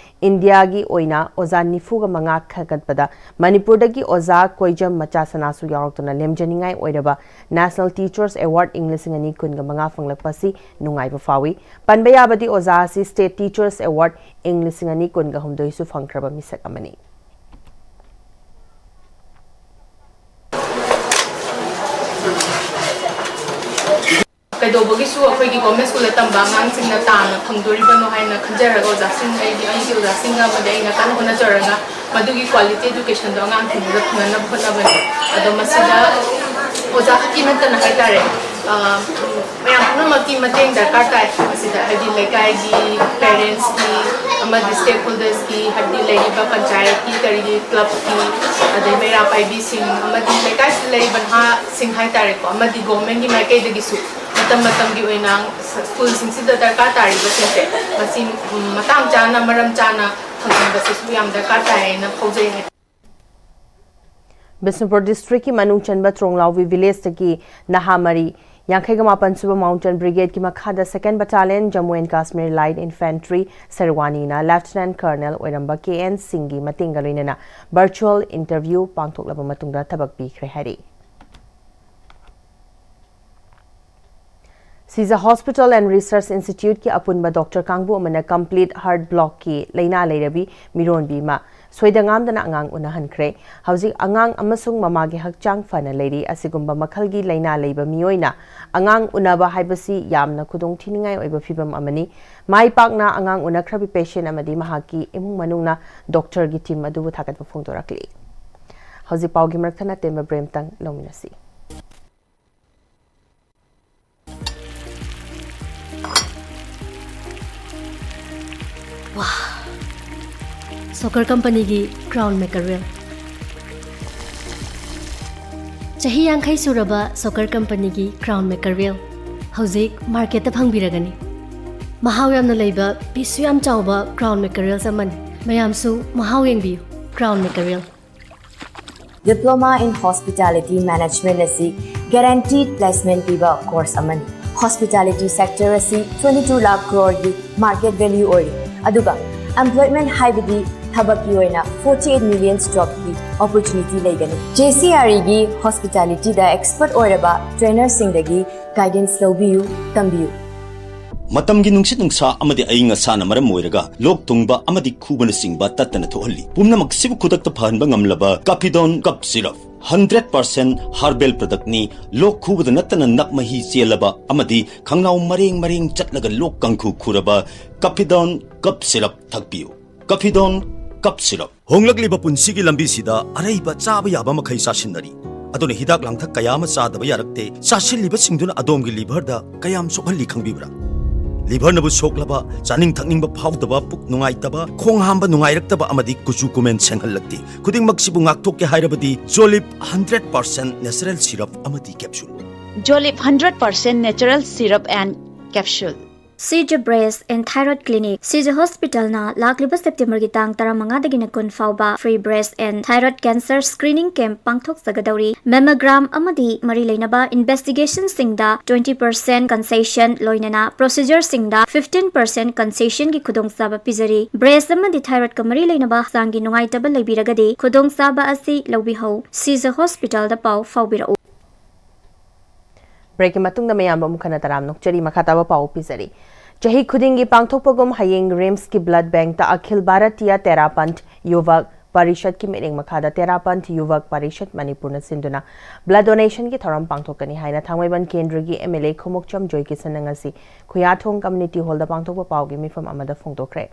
ꯏꯟꯗꯤꯌꯥꯒꯤ ꯑꯣꯏꯅ ꯑꯣꯖꯥ ꯅꯤꯐꯨꯒ ꯃꯉꯥ ꯈꯟꯒꯠꯄꯗ ꯃꯅꯤꯄꯨꯔꯗꯒꯤ ꯑꯣꯖꯥ ꯀꯣꯏꯖꯝ ꯃꯆꯥꯁꯅꯥꯁꯨ ꯌꯥꯎꯔꯛꯇꯨꯅ ꯂꯦꯝꯖꯅꯤꯡꯉꯥꯏ ꯑꯣꯏꯔꯕ ꯅꯦꯁꯅꯦꯜ ꯇꯤꯆꯔꯁ ꯑꯦꯋꯥꯔꯗ ꯏꯪ ꯂꯤꯁꯤꯡ ꯑꯅꯤ ꯀꯨꯟꯒ ꯃꯉꯥ ꯐꯪꯂꯛꯄ ꯑꯁꯤ ꯅꯨꯡꯉꯥꯏꯕ ꯐꯥꯎꯏ꯫ ꯄꯟꯕ ꯌꯥꯕꯗꯤ ꯑꯣꯖꯥ ꯑꯁꯤ ꯁ꯭ꯇꯦꯠ ꯇꯤꯆꯔꯁ ꯑꯦꯋꯥꯔꯗ ꯏꯪ ꯂꯤꯁꯤꯡ ꯑꯅꯤ ꯀꯨꯟꯒ ꯍꯨꯝꯗꯣꯏꯁꯨ ꯐꯪꯈ꯭ꯔꯕ ꯃꯤꯁꯛ ꯑꯃꯅꯤ꯫ ꯀꯩꯗꯧꯕꯒꯤꯁꯨ ꯑꯩꯈꯣꯏꯒꯤ ꯒꯣꯔꯃꯦꯟ ꯁ꯭ꯀꯨꯜꯗ ꯇꯝꯕ ꯑꯉꯥꯡꯁꯤꯡꯅ ꯇꯥꯅ ꯐꯪꯗꯣꯔꯤꯕꯅꯣ ꯍꯥꯏꯅ ꯈꯟꯖꯔꯒ ꯑꯣꯖꯥꯁꯤꯡ, ꯑꯩꯒꯤ, ꯑꯩꯒꯤ ꯑꯣꯖꯥꯁꯤꯡꯒ ꯑꯃꯗꯤ ꯑꯩꯅ ꯀꯟꯅ ꯍꯣꯠꯅꯖꯔꯒ ꯃꯗꯨꯒꯤ ꯀ꯭ꯋꯥꯂꯤꯇꯤ ꯑꯦꯗꯨꯀꯦꯁꯟꯗꯣ ꯑꯉꯥꯡꯁꯤꯡꯗꯨꯗ ꯐꯪꯍꯟꯅꯕ ꯍꯣꯠꯅꯕꯅꯤ꯫ ꯑꯗꯣ ꯃꯁꯤꯗ ꯑꯣꯖꯥ ꯈꯛꯀꯤ ꯅꯠꯇꯅ ꯍꯥꯏꯇꯥꯔꯦ, ꯑ, ꯃꯌꯥꯝ ꯄꯨꯝꯅꯃꯛꯀꯤ ꯃꯇꯦꯡ ꯗꯔꯀꯥꯔ ꯇꯥꯏ꯫ ꯃꯁꯤꯗ ꯍꯥꯏꯗꯤ ꯂꯩꯀꯥꯏꯒꯤ ꯄꯦꯔꯦꯟꯁꯀꯤ ꯑꯃꯗꯤ ꯁ꯭ꯇꯦꯛ ꯍꯣꯜꯗꯔꯁꯀꯤ, ꯍꯥꯏꯕꯗꯤ ꯂꯩꯔꯤꯕ ꯄꯟꯆꯥꯌꯠꯀꯤ, ꯀꯔꯤꯒꯤ, ꯀ꯭ꯂꯕꯀꯤ, ꯑꯗꯩ ꯃꯩꯔꯥ ꯄꯥꯏꯕꯤꯁꯤꯡ ꯑꯃꯗꯤ ꯂꯩꯀꯥꯏꯁꯤꯗ ꯂꯩꯔꯤꯕ ꯅꯍꯥꯁꯤꯡ ꯍꯥꯏꯇꯥꯔꯦꯀꯣ, ꯑꯃꯗꯤ ꯒꯣꯔꯃꯦꯟꯒꯤ ꯃꯥꯏꯀꯩꯗꯒꯤꯁꯨ ꯃꯇꯝ ꯃꯇꯝꯒꯤ ꯑꯣꯏꯅ ꯁ꯭ꯀꯨꯜꯁꯤꯡꯁꯤꯗ ꯗꯔꯀꯥꯔ ꯇꯥꯔꯤꯕꯁꯤꯡꯁꯦ ꯃꯁꯤ, ꯎꯝ, ꯃꯇꯥꯡ ꯆꯥꯅ, ꯃꯔꯝ ꯆꯥꯅ ꯐꯪꯍꯟꯕꯁꯤꯁꯨ ꯌꯥꯝ ꯗꯔꯀꯥꯔ ꯇꯥꯏ ꯍꯥꯏꯅ ꯐꯥꯎꯖꯩ ꯍꯥꯏ꯫ ꯕꯤꯁꯅꯨꯄꯨꯔ ꯗꯤꯁꯇ꯭ꯔꯤꯛꯀꯤ ꯃꯅꯨꯡ ꯆꯟꯕ ꯇ꯭ꯔꯣꯡꯂꯥꯎꯕꯤ ꯚꯤꯂꯦꯖꯇꯒꯤ ꯅꯍꯥ ꯃꯔꯤ, ꯌꯥꯡꯈꯩꯒ ꯃꯥꯄꯟ ꯁꯨꯕ ꯃꯥꯎꯟꯇꯦꯟ ꯕ꯭ꯔꯤꯒꯦꯗꯀꯤ ꯃꯈꯥꯗ second battalion Jammu and Kashmir light infantry ꯁꯦꯔꯋꯥꯅꯤꯅ ꯂꯦꯐꯇꯤꯅꯦꯟꯠ ꯀꯔꯅꯦꯜ ꯑꯣꯏꯔꯝꯕ ꯀꯦ ꯑꯦꯟ ꯁꯤꯡꯒꯤ ꯃꯇꯦꯡꯒ ꯂꯣꯏꯅꯅ ꯚꯔꯆꯨꯑꯦꯜ ꯏꯟꯇꯔꯚ꯭ꯌꯨ ꯄꯥꯡꯊꯣꯛꯂꯕ ꯃꯇꯨꯡꯗ ꯊꯕꯛ ꯄꯤꯈ꯭ꯔꯦ ꯍꯥꯏꯔꯤ꯫ Sija Hospital and Research Institute ꯀꯤ ꯑꯄꯨꯟꯕ ꯗꯣꯛꯇꯔ ꯀꯥꯡꯕꯨ ꯑꯃꯅ complete heart block ꯀꯤ ꯂꯩꯅꯥ ꯂꯩꯔꯕꯤ ꯃꯤꯔꯣꯟꯕꯤ ꯑꯃ ꯁꯣꯏꯗ ꯉꯥꯝꯗꯅ ꯑꯉꯥꯡ ꯎꯅꯍꯟꯈ꯭ꯔꯦ꯫ ꯍꯧꯖꯤꯛ ꯑꯉꯥꯡ ꯑꯃꯁꯨꯡ ꯃꯃꯥꯒꯤ ꯍꯛꯆꯥꯡ ꯐꯅ ꯂꯩꯔꯤ꯫ ꯑꯁꯤꯒꯨꯝꯕ ꯃꯈꯜꯒꯤ ꯂꯩꯅꯥ ꯂꯩꯕ ꯃꯤꯑꯣꯏꯅ ꯑꯉꯥꯡ ꯎꯅꯕ ꯍꯥꯏꯕꯁꯤ ꯌꯥꯝꯅ ꯈꯨꯗꯣꯡ ꯊꯤꯅꯤꯡꯉꯥꯏ ꯑꯣꯏꯕ ꯐꯤꯚꯝ ꯑꯃꯅꯤ꯫ ꯃꯥꯏ ꯄꯥꯛꯅ ꯑꯉꯥꯡ ꯎꯅꯈ꯭ꯔꯕꯤ patient ꯑꯃꯗꯤ ꯃꯍꯥꯛꯀꯤ ꯏꯃꯨꯡ ꯃꯅꯨꯡꯅ ꯗꯣꯛꯇꯔꯒꯤ team ꯑꯗꯨꯕꯨ ꯊꯥꯒꯠꯄ ꯐꯣꯡꯗꯣꯔꯛꯂꯤ꯫ ꯍꯧꯖꯤꯛ ꯄꯥꯎꯒꯤ ꯃꯔꯛ ꯊꯠꯅ ꯑꯇꯦꯟꯕ break ꯑꯃꯇꯪ ꯂꯧꯃꯤꯟꯅꯁꯤ꯫ ꯋꯥ! ꯁꯣꯀꯔ ꯀꯝꯄꯅꯤꯒꯤ Crown Mackerel꯫ ꯆꯍꯤ ꯌꯥꯡꯈꯩ ꯁꯨꯔꯕ ꯁꯣꯀꯔ ꯀꯝꯄꯅꯤꯒꯤ Crown Mackerel ꯍꯧꯖꯤꯛ ꯃꯥꯔꯀꯦꯠꯇ ꯐꯪꯕꯤꯔꯒꯅꯤ꯫ ꯃꯍꯥꯎ ꯌꯥꯝꯅ ꯂꯩꯕ, piece ꯁꯨ ꯌꯥꯝ ꯆꯥꯎꯕ Crown Mackerels ꯑꯃꯅꯤ꯫ ꯃꯌꯥꯝꯁꯨ ꯃꯍꯥꯎ ꯌꯦꯡꯕꯤꯌꯨ꯫ Crown Mackerel꯫ Diploma in Hospitality Management ꯑꯁꯤ guaranteed placement ꯄꯤꯕ course ꯑꯃꯅꯤ꯫ Hospitality sector ꯑꯁꯤ twenty two lakh crore ꯒꯤ market value ꯑꯣꯏꯔꯤ, ꯑꯗꯨꯒ employment ꯍꯥꯏꯕꯗꯤ ꯊꯕꯛꯀꯤ ꯑꯣꯏꯅ forty eight million job ꯀꯤ opportunity ꯂꯩꯒꯅꯤ꯫ J C R E ꯒꯤ hospitality ꯗ expert ꯑꯣꯏꯔꯕ trainer ꯁꯤꯡꯗꯒꯤ guidance ꯂꯧꯕꯤꯌꯨ, ꯇꯝꯕꯤꯌꯨ꯫ ꯃꯇꯝꯒꯤ ꯅꯨꯡꯁꯤꯠ ꯅꯨꯡꯁꯥ ꯑꯃꯗꯤ ꯑꯏꯪ ꯑꯁꯥꯅ ꯃꯔꯝ ꯑꯣꯏꯔꯒ ꯂꯣꯛ ꯊꯨꯡꯕ ꯑꯃꯗꯤ ꯈꯨꯕꯅꯆꯤꯡꯕ ꯇꯠꯇꯅ ꯊꯣꯛꯍꯜꯂꯤ꯫ ꯄꯨꯝꯅꯃꯛꯁꯤꯕꯨ ꯈꯨꯗꯛꯇ ꯐꯍꯟꯕ ꯉꯝꯂꯕ Capidone Cough Syrup, hundred percent herbal product ꯅꯤ꯫ ꯂꯣꯛ ꯈꯨꯕꯗ ꯅꯠꯇꯅ ꯅꯞ ꯃꯍꯤ ꯆꯦꯜꯂꯕ ꯑꯃꯗꯤ ꯈꯪꯅꯥꯎ ꯃꯔꯦꯡ ꯃꯔꯦꯡ ꯆꯠꯂꯒ ꯂꯣꯛ ꯀꯥꯡꯈꯨ ꯈꯨꯔꯕ Capidone Cough Syrup ꯊꯛꯄꯤꯌꯨ꯫ Capidone Cough Syrup꯫ ꯍꯣꯡꯂꯛꯂꯤꯕ ꯄꯨꯟꯁꯤꯒꯤ ꯂꯝꯕꯤꯁꯤꯗ ꯑꯔꯩꯕ ꯆꯥꯕ ꯌꯥꯕ ꯃꯈꯩ ꯆꯥꯁꯤꯟꯅꯔꯤ꯫ ꯑꯗꯨꯅ ꯍꯤꯗꯥꯛ ꯂꯥꯡꯊꯛ ꯀꯌꯥ ꯑꯃ ꯆꯥꯗꯕ ꯌꯥꯔꯛꯇꯦ꯫ ꯆꯥꯁꯤꯜꯂꯤꯕꯁꯤꯡꯗꯨꯅ ꯑꯗꯣꯝꯒꯤ liver ꯗ ꯀꯌꯥꯝ ꯁꯣꯛꯍꯜꯂꯤ ꯈꯪꯕꯤꯕ꯭ꯔꯥ? Liver ꯅꯕꯨ ꯁꯣꯛꯂꯕ, ꯆꯥꯅꯤꯡ ꯊꯛꯅꯤꯡꯕ ꯐꯥꯎꯗꯕ, ꯄꯨꯛ ꯅꯨꯡꯉꯥꯏꯇꯕ, ꯈꯣꯡ ꯍꯥꯝꯕ ꯅꯨꯡꯉꯥꯏꯔꯛꯇꯕ ꯑꯃꯗꯤ ꯀꯨꯆꯨ ꯀꯨꯃꯦꯟ ꯁꯦꯡꯍꯜꯂꯛꯇꯦ꯫ ꯈꯨꯗꯤꯡꯃꯛꯁꯤꯕꯨ ꯉꯥꯛꯊꯣꯛꯀꯦ ꯍꯥꯏꯔꯕꯗꯤ Jolib hundred percent natural syrup ꯑꯃꯗꯤ capsule꯫ Jolib hundred percent natural syrup and capsule꯫ Sija Breast and Thyroid Clinic, Sija Hospital ꯅ ꯂꯥꯛꯂꯤꯕ September ꯒꯤ ꯇꯥꯡ ꯇꯔꯥꯃꯉꯥꯗꯒꯤꯅ ꯀꯨꯟ ꯐꯥꯎꯕ free breast and thyroid cancer screening camp ꯄꯥꯡꯊꯣꯛꯆꯒꯗꯧꯔꯤ꯫ Mammogram ꯑꯃꯗꯤ ꯃꯔꯤ ꯂꯩꯅꯕ investigation ꯁꯤꯡꯗ twenty percent concession ꯂꯣꯏꯅꯅ procedure ꯁꯤꯡꯗ fifteen percent concession ꯒꯤ ꯈꯨꯗꯣꯡꯆꯥꯕ ꯄꯤꯖꯔꯤ꯫ Breast ꯑꯃꯗꯤ thyroid ꯀ ꯃꯔꯤ ꯂꯩꯅꯕ ꯍꯛꯆꯥꯡꯒꯤ ꯅꯨꯡꯉꯥꯏꯇꯕ ꯂꯩꯕꯤꯔꯒꯗꯤ ꯈꯨꯗꯣꯡꯆꯥꯕ ꯑꯁꯤ ꯂꯧꯕꯤꯍꯧ꯫ Sija Hospital ꯗ ꯄꯥꯎ ꯐꯥꯎꯕꯤꯔꯛꯎ꯫ ꯕ꯭ꯔꯦꯛꯀꯤ ꯃꯇꯨꯡꯗ ꯃꯌꯥꯝꯕꯨ ꯑꯃꯨꯛ ꯍꯟꯅ ꯇꯔꯥꯝ ꯅꯣꯛꯆꯔꯤ꯫ ꯃꯈꯥ ꯇꯥꯕ ꯄꯥꯎ ꯄꯤꯖꯔꯤ꯫ ꯆꯍꯤ ꯈꯨꯗꯤꯡꯒꯤ ꯄꯥꯡꯊꯣꯛꯄꯒꯨꯝ ꯍꯌꯦꯡ ꯔꯤꯝꯁꯀꯤ ꯕ꯭ꯂꯗ ꯕꯦꯡꯛꯇ ꯑꯈꯤꯜ ꯚꯥꯔꯇꯤꯌꯥ ꯇꯦꯔꯥꯄꯟꯊ ꯌꯨꯚꯛ ꯄꯔꯤꯁꯠꯀꯤ ꯃꯤꯠꯌꯦꯡ ꯃꯈꯥꯗ ꯇꯦꯔꯥꯄꯟꯊ ꯌꯨꯚꯛ ꯄꯔꯤꯁꯠ ꯃꯅꯤꯄꯨꯔꯅ ꯁꯤꯟꯗꯨꯅ ꯕ꯭ꯂꯗ ꯗꯣꯅꯦꯁꯟꯒꯤ ꯊꯧꯔꯝ ꯄꯥꯡꯊꯣꯛꯀꯅꯤ ꯍꯥꯏꯅ ꯊꯥꯡꯃꯩꯕꯟ ꯀꯦꯟꯗ꯭ꯔꯒꯤ ꯑꯦꯝ ꯑꯦꯜ ꯑꯦ ꯈꯨꯃꯨꯛꯆꯝ ꯖꯣꯏꯀꯤꯁꯟꯅ ꯉꯁꯤ ꯈꯨꯌꯥꯊꯣꯡ ꯀꯝꯃ꯭ꯌꯨꯅꯤꯇꯤ ꯍꯣꯜꯗ ꯄꯥꯡꯊꯣꯛꯄ ꯄꯥꯎꯒꯤ ꯃꯤꯐꯝ ꯑꯃꯗ ꯐꯣꯡꯗꯣꯛꯈ꯭ꯔꯦ꯫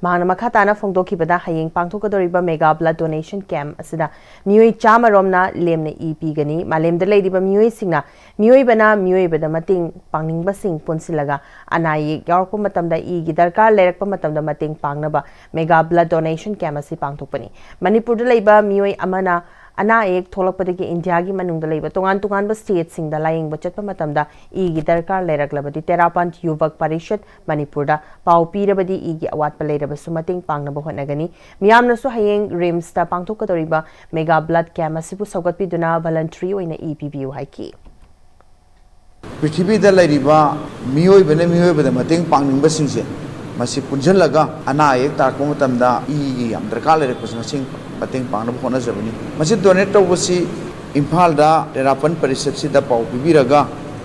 ꯃꯍꯥꯛꯅ ꯃꯈꯥ ꯇꯥꯅ ꯐꯣꯡꯗꯣꯛꯈꯤꯕꯗ, ꯍꯌꯦꯡ ꯄꯥꯡꯊꯣꯛꯀꯗꯧꯔꯤꯕ ꯃꯦꯒꯥ ꯕ꯭ꯂꯗ ꯗꯣꯅꯦꯁꯟ ꯀꯦꯝꯞ ꯑꯁꯤꯗ ꯃꯤꯑꯣꯏ ꯆꯥꯝꯃ ꯔꯣꯝꯅ ꯂꯦꯝꯅ ꯏ ꯄꯤꯒꯅꯤ꯫ ꯃꯥꯂꯦꯝꯗ ꯂꯩꯔꯤꯕ ꯃꯤꯑꯣꯏꯁꯤꯡꯅ, ꯃꯤꯑꯣꯏꯕꯅ ꯃꯤꯑꯣꯏꯕꯗ ꯃꯇꯦꯡ ꯄꯥꯡꯅꯤꯡꯕꯁꯤꯡ ꯄꯨꯟꯁꯤꯜꯂꯒ ꯑꯅꯥ ꯑꯌꯦꯛ ꯌꯥꯎꯔꯛꯄ ꯃꯇꯝꯗ, ꯏꯒꯤ ꯗꯔꯀꯥꯔ ꯂꯩꯔꯛꯄ ꯃꯇꯝꯗ ꯃꯇꯦꯡ ꯄꯥꯡꯅꯕ ꯃꯦꯒꯥ ꯕ꯭ꯂꯗ ꯗꯣꯅꯦꯁꯟ ꯀꯦꯝꯞ ꯑꯁꯤ ꯄꯥꯡꯊꯣꯛꯄꯅꯤ꯫ ꯃꯅꯤꯄꯨꯔꯗ ꯂꯩꯕ ꯃꯤꯑꯣꯏ ꯑꯃꯅ ꯑꯅꯥ ꯑꯌꯦꯛ ꯊꯣꯛꯂꯛꯄꯗꯒꯤ ꯏꯟꯗꯤꯌꯥꯒꯤ ꯃꯅꯨꯡꯗ ꯂꯩꯕ ꯇꯣꯉꯥꯟ ꯇꯣꯉꯥꯟꯕ ꯁ꯭ꯇꯦꯠꯁꯤꯡꯗ ꯂꯥꯌꯦꯡꯕ ꯆꯠꯄ ꯃꯇꯝꯗ ꯏꯒꯤ ꯗꯔꯀꯥꯔ ꯂꯩꯔꯛꯂꯕꯗꯤ ꯇꯦꯔꯥꯄꯟꯊ ꯌꯨꯚꯛ ꯄꯔꯤꯁꯠ ꯃꯅꯤꯄꯨꯔꯗ ꯄꯥꯎ ꯄꯤꯔꯕꯗꯤ ꯏꯒꯤ ꯑꯋꯥꯠꯄ ꯂꯩꯔꯕꯁꯨ ꯃꯇꯦꯡ ꯄꯥꯡꯅꯕ ꯍꯣꯠꯅꯒꯅꯤ꯫ ꯃꯤꯌꯥꯝꯅꯁꯨ ꯍꯌꯦꯡ ꯔꯤꯝꯁꯇ ꯄꯥꯡꯊꯣꯛꯀꯗꯧꯔꯤꯕ ꯃꯦꯒꯥ ꯕ꯭ꯂꯗ ꯀꯦꯝꯞ ꯑꯁꯤꯕꯨ ꯁꯧꯒꯠꯄꯤꯗꯨꯅ ꯚꯣꯂꯟꯇꯔꯤ ꯑꯣꯏꯅ ꯏ ꯄꯤꯕꯤꯌꯨ ꯍꯥꯏꯈꯤ꯫ ꯄ꯭ꯔꯤꯊꯤꯕꯤꯗ ꯂꯩꯔꯤꯕ ꯃꯤꯑꯣꯏꯕꯅ ꯃꯤꯑꯣꯏꯕꯗ ꯃꯇꯦꯡ ꯄꯥꯡꯅꯤꯡꯕꯁꯤꯡꯁꯦ, ꯃꯁꯤ ꯄꯨꯟꯁꯤꯜꯂꯒ ꯑꯅꯥ ꯑꯌꯦꯛ ꯇꯥꯔꯛꯄ ꯃꯇꯝꯗ ꯏꯒꯤ ꯌꯥꯝ ꯗꯔꯀꯥꯔ ꯂꯩꯔꯛꯄꯁꯤꯡ ꯑꯁꯤ ꯃꯇꯦꯡ ꯄꯥꯡꯅꯕ ꯍꯣꯠꯅꯖꯕꯅꯤ꯫ ꯃꯁꯤ ꯗꯣꯅꯦꯠ ꯇꯧꯕꯁꯤ ꯏꯝꯐꯥꯜꯗ ꯇꯦꯔꯥꯄꯟ ꯄꯔꯤꯁꯠꯁꯤꯗ ꯄꯥꯎ ꯄꯤꯕꯤꯔꯒ,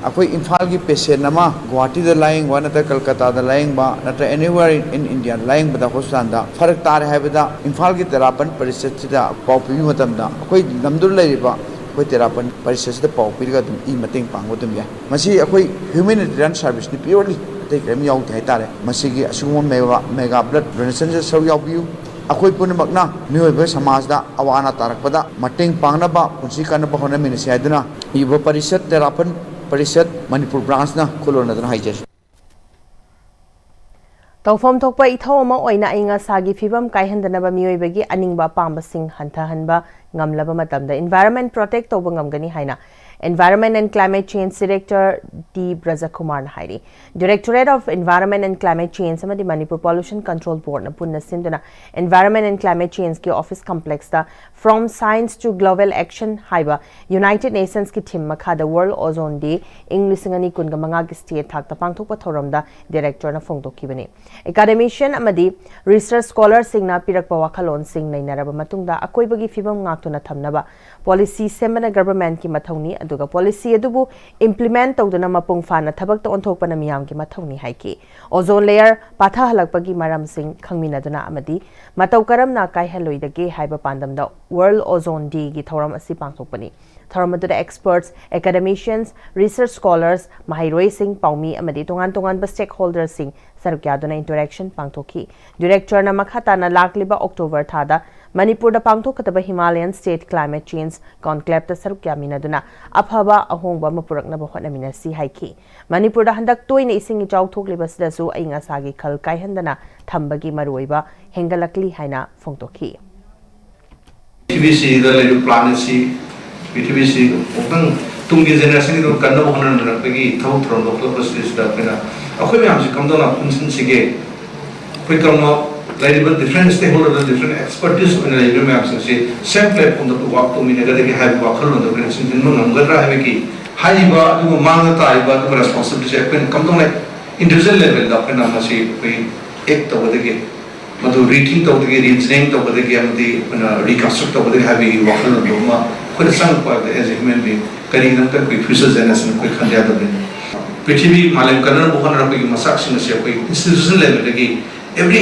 ꯑꯩꯈꯣꯏ ꯏꯝꯐꯥꯜꯒꯤ ꯄꯦꯁꯦꯟ ꯑꯃ ꯒꯨꯋꯥꯍꯥꯇꯤꯗ ꯂꯥꯌꯦꯡꯕ ꯅꯠꯇ꯭ꯔꯒ ꯀꯜꯀꯇꯥꯗ ꯂꯥꯌꯦꯡꯕ ꯅꯠꯇ꯭ꯔꯒ anywhere in India ꯂꯥꯌꯦꯡꯕꯗ ꯍꯣꯁꯄꯤꯇꯥꯜꯗ ꯐꯔꯛ ꯇꯥꯔꯦ ꯍꯥꯏꯕꯗ ꯏꯝꯐꯥꯜꯒꯤ ꯇꯦꯔꯥꯄꯟ ꯄꯔꯤꯁꯠꯁꯤꯗ ꯄꯥꯎ ꯄꯤꯕ ꯃꯇꯝꯗ ꯑꯩꯈꯣꯏ ꯂꯝꯗꯨꯗ ꯂꯩꯔꯤꯕ ꯑꯩꯈꯣꯏ ꯇꯦꯔꯥꯄꯟ ꯄꯔꯤꯁꯠꯁꯤꯗ ꯄꯥꯎ ꯄꯤꯔꯒ ꯑꯗꯨꯝ ꯏ ꯃꯇꯦꯡ ꯄꯥꯡꯕ ꯑꯗꯨꯝ ꯌꯥꯏ꯫ ꯃꯁꯤ ꯑꯩꯈꯣꯏ ꯍ꯭ꯌꯨꯃꯦꯅꯤꯇꯦꯔꯤꯌꯟ ꯁꯥꯔꯚꯤꯁꯅꯤ purely, ꯑꯇꯩ ꯀꯔꯤꯝ ꯌꯥꯎꯗꯦ ꯍꯥꯏꯇꯥꯔꯦ꯫ ꯃꯁꯤꯒꯤ ꯑꯁꯤꯒꯨꯝꯕ ꯃꯦꯒꯥ ꯃꯦꯒꯥ ꯕ꯭ꯂꯗ ꯗꯣꯅꯦꯁꯟꯁꯤꯗ ꯁꯔꯨꯛ ꯌꯥꯎꯕꯤꯌꯨ꯫ ꯑꯩꯈꯣꯏ ꯄꯨꯝꯅꯃꯛꯅ ꯃꯤꯑꯣꯏꯕ ꯁꯃꯥꯖꯗ ꯑꯋꯥ ꯑꯅꯥ ꯇꯥꯔꯛꯄꯗ ꯃꯇꯦꯡ ꯄꯥꯡꯅꯕ, ꯄꯨꯟꯁꯤ ꯀꯟꯅꯕ ꯍꯣꯠꯅꯃꯤꯟꯅꯁꯤ ꯍꯥꯏꯗꯨꯅ ꯌꯨꯚ ꯄꯔꯤꯁꯠ ꯇꯦꯔꯥꯄꯟ ꯄꯔꯤꯁꯠ ꯃꯅꯤꯄꯨꯔ ꯕ꯭ꯔꯥꯟꯁꯅ ꯈꯨꯜꯂꯣꯟꯅꯗꯨꯅ ꯍꯥꯏꯖꯔꯤ꯫ ꯇꯧꯐꯝ ꯊꯣꯛꯄ ꯏꯊꯧ ꯑꯃ ꯑꯣꯏꯅ ꯑꯏꯪ ꯑꯁꯥꯒꯤ ꯐꯤꯕꯝ ꯀꯥꯏꯍꯟꯗꯅꯕ ꯃꯤꯑꯣꯏꯕꯒꯤ ꯑꯅꯤꯡꯕ ꯑꯄꯥꯝꯕꯁꯤꯡ ꯍꯟꯊꯍꯟꯕ ꯉꯝꯂꯕ ꯃꯇꯝꯗ environment protect ꯇꯧꯕ ꯉꯝꯒꯅꯤ ꯍꯥꯏꯅ Environment and Climate Change Director T ꯕ꯭ꯔꯖꯀꯨꯃꯥꯔꯅ ꯍꯥꯏꯔꯤ꯫ Directorate of Environment and Climate Change ꯑꯃꯗꯤ ꯃꯅꯤꯄꯨꯔ Pollution Control Boardꯅ ꯄꯨꯟꯅ ꯁꯤꯟꯗꯨꯅ Environment and Climate Changeꯀꯤ office complexꯇ From Science to Global Action ꯍꯥꯏꯕ United Nationsꯀꯤ theme ꯃꯈꯥꯗ World Ozone Day ꯏꯪ ꯂꯤꯁꯤꯡ ꯑꯅꯤ ꯀꯨꯟꯒ ꯃꯉꯥꯒꯤ state ꯊꯥꯛꯇ ꯄꯥꯡꯊꯣꯛꯄ ꯊꯧꯔꯝꯗ directorꯅ ꯐꯣꯡꯗꯣꯛꯈꯤꯕꯅꯤ꯫ Academician ꯑꯃꯗꯤ research scholarꯁꯤꯡꯅ ꯄꯤꯔꯛꯄ ꯋꯥꯈꯜꯂꯣꯟꯁꯤꯡ ꯅꯩꯅꯔꯕ ꯃꯇꯨꯡꯗ ꯑꯀꯣꯏꯕꯒꯤ ꯐꯤꯕꯝ ꯉꯥꯛꯇꯨꯅ ꯊꯝꯅꯕ policy ꯁꯦꯝꯕꯅ governmentꯀꯤ ꯃꯊꯧꯅꯤ, ꯑꯗꯨꯒ ꯄꯣꯂꯤꯁꯤ ꯑꯗꯨꯕꯨ ꯏꯝꯄ꯭ꯂꯤꯃꯦꯟꯠ ꯇꯧꯗꯨꯅ ꯃꯄꯨꯡ ꯐꯥꯅ ꯊꯕꯛꯇ ꯑꯣꯟꯊꯣꯛꯄꯅ ꯃꯤꯌꯥꯝꯒꯤ ꯃꯊꯧꯅꯤ ꯍꯥꯏꯈꯤ꯫ ꯑꯣꯖꯣꯟ ꯂꯦꯌꯔ ꯄꯥꯊꯍꯜꯂꯛꯄꯒꯤ ꯃꯔꯝꯁꯤꯡ ꯈꯪꯃꯤꯟꯅꯗꯨꯅ ꯑꯃꯗꯤ ꯃꯇꯧ ꯀꯔꯝꯅ ꯀꯥꯏꯍꯜꯂꯣꯏꯗꯒꯦ ꯍꯥꯏꯕ ꯄꯥꯟꯗꯝꯗ ꯋꯥꯔꯜꯗ ꯑꯣꯖꯣꯟ ꯗꯦꯒꯤ ꯊꯧꯔꯝ ꯑꯁꯤ ꯄꯥꯡꯊꯣꯛꯄꯅꯤ꯫ ꯊꯧꯔꯝ ꯑꯗꯨꯗ ꯑꯦꯛꯁꯄꯔꯠꯁ, ꯑꯦꯀꯥꯗꯦꯃꯤꯁꯤꯌꯟꯁ, ꯔꯤꯁꯔꯆ ꯁ꯭ꯀꯣꯂꯔꯁ, ꯃꯍꯩꯔꯣꯏꯁꯤꯡ, ꯄꯥꯎꯃꯤ ꯑꯃꯗꯤ ꯇꯣꯉꯥꯟ ꯇꯣꯉꯥꯟꯕ ꯁ꯭ꯇꯦꯛꯍꯣꯜꯗꯔꯁꯤꯡ ꯁꯔꯨꯛ ꯌꯥꯗꯨꯅ ꯏꯟꯇꯔꯦꯛꯁꯟ ꯄꯥꯡꯊꯣꯛꯈꯤ꯫ ꯗꯤꯔꯦꯛꯇꯔꯅ ꯃꯈꯥ ꯇꯥꯅ ꯂꯥꯛꯂꯤꯕ ꯑꯣꯛꯇꯣꯕꯔ ꯊꯥꯗ ꯃꯅꯤꯄꯨꯔꯗ ꯄꯥꯡꯊꯣꯛꯀꯗꯕ ꯍꯤꯃꯥꯂꯌꯟ ꯁ꯭ꯇꯦꯠ ꯀ꯭ꯂꯥꯏꯃꯦꯠ ꯆꯦꯟꯖ ꯀꯣꯟꯀ꯭ꯂꯦꯞꯇ ꯁꯔꯨꯛ ꯌꯥꯃꯤꯟꯅꯗꯨꯅ ꯑꯐꯕ ꯑꯍꯣꯡꯕ ꯑꯃ ꯄꯨꯔꯛꯅꯕ ꯍꯣꯠꯅꯃꯤꯟꯅꯁꯤ ꯍꯥꯏꯈꯤ꯫ ꯃꯅꯤꯄꯨꯔꯗ ꯍꯟꯗꯛ ꯇꯣꯏꯅ ꯏꯁꯤꯡ ꯏꯆꯥꯎ ꯊꯣꯛꯂꯤꯕꯁꯤꯗꯁꯨ ꯑꯏꯪ ꯑꯁꯥꯒꯤ ꯈꯜ ꯀꯥꯏꯍꯟꯗꯅ ꯊꯝꯕꯒꯤ ꯃꯔꯨꯑꯣꯏꯕ ꯍꯦꯟꯒꯠꯂꯛꯂꯤ ꯍꯥꯏꯅ ꯐꯣꯡꯗꯣꯛꯈꯤ꯫ ꯄ꯭ꯔꯤꯊꯤꯕꯤꯁꯤꯗ ꯂꯩꯔꯤꯕ ꯄ꯭ꯂꯥꯅꯦꯠꯁꯤ, ꯄ꯭ꯔꯤꯊꯤꯕꯤꯁꯤ ꯑꯃꯨꯛꯇꯪ ꯇꯨꯡꯒꯤ ꯖꯦꯅꯦꯔꯦꯁꯟꯒꯤꯗꯃꯛ ꯀꯟꯅꯕ ꯍꯣꯠꯅꯅꯔꯛꯄꯒꯤ ꯊꯕꯛ ꯊꯧꯔꯝ ꯂꯧꯈꯠꯂꯛꯄꯁꯤꯗꯩꯁꯤꯗ ꯑꯩꯈꯣꯏꯅ, ꯑꯩꯈꯣꯏ ꯃꯌꯥꯝꯁꯤ ꯀꯝꯗꯧꯅ ꯄꯨꯟꯁꯤꯟꯁꯤꯒꯦ, ꯑꯩꯈꯣꯏ ꯀꯔꯝꯕ ꯂꯩꯔꯤꯕ ꯗꯤꯐ꯭ꯔꯦꯟ ꯁ꯭ꯇꯦꯛꯍꯣꯜꯗꯔ, ꯗꯤꯐ꯭ꯔꯦꯟ ꯑꯦꯛꯁꯄꯔꯇꯤꯁ ꯑꯣꯏꯅ ꯂꯩꯔꯤꯕ ꯃꯌꯥꯝꯁꯤꯡꯁꯤ ꯁꯦꯝ ꯄ꯭ꯂꯦꯠꯐꯣꯝꯗ ꯋꯥꯛ ꯇꯧꯃꯤꯟꯅꯒꯗꯒꯦ ꯍꯥꯏꯕ ꯋꯥꯈꯜꯂꯣꯟꯗꯣ ꯑꯩꯈꯣꯏꯅ ꯆꯤꯡꯁꯤꯟꯕ ꯉꯝꯒꯗ꯭ꯔꯥ ꯍꯥꯏꯕꯒꯤ ꯍꯥꯏꯔꯤꯕ ꯑꯗꯨꯒ ꯃꯥꯡꯗ ꯇꯥꯔꯤꯕ ꯑꯗꯨꯒ ꯔꯦꯁꯄꯣꯟꯁꯤꯕꯤꯂꯤꯇꯤꯁꯦ ꯑꯩꯈꯣꯏꯅ ꯀꯝꯗꯧꯅ ꯏꯟꯗꯤꯕꯤꯖꯨꯋꯦꯜ ꯂꯦꯚꯦꯜꯗ ꯑꯩꯈꯣꯏꯅ ꯃꯁꯤ ꯑꯩꯈꯣꯏ ꯑꯦꯛ ꯇꯧꯒꯗꯒꯦ, ꯃꯗꯨ ꯔꯤꯊꯤꯡ ꯇꯧꯕꯗꯒꯤ, ꯔꯤꯖꯅꯤꯡ ꯇꯧꯕꯗꯒꯤ ꯑꯃꯗꯤ ꯑꯩꯈꯣꯏꯅ ꯔꯤꯀꯟꯁꯇ꯭ꯔꯛ ꯇꯧꯕꯗꯒꯤ ꯍꯥꯏꯕꯒꯤ ꯋꯥꯈꯜꯂꯣꯟꯗꯣ ꯑꯃ ꯑꯩꯈꯣꯏꯅ ꯆꯪꯉꯛꯄ ꯍꯥꯏꯕꯗ, as a human being, ꯀꯔꯤꯒꯤꯗꯃꯛꯇ ꯑꯩꯈꯣꯏ ꯐ꯭ꯌꯨꯆꯔ ꯖꯦꯅꯦꯔꯦꯁꯟ ꯑꯩꯈꯣꯏ ꯈꯟꯗ ꯌꯥꯗꯕꯅꯤ꯫ ꯄ꯭ꯔꯤꯊꯤꯕꯤ ꯃꯥꯂꯦꯝ ꯀꯟꯅꯅꯕ ꯍꯣꯠꯅꯔꯛꯄꯒꯤ ꯃꯆꯥꯛꯁꯤꯡ ꯑꯁꯤ ꯑꯩꯈꯣꯏ ꯏꯟꯁꯇꯤꯇ꯭ꯌꯨꯁꯟ ꯂꯦꯚꯦꯜꯗꯒꯤ, ꯑꯦꯕ꯭ꯔꯤ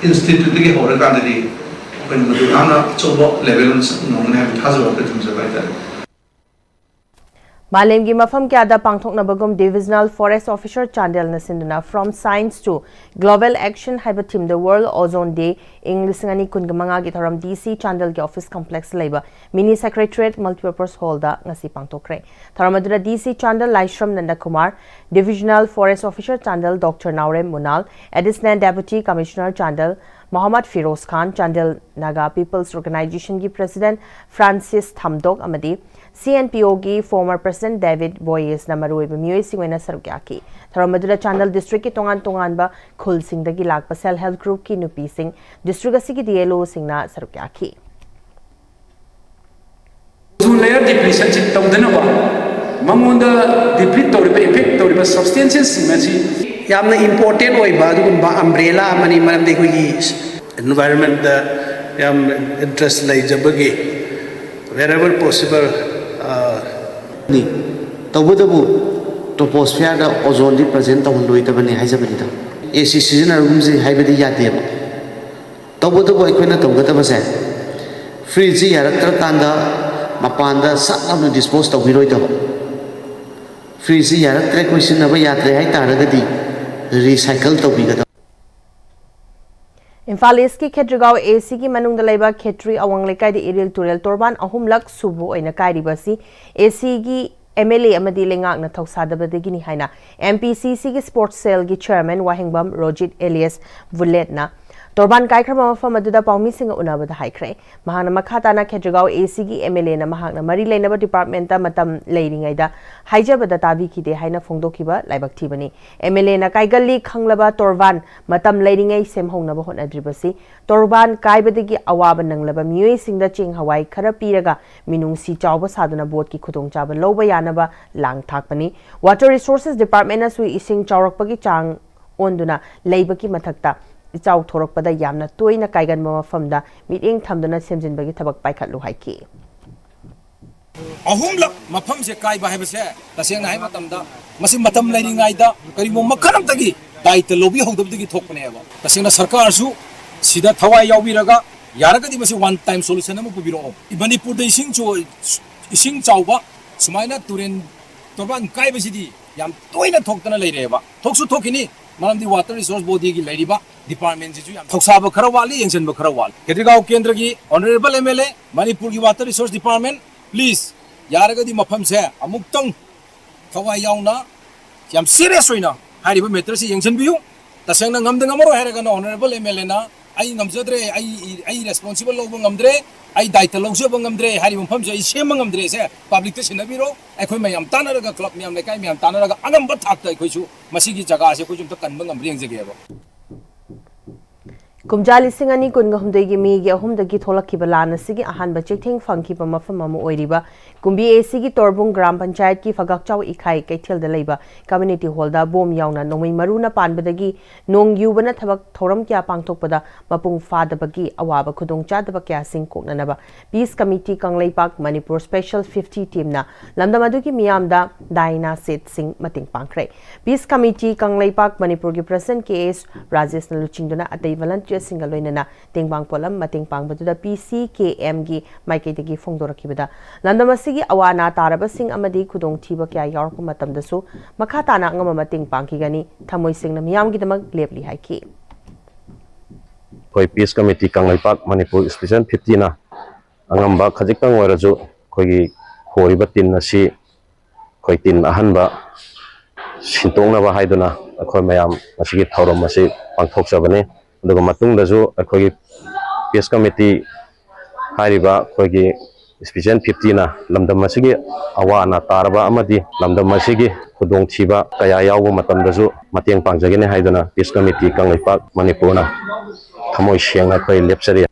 ꯏꯟꯁꯇꯤꯇ꯭ꯌꯨꯠꯇꯒꯤ ꯍꯧꯔꯀꯥꯟꯗꯗꯤ ꯑꯩꯈꯣꯏꯅ ꯃꯗꯨ ꯌꯥꯝꯅ ꯑꯆꯧꯕ ꯂꯦꯚꯦꯜ ꯑꯃ ꯆꯠꯄ ꯉꯝꯒꯅꯤ ꯍꯥꯏꯕꯒꯤ ꯊꯥꯖꯕ ꯑꯩꯈꯣꯏ ꯊꯝꯖꯕ ꯍꯥꯏꯇꯥꯔꯦ꯫ ꯃꯥꯂꯦꯝꯒꯤ ꯃꯐꯝ ꯀꯌꯥꯗ ꯄꯥꯡꯊꯣꯛꯅꯕꯒꯨꯝ Divisional Forest Officer ꯆꯥꯟꯗꯦꯜꯅ ꯁꯤꯟꯗꯨꯅ From Science to Global Action ꯍꯥꯏꯕ ꯊꯤꯝꯗ World Ozone Day ꯏꯪ ꯂꯤꯁꯤꯡ ꯑꯅꯤ ꯀꯨꯟꯒ ꯃꯉꯥꯒꯤ ꯊꯧꯔꯝ ꯗꯤ ꯁꯤ ꯆꯥꯟꯗꯦꯜꯒꯤ ꯑꯣꯐꯤꯁ ꯀꯝꯄ꯭ꯂꯦꯛꯁꯇ ꯂꯩꯕ ꯃꯤꯅꯤ ꯁꯦꯀ꯭ꯔꯦꯇꯔꯤꯌꯦꯠ ꯃꯜꯇꯤꯄꯔꯄꯁ ꯍꯣꯜꯗ ꯉꯁꯤ ꯄꯥꯡꯊꯣꯛꯈ꯭ꯔꯦ꯫ ꯊꯧꯔꯝ ꯑꯗꯨꯗ D C Chandel Laishram Nandakumar, Divisional Forest Officer Chandel doctor Naorem Munal, Additional Deputy Commissioner Chandel Mohammad Firoz Khan, Chandel Naga peoples ꯑꯣꯔꯒꯅꯥꯏꯖꯦꯁꯟꯒꯤ ꯄ꯭ꯔꯦꯁꯤꯗꯦꯟꯠ ꯐ꯭ꯔꯥꯟꯁꯤꯁ ꯊꯥꯝꯗꯣꯛ ꯑꯃꯗꯤ ꯁꯤ ꯑꯦꯟ ꯄꯤ ꯑꯣꯒꯤ ꯐꯣꯔꯃꯔ ꯄ꯭ꯔꯦꯁꯤꯗꯦꯟꯠ ꯗꯦꯕꯤꯗ ꯕꯣꯌꯦꯁꯅ ꯃꯔꯨꯑꯣꯏꯕ ꯃꯤꯑꯣꯏꯁꯤꯡ ꯑꯣꯏꯅ ꯁꯔꯨꯛ ꯌꯥꯈꯤ꯫ ꯊꯧꯔꯝ ꯑꯗꯨꯗ ꯆꯥꯟꯗꯦꯜ ꯗꯤꯁꯇ꯭ꯔꯤꯛꯀꯤ ꯇꯣꯉꯥꯟ ꯇꯣꯉꯥꯟꯕ ꯈꯨꯜꯁꯤꯡꯗꯒꯤ ꯂꯥꯛꯄ ꯁꯦꯜꯐ ꯍꯦꯜꯞ ꯒ꯭ꯔꯨꯞꯀꯤ ꯅꯨꯄꯤꯁꯤꯡ, ꯗꯤꯁꯇ꯭ꯔꯤꯛ ꯑꯁꯤꯒꯤ ꯗꯤ ꯑꯦꯜ ꯑꯣꯁꯤꯡꯅ ꯁꯔꯨꯛ ꯌꯥꯈꯤ꯫ ꯑꯣꯖꯣꯟ ꯂꯦꯌꯔ ꯗꯤꯄ꯭ꯂꯤꯁꯟꯁꯤ ꯇꯧꯗꯅꯕ ꯃꯉꯣꯟꯗ ꯗꯤꯄ꯭ꯂꯤꯠ ꯇꯧꯔꯤꯕ, ꯏꯐꯦꯛ ꯇꯧꯔꯤꯕ ꯁꯕꯁꯇꯦꯟꯁꯦꯁꯁꯤꯡ ꯑꯁꯤ ꯌꯥꯝꯅ ꯏꯝꯄꯣꯔꯇꯦꯟ ꯑꯣꯏꯕ ꯑꯗꯨꯒꯨꯝꯕ ꯑꯝꯕ꯭ꯔꯦꯂꯥ ꯑꯃꯅꯤ꯫ ꯃꯔꯝꯗꯤ ꯑꯩꯈꯣꯏꯒꯤ ꯏꯟꯚꯥꯏꯔꯟꯃꯦꯟꯗ ꯌꯥꯝ ꯏꯟꯇꯔꯦꯁ ꯂꯩꯖꯕꯒꯤ wherever possible, uh, ꯅꯤ꯫ ꯇꯧꯕꯇꯕꯨ troposphere-ꯗ ozone-ꯗꯤ present ꯇꯧꯍꯜꯂꯣꯏꯗꯕꯅꯤ ꯍꯥꯏꯖꯕꯅꯤꯗ꯫ AC ꯁꯤꯖꯤꯟꯅꯔꯒꯨꯝꯁꯤ ꯍꯥꯏꯕꯗꯤ ꯌꯥꯗꯦꯕ꯫ ꯇꯧꯕꯇꯕꯨ ꯑꯩꯈꯣꯏꯅ ꯇꯧꯒꯗꯕꯁꯦ, fridge-ꯁꯤ ꯌꯥꯔꯛꯇ꯭ꯔꯀꯥꯟꯗ ꯃꯄꯥꯟꯗ ꯁꯠ ꯂꯥꯎꯅ dispose ꯇꯧꯕꯤꯔꯣꯏꯗꯕ꯫ Fridge-ꯁꯤ ꯌꯥꯔꯛꯇ꯭ꯔꯦ, ꯑꯩꯈꯣꯏ ꯁꯤꯖꯤꯟꯅꯕ ꯌꯥꯗ꯭ꯔꯦ ꯍꯥꯏꯇꯥꯔꯒꯗꯤ recycle ꯇꯧꯕꯤꯒꯗꯕ꯫ ꯏꯝꯐꯥꯜ ꯏꯁꯀꯤ ꯈꯦꯇ꯭ꯔꯤꯒꯥꯎ ꯑꯦꯁꯤꯒꯤ ꯃꯅꯨꯡꯗ ꯂꯩꯕ ꯈꯦꯇ꯭ꯔꯤ ꯑꯋꯥꯡ ꯂꯩꯀꯥꯏꯗ ꯏꯔꯤꯜ ꯇꯨꯔꯦꯜ ꯇꯣꯔꯕꯥꯟ ꯑꯍꯨꯝꯂꯛ ꯁꯨꯕ ꯑꯣꯏꯅ ꯀꯥꯏꯔꯤꯕ ꯑꯁꯤ ꯑꯦꯁꯤꯒꯤ MLA ꯑꯃꯗꯤ ꯂꯩꯉꯥꯛꯅ ꯊꯧꯁꯥꯗꯕꯗꯒꯤꯅꯤ ꯍꯥꯏꯅ MPCCꯒꯤ sports cell-ꯒꯤ chairman ꯋꯥꯍꯦꯡꯕꯝ ꯔꯣꯖꯤꯠ alias ꯕꯨꯂꯦꯠꯅ ꯇꯣꯔꯕꯥꯟ ꯀꯥꯏꯈ꯭ꯔꯕ ꯃꯐꯝ ꯑꯗꯨꯗ ꯄꯥꯎꯃꯤꯁꯤꯡꯒ ꯎꯅꯕꯗ ꯍꯥꯏꯈ꯭ꯔꯦ꯫ ꯃꯍꯥꯛꯅ ꯃꯈꯥ ꯇꯥꯅ ꯈꯦꯇ꯭ꯔꯤꯒꯥꯎ ꯑꯦꯁꯤꯒꯤ MLA-ꯅ ꯃꯍꯥꯛꯅ ꯃꯔꯤ ꯂꯩꯅꯕ department-ꯇ ꯃꯇꯝ ꯂꯩꯔꯤꯉꯩꯗ ꯍꯥꯏꯖꯕꯗ ꯇꯥꯕꯤꯈꯤꯗꯦ ꯍꯥꯏꯅ ꯐꯣꯡꯗꯣꯛꯈꯤꯕ ꯂꯥꯏꯕꯛ ꯊꯤꯕꯅꯤ꯫ MLA-ꯅ ꯀꯥꯏꯒꯜꯂꯤ ꯈꯪꯂꯕ ꯇꯣꯔꯕꯥꯟ ꯃꯇꯝ ꯂꯩꯔꯤꯉꯩ ꯁꯦꯝꯍꯧꯅꯕ ꯍꯣꯠꯅꯗ꯭ꯔꯤꯕꯁꯤ ꯇꯣꯔꯕꯥꯟ ꯀꯥꯏꯕꯗꯒꯤ ꯑꯋꯥꯕ ꯅꯪꯂꯕ ꯃꯤꯑꯣꯏꯁꯤꯡꯗ ꯆꯦꯡ ꯍꯋꯥꯏ ꯈꯔ ꯄꯤꯔꯒ ꯃꯤꯅꯨꯡꯁꯤ ꯆꯥꯎꯕ ꯁꯥꯗꯨꯅ vote-ꯀꯤ ꯈꯨꯗꯣꯡꯆꯥꯕ ꯂꯧꯕ ꯌꯥꯅꯕ ꯂꯥꯡ ꯊꯥꯛꯄꯅꯤ꯫ Water Resources Department-ꯅꯁꯨ ꯏꯁꯤꯡ ꯆꯥꯎꯔꯛꯄꯒꯤ ꯆꯥꯡ ꯑꯣꯟꯗꯨꯅ ꯂꯩꯕꯒꯤ ꯃꯊꯛꯇ ꯏꯆꯥꯎ ꯊꯣꯔꯛꯄꯗ ꯌꯥꯝꯅ ꯇꯣꯏꯅ ꯀꯥꯏꯒꯟꯕ ꯃꯐꯝꯗ ꯃꯤꯠꯌꯦꯡ ꯊꯝꯗꯨꯅ ꯁꯦꯝꯖꯤꯟꯕꯒꯤ ꯊꯕꯛ ꯄꯥꯏꯈꯠꯂꯨ ꯍꯥꯏꯈꯤ꯫ ꯑꯍꯨꯝꯂꯛ ꯃꯐꯝꯁꯦ ꯀꯥꯏꯕ ꯍꯥꯏꯕꯁꯦ ꯇꯁꯦꯡꯅ ꯍꯥꯏꯕ ꯃꯇꯝꯗ ꯃꯁꯤ ꯃꯇꯝ ꯂꯩꯔꯤꯉꯩꯗ ꯀꯔꯤꯒꯨꯝꯕ ꯃꯈꯜ ꯑꯃꯠꯇꯒꯤ ꯗꯥꯏꯇ ꯂꯧꯕꯤꯍꯧꯗꯕꯗꯒꯤ ꯊꯣꯛꯄꯅꯦꯕ꯫ ꯇꯁꯦꯡꯅ ꯁꯔꯀꯥꯔꯁꯨ ꯁꯤꯗ ꯊꯋꯥꯏ ꯌꯥꯎꯕꯤꯔꯒ ꯌꯥꯔꯒꯗꯤ ꯃꯁꯤ one time solution ꯑꯃ ꯄꯨꯕꯤꯔꯛꯑꯣ꯫ ꯃꯅꯤꯄꯨꯔꯗ ꯏꯁꯤꯡ ꯆꯣ-, ꯏꯁꯤꯡ ꯆꯥꯎꯕ ꯁꯨꯃꯥꯏꯅ ꯇꯨꯔꯦꯟ ꯇꯣꯔꯕꯥꯟ ꯀꯥꯏꯕꯁꯤꯗꯤ ꯌꯥꯝ ꯇꯣꯏꯅ ꯊꯣꯛꯇꯅ ꯂꯩꯔꯦꯕ꯫ ꯊꯣꯛꯁꯨ ꯊꯣꯛꯈꯤꯅꯤ, ꯃꯔꯝꯗꯤ Water Resource Body-ꯒꯤ ꯂꯩꯔꯤꯕ department-ꯁꯤꯁꯨ ꯌꯥꯝ ꯊꯧꯁꯥꯕ ꯈꯔ ꯋꯥꯠꯂꯤ, ꯌꯦꯡꯁꯤꯟꯕ ꯈꯔ ꯋꯥꯠꯂꯤ꯫ ꯈꯦꯇ꯭ꯔꯤꯒꯥꯎ ꯀꯦꯟꯗ꯭ꯔꯒꯤ honourable MLA, ꯃꯅꯤꯄꯨꯔꯒꯤ Water Resource Department, please, ꯌꯥꯔꯒꯗꯤ ꯃꯐꯝꯁꯦ ꯑꯃꯨꯛꯇꯪ ꯊꯋꯥꯏ ꯌꯥꯎꯅ ꯌꯥꯝ serious ꯑꯣꯏꯅ ꯍꯥꯏꯔꯤꯕ matter-ꯁꯤ ꯌꯦꯡꯁꯤꯟꯕꯤꯌꯨ꯫ ꯇꯁꯦꯡꯅ ꯉꯝꯗ ꯉꯝꯃꯔꯣꯏ ꯍꯥꯏꯔꯒꯅ honourable MLA-ꯅ "ꯑꯩ ꯉꯝꯖꯗ꯭ꯔꯦ, ꯑꯩ, ꯑꯩ responsible ꯂꯧꯕ ꯉꯝꯗ꯭ꯔꯦ, ꯑꯩ ꯗꯥꯏꯇ ꯂꯧꯖꯕ ꯉꯝꯗ꯭ꯔꯦ, ꯍꯥꯏꯔꯤꯕ ꯃꯐꯝꯁꯦ ꯑꯩ ꯁꯦꯝꯕ ꯉꯝꯗ꯭ꯔꯦ" ꯁꯦ public-ꯇ ꯁꯤꯟꯅꯕꯤꯔꯣ꯫ ꯑꯩꯈꯣꯏ ꯃꯌꯥꯝ ꯇꯥꯟꯅꯔꯒ, club ꯃꯌꯥꯝ, ꯂꯩꯀꯥꯏ ꯃꯌꯥꯝ ꯇꯥꯟꯅꯔꯒ ꯑꯉꯝꯕ ꯊꯥꯛꯇ ꯑꯩꯈꯣꯏꯁꯨ ꯃꯁꯤꯒꯤ ꯖꯒꯥꯁꯦ ꯑꯩꯈꯣꯏꯁꯨ ꯑꯝꯇ ꯀꯟꯕ ꯉꯝꯕ꯭ꯔꯥ ꯌꯦꯡꯖꯒꯦꯕ꯫ ꯀꯨꯝꯖꯥ ꯂꯤꯁꯤꯡ ꯑꯅꯤ ꯀꯨꯟꯒ ꯍꯨꯝꯗꯣꯏꯒꯤ ꯃꯦꯒꯤ ꯑꯍꯨꯝꯗꯒꯤ ꯊꯣꯛꯂꯛꯈꯤꯕ ꯂꯥꯟ ꯑꯁꯤꯒꯤ ꯑꯍꯥꯟꯕ ꯆꯩꯊꯦꯡ ꯐꯪꯈꯤꯕ ꯃꯐꯝ ꯑꯃ ꯑꯣꯏꯔꯤꯕ ꯀꯨꯝꯕꯤ ꯑꯦꯁꯤꯒꯤ ꯇꯣꯔꯕꯨꯡ ꯒ꯭ꯔꯥꯝ ꯄꯟꯆꯥꯌꯠꯀꯤ ꯐꯒꯥꯛꯆꯥꯎ ꯏꯈꯥꯏ ꯀꯩꯊꯦꯜꯗ ꯂꯩꯕ ꯀꯝꯃ꯭ꯌꯨꯅꯤꯇꯤ ꯍꯣꯜꯗ ꯕꯣꯝ ꯌꯥꯎꯅ ꯅꯣꯡꯃꯩ ꯃꯔꯨꯅ ꯄꯥꯟꯕꯗꯒꯤ ꯅꯣꯡ ꯌꯨꯕꯅ ꯊꯕꯛ ꯊꯧꯔꯝ ꯀꯌꯥ ꯄꯥꯡꯊꯣꯛꯄꯗ ꯃꯄꯨꯡ ꯐꯥꯗꯕꯒꯤ ꯑꯋꯥꯕ ꯈꯨꯗꯣꯡꯆꯥꯗꯕ ꯀꯌꯥꯁꯤꯡ ꯀꯣꯛꯅꯅꯕ peace committee Kangleipak Manipur special fifty ꯇꯤꯝꯅ ꯂꯝꯗꯝ ꯑꯗꯨꯒꯤ ꯃꯤꯌꯥꯝꯗ ꯗꯥꯏꯅꯥ ꯁꯦꯠꯁꯤꯡ ꯃꯇꯦꯡ ꯄꯥꯡꯈ꯭ꯔꯦ꯫ ꯄꯤꯁ ꯀꯃꯤꯇꯤ ꯀꯪꯂꯩꯄꯥꯛ ꯃꯅꯤꯄꯨꯔꯒꯤ ꯄ꯭ꯔꯁꯤꯗꯦꯟꯠ ꯀꯦ ꯑꯦꯁ ꯔꯥꯖꯦꯁꯅ ꯂꯨꯆꯤꯡꯗꯨꯅ ꯑꯇꯩ ꯚꯣꯂꯨꯟꯇꯤꯌꯔꯁꯤꯡꯒ ꯂꯣꯏꯅꯅ ꯇꯦꯡꯕꯥꯡ ꯄꯣꯠꯂꯝ ꯃꯇꯦꯡ ꯄꯥꯡꯕꯗꯨꯗ ꯄꯤ ꯁꯤ ꯀꯦ ꯑꯦꯝꯒꯤ ꯃꯥꯏꯀꯩꯗꯒꯤ ꯐꯣꯡꯗꯣꯔꯛꯈꯤꯕꯗ ꯂꯝꯗꯝ ꯑꯁꯤꯒꯤ ꯑꯋꯥ ꯑꯅꯥ ꯇꯥꯔꯕꯁꯤꯡ ꯑꯃꯗꯤ ꯈꯨꯗꯣꯡꯊꯤꯕ ꯀꯌꯥ ꯌꯥꯎꯔꯛꯄ ꯃꯇꯝꯗꯁꯨ ꯃꯈꯥ ꯇꯥꯅ ꯑꯉꯝꯕ ꯃꯇꯦꯡ ꯄꯥꯡꯈꯤꯒꯅꯤ, ꯊꯃꯣꯏ ꯁꯦꯡꯅ ꯃꯤꯌꯥꯝꯒꯤꯗꯃꯛ ꯂꯦꯞꯂꯤ ꯍꯥꯏꯈꯤ꯫ ꯑꯩꯈꯣꯏ peace committee Kangleipak Manipur special ꯐꯤꯐꯇꯤꯅ ꯑꯉꯝꯕ ꯈꯖꯤꯛꯇꯪ ꯑꯣꯏꯔꯁꯨ ꯑꯩꯈꯣꯏꯒꯤ ꯍꯣꯔꯤꯕ ꯇꯤꯟ ꯑꯁꯤ ꯑꯩꯈꯣꯏ ꯇꯤꯟ ꯑꯍꯟꯕ ꯁꯤꯟꯇꯣꯛꯅꯕ ꯍꯥꯏꯗꯨꯅ ꯑꯩꯈꯣꯏ ꯃꯌꯥꯝ ꯉꯁꯤꯒꯤ ꯊꯧꯔꯝ ꯑꯁꯤ ꯄꯥꯡꯊꯣꯛꯆꯕꯅꯤ꯫ ꯑꯗꯨꯒ ꯃꯇꯨꯡꯗꯁꯨ ꯑꯩꯈꯣꯏꯒꯤ ꯄꯤꯁ ꯀꯃꯤꯇꯤ ꯍꯥꯏꯔꯤꯕ ꯑꯩꯈꯣꯏꯒꯤ ꯁ꯭ꯄꯦꯁꯦꯜ ꯐꯤꯐꯇꯤꯅ ꯂꯝꯗꯝ ꯑꯁꯤꯒꯤ ꯑꯋꯥ ꯑꯅꯥ ꯇꯥꯔꯕ ꯑꯃꯗꯤ ꯂꯝꯗꯝ ꯑꯁꯤꯒꯤ ꯈꯨꯗꯣꯡꯊꯤꯕ ꯀꯌꯥ ꯌꯥꯎꯕ ꯃꯇꯝꯗꯁꯨ ꯃꯇꯦꯡ ꯄꯥꯡꯖꯒꯅꯤ ꯍꯥꯏꯗꯨꯅ ꯄꯤꯁ ꯀꯃꯤꯇꯤ ꯀꯪꯂꯩꯄꯥꯛ ꯃꯅꯤꯄꯨꯔꯅ ꯊꯃꯣꯏ ꯁꯦꯡꯅ ꯑꯩꯈꯣꯏ ꯂꯦꯞꯆꯔꯤ꯫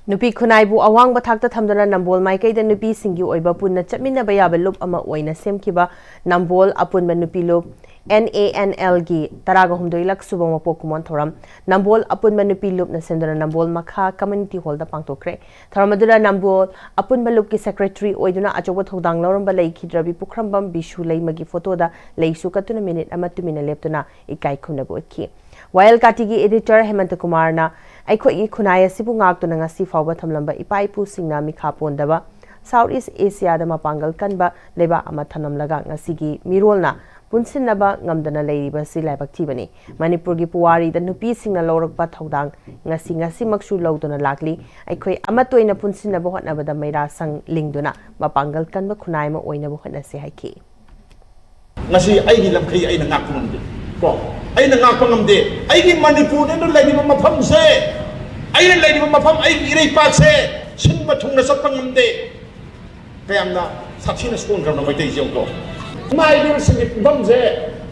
ꯅꯨꯄꯤ ꯈꯨꯟꯅꯥꯏꯕꯨ ꯑꯋꯥꯡꯕ ꯊꯥꯛꯇ ꯊꯝꯗꯨꯅ ꯅꯝꯕꯣꯜ ꯃꯥꯏꯀꯩꯗ ꯅꯨꯄꯤꯁꯤꯡꯒꯤ ꯑꯣꯏꯕ ꯄꯨꯟꯅ ꯆꯠꯃꯤꯟꯅꯕ ꯌꯥꯕ ꯂꯨꯞ ꯑꯃ ꯑꯣꯏꯅ ꯁꯦꯝꯈꯤꯕ ꯅꯝꯕꯣꯜ ꯑꯄꯨꯟꯕ ꯅꯨꯄꯤ ꯂꯨꯞ, N A N L, ꯒꯤ ꯇꯔꯥꯒ ꯍꯨꯝꯗꯣꯏ ꯂꯛ ꯁꯨꯕ ꯃꯄꯣꯛ ꯀꯨꯝꯑꯣꯟ ꯊꯧꯔꯝ ꯅꯝꯕꯣꯜ ꯑꯄꯨꯟꯕ ꯅꯨꯄꯤ ꯂꯨꯞꯅ ꯁꯤꯟꯗꯨꯅ ꯅꯝꯕꯣꯜ ꯃꯈꯥ ꯀꯝꯃ꯭ꯌꯨꯅꯤꯇꯤ ꯍꯣꯜꯗ ꯄꯥꯡꯊꯣꯛꯈ꯭ꯔꯦ꯫ ꯊꯧꯔꯝ ꯑꯗꯨꯗ ꯅꯝꯕꯣꯜ ꯑꯄꯨꯟꯕ ꯂꯨꯞꯀꯤ ꯁꯦꯀ꯭ꯔꯦꯇꯔꯤ ꯑꯣꯏꯗꯨꯅ ꯑꯆꯧꯕ ꯊꯧꯗꯥꯡ ꯂꯧꯔꯝꯕ ꯂꯩꯈꯤꯗ꯭ꯔꯕꯤ ꯄꯨꯈ꯭ꯔꯝꯕꯝ ꯕꯤꯁꯨ ꯂꯩꯃꯒꯤ ꯐꯣꯇꯣꯗ ꯂꯩꯁꯨ ꯀꯠꯇꯨꯅ ꯃꯤꯅꯤꯠ ꯑꯃ ꯇꯨꯃꯤꯟꯅ ꯂꯦꯞꯇꯨꯅ ꯏꯀꯥꯏ ꯈꯨꯝꯅꯕ ꯎꯠꯈꯤ꯫ ꯋꯥꯌꯦꯜ ꯀꯥꯇꯤꯒꯤ ꯑꯦꯗꯤꯇꯔ ꯍꯦꯃꯟꯇ ꯀꯨꯃꯥꯔꯅ ꯑꯩꯈꯣꯏꯒꯤ ꯈꯨꯟꯅꯥꯏ ꯑꯁꯤꯕꯨ ꯉꯥꯛꯇꯨꯅ ꯉꯁꯤ ꯐꯥꯎꯕ ꯊꯝꯂꯝꯕ ꯏꯄꯥ ꯏꯄꯨꯁꯤꯡꯅ ꯃꯤꯈꯥ ꯄꯣꯟꯗꯕ ꯁꯥꯎꯠ ꯏꯁ ꯑꯦꯁꯤꯌꯥꯗ ꯃꯄꯥꯡꯒꯜ ꯀꯟꯕ ꯂꯩꯕꯥꯛ ꯑꯃ ꯊꯝꯂꯝꯂꯒ ꯉꯁꯤꯒꯤ ꯃꯤꯔꯣꯜꯅ ꯄꯨꯟꯁꯤꯟꯅꯕ ꯉꯝꯗꯅ ꯂꯩꯔꯤꯕꯁꯤ ꯂꯥꯏꯕꯛ ꯊꯤꯕꯅꯤ꯫ ꯃꯅꯤꯄꯨꯔꯒꯤ ꯄꯨꯋꯥꯔꯤꯗ ꯅꯨꯄꯤꯁꯤꯡꯅ ꯂꯧꯔꯛꯄ ꯊꯧꯗꯥꯡ ꯉꯁꯤ ꯉꯁꯤꯃꯛꯁꯨ ꯂꯧꯗꯨꯅ ꯂꯥꯛꯂꯤ꯫ ꯑꯩꯈꯣꯏ ꯑꯃꯠꯇ ꯑꯣꯏꯅ ꯄꯨꯟꯁꯤꯟꯅꯕ ꯍꯣꯠꯅꯕꯗ ꯃꯩꯔꯥ ꯁꯪ ꯂꯤꯡꯗꯨꯅ ꯃꯄꯥꯡꯒꯜ ꯀꯟꯕ ꯈꯨꯟꯅꯥꯏ ꯑꯃ ꯑꯣꯏꯅꯕ ꯍꯣꯠꯅꯁꯤ ꯍꯥꯏꯈꯤ꯫ ꯉꯁꯤ ꯑꯩꯒꯤ ꯂꯝꯈꯩ ꯑꯩꯅ ꯉꯥꯛꯄ ꯉꯝꯗꯦ ꯀꯣ꯫ ꯑꯩꯅ ꯉꯥꯛꯄ ꯉꯝꯗꯦ꯫ ꯑꯩꯒꯤ ꯃꯅꯤꯄꯨꯔꯗ ꯂꯩꯔꯤꯕ ꯃꯐꯝꯁꯦ, ꯑꯩꯅ ꯂꯩꯔꯤꯕ ꯃꯐꯝ, ꯑꯩꯒꯤ ꯏꯔꯩꯄꯥꯛꯁꯦ ꯁꯤꯟꯕ ꯊꯨꯡꯅ ꯆꯠꯄ ꯉꯝꯗꯦ꯫ ꯀꯌꯥꯝꯅ ꯁꯥꯊꯤꯅ ꯁꯣꯟꯈ꯭ꯔꯕꯅꯣ ꯃꯩꯇꯩꯁꯦ ꯌꯦꯡꯉꯨꯀꯣ꯫ ꯏꯃꯥ ꯏꯕꯦꯜꯁꯤꯡꯒꯤ ꯄꯨꯡꯐꯝꯁꯦ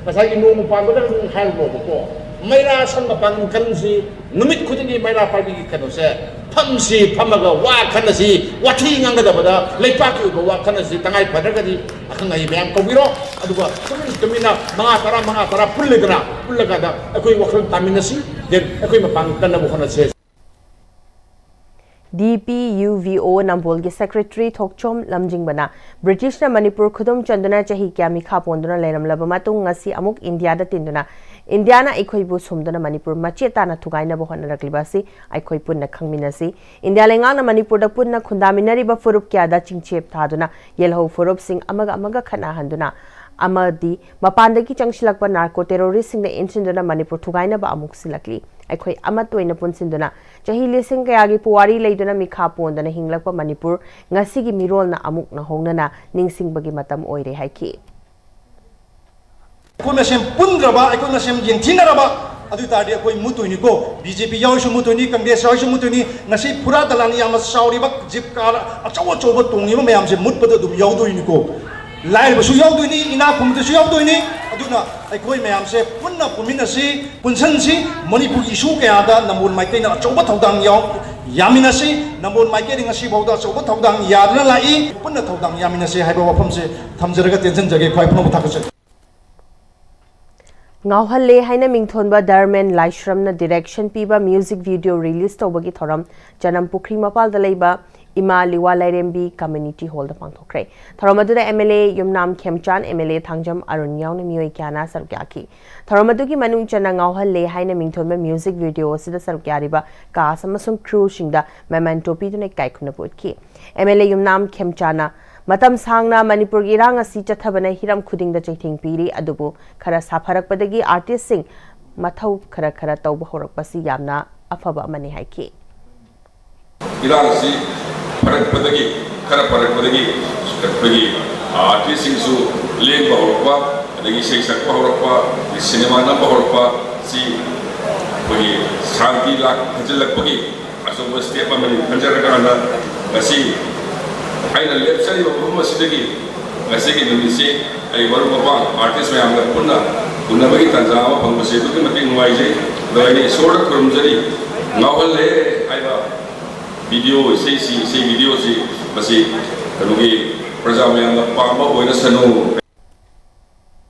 ꯉꯁꯥꯏꯒꯤ ꯅꯣꯡꯃ ꯄꯥꯟꯕꯗ ꯑꯗꯨꯝ ꯍꯥꯏꯔꯨꯔꯣꯕꯀꯣ꯫ ꯃꯩꯔꯥ ꯁꯪ ꯃꯄꯥꯡꯒꯜꯁꯤ ꯅꯨꯃꯤꯠ ꯈꯨꯗꯤꯡꯒꯤ ꯃꯩꯔꯥ ꯄꯥꯏꯕꯤꯒꯤ ꯀꯩꯅꯣꯁꯦ, ꯐꯝꯁꯤ ꯐꯝꯃꯒ ꯋꯥ ꯈꯟꯅꯁꯤ, ꯋꯥꯊꯤ ꯉꯥꯡꯒꯗꯕꯗ ꯂꯩꯄꯥꯛꯀꯤ ꯑꯣꯏꯕ ꯋꯥ ꯈꯟꯅꯁꯤ, ꯇꯉꯥꯏ ꯐꯗ꯭ꯔꯒꯗꯤ ꯑꯈꯪ ꯑꯍꯩ ꯃꯌꯥꯝ ꯀꯧꯕꯤꯔꯣ꯫ ꯑꯗꯨꯒ ꯇꯨꯃꯤꯟ ꯇꯨꯃꯤꯟꯅ ꯃꯉꯥ ꯇꯔꯥ, ꯃꯉꯥ ꯇꯔꯥ ꯄꯨꯜꯂꯦꯗꯅ, ꯄꯨꯜꯂꯒ ꯑꯩꯈꯣꯏ ꯋꯥꯈꯜ ꯇꯥꯃꯤꯟꯅꯁꯤ, then ꯑꯩꯈꯣꯏ ꯃꯄꯥꯡꯒꯜ ꯀꯟꯅꯕ ꯍꯣꯠꯅꯁꯦ꯫ ꯗꯤ ꯄꯤ ꯌꯨ ꯚꯤ ꯑꯣ ꯅꯝꯕꯣꯜꯒꯤ ꯁꯦꯀ꯭ꯔꯦꯇꯔꯤ ꯊꯣꯛꯆꯣꯝ ꯂꯝꯖꯤꯡꯕꯅ ꯕ꯭ꯔꯤꯇꯤꯁꯅ ꯃꯅꯤꯄꯨꯔ ꯈꯨꯗꯨꯝ ꯆꯟꯗꯨꯅ ꯆꯍꯤ ꯀꯌꯥ ꯃꯤꯈꯥ ꯄꯣꯟꯗꯨꯅ ꯂꯩꯔꯝꯂꯕ ꯃꯇꯨꯡ ꯉꯁꯤ ꯑꯃꯨꯛ ꯏꯟꯗꯤꯌꯥꯗ ꯇꯤꯟꯗꯨꯅ ꯏꯟꯗꯤꯌꯥꯅ ꯑꯩꯈꯣꯏꯕꯨ ꯁꯨꯝꯗꯨꯅ ꯃꯅꯤꯄꯨꯔ ꯃꯆꯦꯠ ꯇꯥꯅ ꯊꯨꯒꯥꯏꯅꯕ ꯍꯣꯠꯅꯔꯛꯂꯤꯕ ꯑꯁꯤ ꯑꯩꯈꯣꯏ ꯄꯨꯟꯅ ꯈꯪꯃꯤꯟꯅꯁꯤ꯫ ꯏꯟꯗꯤꯌꯥ ꯂꯩꯉꯥꯛꯅ ꯃꯅꯤꯄꯨꯔꯗ ꯄꯨꯟꯅ ꯈꯨꯟꯗꯥꯃꯤꯟꯅꯔꯤꯕ ꯐꯨꯔꯨꯞ ꯀꯌꯥꯗ ꯆꯤꯡꯆꯦꯞ ꯊꯥꯗꯨꯅ ꯌꯦꯜꯍꯧ ꯐꯨꯔꯨꯞꯁꯤꯡ ꯑꯃꯒ ꯑꯃꯒ ꯈꯠꯅꯍꯟꯗꯨꯅ ꯑꯃꯗꯤ ꯃꯄꯥꯟꯗꯒꯤ ꯆꯪꯁꯤꯜꯂꯛꯄ ꯅꯥꯔꯀꯣ ꯇꯦꯔꯣꯔꯤꯁꯁꯤꯡꯅ ꯏꯟꯁꯤꯟꯗꯨꯅ ꯃꯅꯤꯄꯨꯔ ꯊꯨꯒꯥꯏꯅꯕ ꯑꯃꯨꯛ ꯁꯤꯜꯂꯛꯂꯤ꯫ ꯑꯩꯈꯣꯏ ꯑꯃꯠꯇ ꯑꯣꯏꯅ ꯄꯨꯟꯁꯤꯟꯗꯨꯅ ꯆꯍꯤ ꯂꯤꯁꯤꯡ ꯀꯌꯥꯒꯤ ꯄꯨꯋꯥꯔꯤ ꯂꯩꯗꯨꯅ ꯃꯤꯈꯥ ꯄꯣꯟꯗꯅ ꯍꯤꯡꯂꯛꯄ ꯃꯅꯤꯄꯨꯔ ꯉꯁꯤꯒꯤ ꯃꯤꯔꯣꯜꯅ ꯑꯃꯨꯛ ꯅꯧꯍꯧꯅꯅ ꯅꯤꯡꯁꯤꯡꯕꯒꯤ ꯃꯇꯝ ꯑꯣꯏꯔꯦ ꯍꯥꯏꯈꯤ꯫ ꯑꯩꯈꯣꯏ ꯃꯁꯦꯟ ꯄꯨꯟꯗ꯭ꯔꯕ, ꯑꯩꯈꯣꯏ ꯃꯁꯦꯟ ꯌꯦꯡꯊꯤꯅꯔꯕ, ꯑꯗꯨ ꯑꯣꯏ ꯇꯥꯔꯗꯤ ꯑꯩꯈꯣꯏ ꯃꯨꯠꯇꯣꯏꯅꯤꯀꯣ꯫ ꯕꯤ ꯖꯦ ꯄꯤ ꯌꯥꯎꯔꯁꯨ ꯃꯨꯠꯇꯣꯏꯅꯤ, ꯀꯪꯒ꯭ꯔꯦꯁ ꯌꯥꯎꯔꯁꯨ ꯃꯨꯠꯇꯣꯏꯅꯤ꯫ ꯉꯁꯤ ꯐꯨꯔꯥ ꯗꯂꯥꯟ ꯌꯥꯝꯅ ꯆꯥꯎꯔꯤꯕ ꯖꯤꯞ ꯀꯥꯔ ꯑꯆꯧ ꯑꯆꯧꯕ ꯇꯣꯡꯉꯤꯕ ꯃꯌꯥꯝꯁꯦ ꯃꯨꯠꯄꯗ ꯑꯗꯨꯝ ꯌꯥꯎꯗꯣꯏꯅꯤꯀꯣ꯫ ꯂꯥꯏꯔꯕꯁꯨ ꯌꯥꯎꯗꯣꯏꯅꯤ, ꯏꯅꯥꯛ ꯈꯨꯟꯕꯗꯁꯨ ꯌꯥꯎꯗꯣꯏꯅꯤ꯫ ꯑꯗꯨꯅ ꯑꯩꯈꯣꯏ ꯃꯌꯥꯝꯁꯦ ꯄꯨꯟꯅ ꯄꯨꯟꯃꯤꯟꯅꯁꯤ, ꯄꯨꯟꯁꯤꯟꯁꯤ꯫ ꯃꯅꯤꯄꯨꯔꯒꯤ ꯏꯁꯨ ꯀꯌꯥꯗ ꯅꯝꯕꯣꯜ ꯃꯥꯏꯀꯩꯅ ꯑꯆꯧꯕ ꯊꯧꯗꯥꯡ ꯌꯥꯎ ꯌꯥꯃꯤꯟꯅꯁꯤ꯫ ꯅꯝꯕꯣꯜ ꯃꯥꯏꯀꯩꯗ ꯉꯁꯤ ꯐꯥꯎꯗ ꯑꯆꯧꯕ ꯊꯧꯗꯥꯡ ꯌꯥꯗꯨꯅ ꯂꯥꯛꯏ꯫ ꯄꯨꯟꯅ ꯊꯧꯗꯥꯡ ꯌꯥꯃꯤꯟꯅꯁꯤ ꯍꯥꯏꯕ ꯋꯥꯐꯝꯁꯦ ꯊꯝꯖꯔꯒ ꯇꯦꯟꯁꯤꯟꯖꯒꯦ꯫ ꯈ꯭ꯋꯥꯏ ꯄꯨꯝꯅꯃꯛ ꯊꯥꯒꯠꯆꯔꯤ꯫ ꯉꯥꯎꯍꯜꯂꯦ ꯍꯥꯏꯅ ꯃꯤꯡꯊꯣꯟꯕ ꯙꯔꯃꯦꯟ ꯂꯥꯏꯁ꯭ꯔꯝꯅ ꯗꯤꯔꯦꯛꯁꯟ ꯄꯤꯕ ꯃ꯭ꯌꯨꯖꯤꯛ ꯚꯤꯗꯤꯑꯣ ꯔꯤꯂꯤꯖ ꯇꯧꯕꯒꯤ ꯊꯧꯔꯝ ꯆꯅꯝ ꯄꯨꯈ꯭ꯔꯤ ꯃꯄꯥꯜꯗ ꯂꯩꯕ ꯏꯃꯥ ꯂꯤꯋꯥ ꯂꯥꯏꯔꯦꯝꯕꯤ ꯀꯝꯃ꯭ꯌꯨꯅꯤꯇꯤ ꯍꯣꯜꯗ ꯄꯥꯡꯊꯣꯛꯈ꯭ꯔꯦ꯫ ꯊꯧꯔꯝ ꯑꯗꯨꯗ M L A Yumnam Khemchand, M L A Thangjam Arun ꯌꯥꯎꯅ ꯃꯤꯑꯣꯏ ꯀꯌꯥꯅ ꯁꯔꯨꯛ ꯌꯥꯈꯤ꯫ ꯊꯧꯔꯝ ꯑꯗꯨꯒꯤ ꯃꯅꯨꯡ ꯆꯟꯅ ꯉꯥꯎꯍꯜꯂꯦ ꯍꯥꯏꯅ ꯃꯤꯡꯊꯣꯟꯕ ꯃ꯭ꯌꯨꯖꯤꯛ ꯚꯤꯗꯤꯑꯣ ꯑꯁꯤꯗ ꯁꯔꯨꯛ ꯌꯥꯔꯤꯕ ꯀꯥꯁ ꯑꯃꯁꯨꯡ ꯀ꯭ꯔꯨꯁꯤꯡꯗ ꯃꯦꯃꯦꯟꯇꯣ ꯄꯤꯗꯨꯅ ꯏꯀꯥꯏ ꯈꯨꯝꯅꯕ ꯎꯠꯈꯤ꯫ ꯑꯦꯝ ꯑꯦꯜ ꯑꯦ ꯌꯨꯝꯅꯥꯝ ꯈꯦꯝꯆꯥꯟꯅ ꯃꯇꯝ ꯁꯥꯡꯅ ꯃꯅꯤꯄꯨꯔꯒꯤ ꯏꯔꯥꯡ ꯑꯁꯤ ꯆꯠꯊꯕꯅ ꯍꯤꯔꯝ ꯈꯨꯗꯤꯡꯗ ꯆꯩꯊꯦꯡ ꯄꯤꯔꯤ, ꯑꯗꯨꯕꯨ ꯈꯔ ꯁꯥꯐꯔꯛꯄꯗꯒꯤ ꯑꯥꯔꯇꯤꯁꯁꯤꯡ ꯃꯊꯧ ꯈꯔ ꯈꯔ ꯇꯧꯕ ꯍꯧꯔꯛꯄꯁꯤ ꯌꯥꯝꯅ ꯑꯐꯕ ꯑꯃꯅꯤ ꯍꯥꯏꯈꯤ꯫ ꯏꯔꯥꯡꯁꯤ ꯐꯔꯛꯄꯗꯒꯤ, ꯈꯔ ꯐꯔꯛꯄꯗꯒꯤ ꯑꯩꯈꯣꯏꯒꯤ ꯑꯥꯔꯇꯤꯁꯁꯤꯡꯁꯨ ꯂꯦꯡꯕ ꯍꯧꯔꯛꯄ, ꯑꯗꯒꯤ ꯏꯁꯩ ꯁꯛꯄ ꯍꯧꯔꯛꯄ, ꯑꯗꯒꯤ ꯁꯤꯅꯦꯃꯥ ꯅꯝꯕ ꯍꯧꯔꯛꯄ ꯁꯤ ꯑꯩꯈꯣꯏꯒꯤ ꯁꯥꯟꯇꯤ ꯂꯥꯛ ꯍꯟꯖꯤꯜꯂꯛꯄꯒꯤ ꯑꯆꯧꯕ ꯁ꯭ꯇꯦꯞ ꯑꯃꯅꯤ ꯈꯟꯖꯔꯀꯥꯟꯗ ꯉꯁꯤ ꯑꯩꯅ ꯂꯦꯞꯆꯔꯤꯕ ꯃꯐꯝ ꯑꯁꯤꯗꯒꯤ ꯉꯁꯤꯒꯤ ꯅꯨꯃꯤꯠꯁꯤ ꯑꯩ ꯃꯔꯨꯞ ꯃꯄꯥꯡ ꯑꯥꯔꯇꯤꯁ ꯃꯌꯥꯝꯒ ꯄꯨꯟꯅ ꯎꯅꯕꯒꯤ ꯇꯥꯟꯖꯥ ꯑꯃ ꯐꯪꯕꯁꯦ ꯑꯗꯨꯛꯀꯤ ꯃꯇꯤꯛ ꯅꯨꯡꯉꯥꯏꯖꯩ꯫ ꯑꯗꯣ ꯑꯩꯅ ꯏꯁꯣꯔꯗ ꯈꯨꯔꯨꯝꯖꯔꯤ, ꯉꯥꯎꯍꯜꯂꯦ ꯍꯥꯏꯕ ꯚꯤꯗꯤꯑꯣ, ꯏꯁꯩꯁꯤ, ꯏꯁꯩ ꯚꯤꯗꯤꯑꯣꯁꯤ ꯃꯁꯤ ꯀꯩꯅꯣꯒꯤ ꯄ꯭ꯔꯖꯥ ꯃꯌꯥꯝꯅ ꯄꯥꯝꯕ ꯑꯣꯏꯔꯁꯅꯨ꯫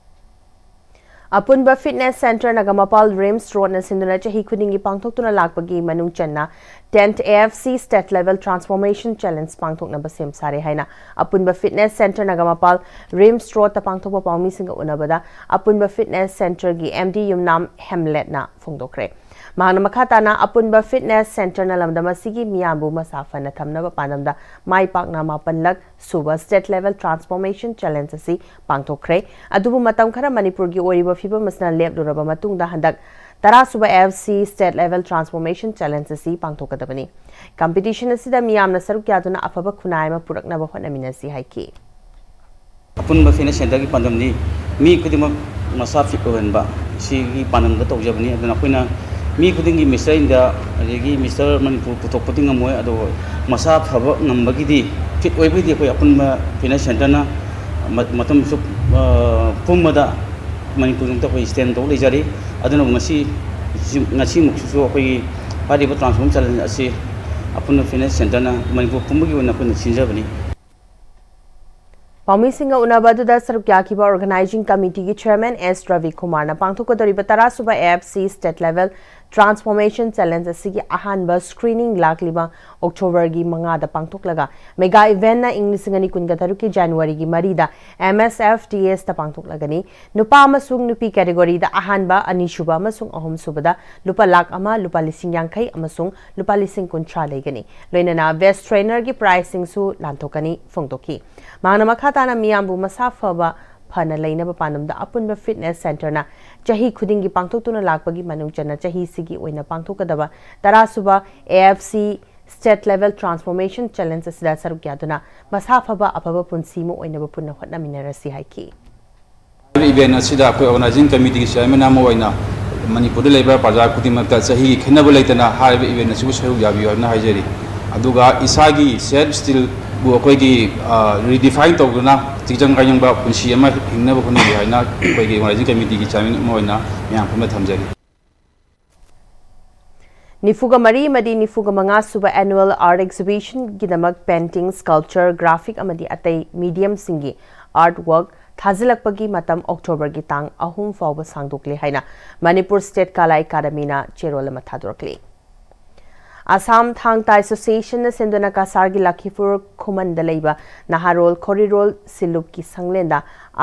ꯑꯄꯨꯟꯕ ꯐꯤꯠꯅꯦꯁ ꯁꯦꯟꯇꯔ ꯅꯒꯥꯃꯄꯥꯜ ꯔꯤꯝꯁ ꯔꯣꯗꯅ ꯁꯤꯟꯗꯨꯅ ꯆꯍꯤ ꯈꯨꯗꯤꯡꯒꯤ ꯄꯥꯡꯊꯣꯛꯇꯨꯅ ꯂꯥꯛꯄꯒꯤ ꯃꯅꯨꯡ ꯆꯟꯅ tenth AFC State Level Transformation Challenge ꯄꯥꯡꯊꯣꯛꯅꯕ ꯁꯦꯝ ꯁꯥꯔꯦ ꯍꯥꯏꯅ ꯑꯄꯨꯟꯕ ꯐꯤꯠꯅꯦꯁ ꯁꯦꯟꯇꯔ ꯅꯒꯥꯃꯄꯥꯜ ꯔꯤꯝꯁ ꯔꯣꯗꯇ ꯄꯥꯡꯊꯣꯛꯄ ꯄꯥꯎꯃꯤꯁꯤꯡꯒ ꯎꯅꯕꯗ ꯑꯄꯨꯟꯕ ꯐꯤꯠꯅꯦꯁ ꯁꯦꯟꯇꯔꯒꯤ MD ꯌꯨꯝꯅꯥꯝ ꯍꯦꯝꯂꯦꯠꯅ ꯐꯣꯡꯗꯣꯛꯈ꯭ꯔꯦ꯫ ꯃꯍꯥꯛꯅ ꯃꯈꯥ ꯇꯥꯅ ꯑꯄꯨꯟꯕ ꯐꯤꯠꯅꯦꯁ ꯁꯦꯟꯇꯔꯅ ꯂꯝꯗꯝ ꯑꯁꯤꯒꯤ ꯃꯤꯌꯥꯝꯕꯨ ꯃꯁꯥ ꯐꯅ ꯊꯝꯅꯕ ꯄꯥꯟꯗꯝꯗ ꯃꯥꯏ ꯄꯥꯛꯅ ꯃꯥꯄꯟꯂꯛ ꯁꯨꯕ State Level Transformation Challenge ꯑꯁꯤ ꯄꯥꯡꯊꯣꯛꯈ꯭ꯔꯦ꯫ ꯑꯗꯨꯕꯨ ꯃꯇꯝ ꯈꯔ ꯃꯅꯤꯄꯨꯔꯒꯤ ꯑꯣꯏꯔꯤꯕ ꯐꯤꯕꯝ ꯑꯁꯤꯅ ꯂꯦꯞꯂꯨꯔꯕ ꯃꯇꯨꯡꯗ ꯍꯟꯗꯛ ꯇꯔꯥ ꯁꯨꯕ AFC State Level Transformation Challenge ꯑꯁꯤ ꯄꯥꯡꯊꯣꯛꯀꯗꯕꯅꯤ꯫ ꯀꯝꯄꯤꯇꯤꯁꯟ ꯑꯁꯤꯗ ꯃꯤꯌꯥꯝꯅ ꯁꯔꯨꯛ ꯌꯥꯗꯨꯅ ꯑꯐꯕ ꯈꯨꯟꯅꯥꯏ ꯑꯃ ꯄꯨꯔꯛꯅꯕ ꯍꯣꯠꯅꯃꯤꯟꯅꯁꯤ ꯍꯥꯏꯈꯤ꯫ ꯑꯄꯨꯟꯕ ꯐꯤꯠꯅꯦꯁ ꯁꯦꯟꯇꯔꯒꯤ ꯄꯥꯟꯗꯝꯗꯤ ꯃꯤ ꯈꯨꯗꯤꯡꯃꯛ ꯃꯁꯥ ꯐꯤꯠ ꯑꯣꯏꯍꯟꯕ, ꯁꯤꯒꯤ ꯄꯥꯟꯗꯝꯗ ꯇꯧꯖꯕꯅꯤ꯫ ꯑꯗꯨꯅ ꯑꯩꯈꯣꯏꯅ ꯃꯤ ꯈꯨꯗꯤꯡꯒꯤ ꯃꯤꯁꯇꯔ ꯏꯟꯗꯤꯌꯥ ꯑꯗꯒꯤ ꯃꯤꯁꯇꯔ ꯃꯅꯤꯄꯨꯔ ꯄꯨꯊꯣꯛꯄꯗꯤ ꯉꯝꯃꯣꯏ, ꯑꯗꯨꯕꯨ ꯃꯁꯥ ꯐꯕ ꯉꯝꯕꯒꯤꯗꯤ, ꯐꯤꯠ ꯑꯣꯏꯕꯒꯤꯗꯤ ꯑꯩꯈꯣꯏ ꯑꯄꯨꯟꯕ ꯐꯤꯠꯅꯦꯁ ꯁꯦꯟꯇꯔꯅ ꯃꯇꯝ ꯄꯨꯝꯕꯗ ꯃꯅꯤꯄꯨꯔꯗ ꯑꯩꯈꯣꯏ ꯁ꯭ꯇꯦꯟ ꯇꯧ ꯂꯩꯖꯔꯤ꯫ ꯑꯗꯨꯅ ꯉꯁꯤ, ꯉꯁꯤꯃꯨꯛꯁꯤꯁꯨ ꯑꯩꯈꯣꯏꯒꯤ ꯍꯥꯏꯔꯤꯕ ꯇ꯭ꯔꯥꯟꯁꯐꯣꯔꯝ ꯆꯦꯂꯦꯟꯖ ꯑꯁꯤ ꯑꯄꯨꯟꯕ ꯐꯤꯠꯅꯦꯁ ꯁꯦꯟꯇꯔꯅ ꯃꯅꯤꯄꯨꯔ ꯄꯨꯝꯕꯒꯤ ꯑꯣꯏꯅ ꯑꯩꯈꯣꯏꯅ ꯁꯤꯟꯖꯕꯅꯤ꯫ ꯄꯥꯎꯃꯤꯁꯤꯡꯒ ꯎꯅꯕ ꯑꯗꯨꯗ ꯁꯔꯨꯛ ꯌꯥꯈꯤꯕ ꯑꯣꯔꯒꯅꯥꯏꯖꯤꯡ ꯀꯃꯤꯇꯤꯒꯤ ꯆꯦꯌꯔꯃꯦꯟ ꯑꯦꯁ ꯔꯕꯤꯀꯨꯃꯥꯔꯅ ꯄꯥꯡꯊꯣꯛꯀꯗꯧꯔꯤꯕ ꯇꯔꯥ ꯁꯨꯕ AFC State Level Transformation Challenge ꯑꯁꯤꯒꯤ ꯑꯍꯥꯟꯕ ꯁ꯭ꯀ꯭ꯔꯤꯅꯤꯡ ꯂꯥꯛꯂꯤꯕ ꯑꯣꯛꯇꯣꯕꯔꯒꯤ ꯃꯉꯥꯗ ꯄꯥꯡꯊꯣꯛꯂꯒ ꯃꯦꯒꯥ ꯏꯚꯦꯟꯠꯅ ꯏꯪ ꯂꯤꯁꯤꯡ ꯑꯅꯤ ꯀꯨꯟꯒ ꯇꯔꯨꯛꯀꯤ ꯖꯅꯋꯥꯔꯤꯒꯤ ꯃꯔꯤꯗ MSFTSꯇ ꯄꯥꯡꯊꯣꯛꯂꯒꯅꯤ꯫ ꯅꯨꯄꯥ ꯑꯃꯁꯨꯡ ꯅꯨꯄꯤ ꯀꯦꯇꯦꯒꯣꯔꯤꯗ ꯑꯍꯥꯟꯕ, ꯑꯅꯤꯁꯨꯕ ꯑꯃꯁꯨꯡ ꯑꯍꯨꯝꯁꯨꯕꯗ ꯂꯨꯄꯥ ꯂꯥꯈ ꯑꯃ, ꯂꯨꯄꯥ ꯂꯤꯁꯤꯡ ꯌꯥꯡꯈꯩ ꯑꯃꯁꯨꯡ ꯂꯨꯄꯥ ꯂꯤꯁꯤꯡ ꯀꯨꯟꯊ꯭ꯔꯥ ꯂꯩꯒꯅꯤ꯫ ꯂꯣꯏꯅꯅ ꯕꯦꯁ꯭ꯠ ꯇ꯭ꯔꯦꯅꯔꯒꯤ ꯄ꯭ꯔꯥꯏꯖꯁꯤꯡꯁꯨ ꯂꯥꯟꯊꯣꯛꯀꯅꯤ ꯐꯣꯡꯗꯣꯛꯈꯤ꯫ ꯃꯍꯥꯛꯅ ꯃꯈꯥ ꯇꯥꯅ ꯃꯤꯌꯥꯝꯕꯨ ꯃꯁꯥ ꯐꯕ ꯐꯅ ꯂꯩꯅꯕ ꯄꯥꯟꯗꯝꯗ ꯑꯄꯨꯟꯕ ꯐꯤꯠꯅꯦꯁ ꯁꯦꯟꯇꯔꯅ ꯆꯍꯤ ꯈꯨꯗꯤꯡꯒꯤ ꯄꯥꯡꯊꯣꯛꯇꯨꯅ ꯂꯥꯛꯄꯒꯤ ꯃꯅꯨꯡ ꯆꯟꯅ ꯆꯍꯤꯁꯤꯒꯤ ꯑꯣꯏꯅ ꯄꯥꯡꯊꯣꯛꯀꯗꯕ ꯇꯔꯥ ꯁꯨꯕ AFC State Level Transformation Challenge ꯑꯁꯤꯗ ꯁꯔꯨꯛ ꯌꯥꯗꯨꯅ ꯃꯁꯥ ꯐꯕ ꯑꯐꯕ ꯄꯨꯟꯁꯤ ꯑꯃ ꯑꯣꯏꯅꯕ ꯄꯨꯟꯅ ꯍꯣꯠꯅꯃꯤꯟꯅꯔꯁꯤ ꯍꯥꯏꯈꯤ꯫ ꯍꯥꯏꯔꯤꯕ ꯏꯚꯦꯟꯠ ꯑꯁꯤꯗ ꯑꯩꯈꯣꯏ ꯑꯣꯔꯒꯅꯥꯏꯖꯤꯡ ꯀꯃꯤꯇꯤꯒꯤ ꯆꯦꯌꯔꯃꯦꯟ ꯑꯃ ꯑꯣꯏꯅ ꯃꯅꯤꯄꯨꯔꯗ ꯂꯩꯕ ꯄ꯭ꯔꯖꯥ ꯈꯨꯗꯤꯡꯃꯛꯇ ꯆꯍꯤꯒꯤ ꯈꯦꯠꯅꯕ ꯂꯩꯇꯅ ꯍꯥꯏꯔꯤꯕ ꯏꯚꯦꯟꯠ ꯑꯁꯤꯕꯨ ꯁꯔꯨꯛ ꯌꯥꯕꯤꯌꯨ ꯍꯥꯏꯅ ꯍꯥꯏꯖꯔꯤ꯫ ꯑꯗꯨꯒ ꯏꯁꯥꯒꯤ ꯁꯦꯜꯐ ꯏꯁꯇꯤꯜ ꯕꯨ ꯑꯩꯈꯣꯏꯒꯤ ꯔꯤꯗꯤꯐꯥꯏꯟ ꯇꯧꯗꯨꯅ ꯆꯤꯡꯖꯪ ꯀꯥꯏꯖꯪꯕ ꯄꯨꯟꯁꯤ ꯑꯃ ꯍꯤꯡꯅꯕ ꯍꯣꯠꯅꯕꯤꯌꯨ ꯍꯥꯏꯅ ꯑꯩꯈꯣꯏꯒꯤ ꯑꯣꯔꯒꯅꯥꯏꯖꯤꯡ ꯀꯃꯤꯇꯤꯒꯤ ꯆꯤꯌꯔꯃꯦꯟ ꯑꯃ ꯑꯣꯏꯅ ꯃꯌꯥꯝ ꯄꯨꯝꯅ ꯊꯝꯖꯔꯤ꯫ ꯅꯤꯐꯨꯒ ꯃꯔꯤ ꯑꯃꯗꯤ ꯅꯤꯐꯨꯒ ꯃꯉꯥ ꯁꯨꯕ Annual Art Exhibitionꯒꯤꯗꯃꯛ painting, sculpture, graphic ꯑꯃꯗꯤ ꯑꯇꯩ mediumꯁꯤꯡꯒꯤ art work ꯊꯥꯖꯤꯜꯂꯛꯄꯒꯤ ꯃꯇꯝ Octoberꯒꯤ ꯇꯥꯡ ꯑꯍꯨꯝ ꯐꯥꯎꯕ ꯁꯥꯡꯗꯣꯛꯂꯦ ꯍꯥꯏꯅ ꯃꯅꯤꯄꯨꯔ State Kala Academyꯅ ꯆꯦꯔꯣꯜ ꯑꯃ ꯊꯥꯗꯣꯔꯛꯂꯤ꯫ ꯑꯁꯥꯝ ꯊꯥꯡ ꯇꯥ Associationꯅ ꯁꯤꯟꯗꯨꯅ ꯀꯁꯥꯔꯒꯤ ꯂꯈꯤꯄꯨꯔ ꯈꯨꯃꯟꯗ ꯂꯩꯕ ꯅꯍꯥꯔꯣꯜ ꯈꯣꯔꯤꯔꯣꯜ ꯁꯤꯂꯨꯞꯀꯤ ꯁꯪꯂꯦꯟꯗ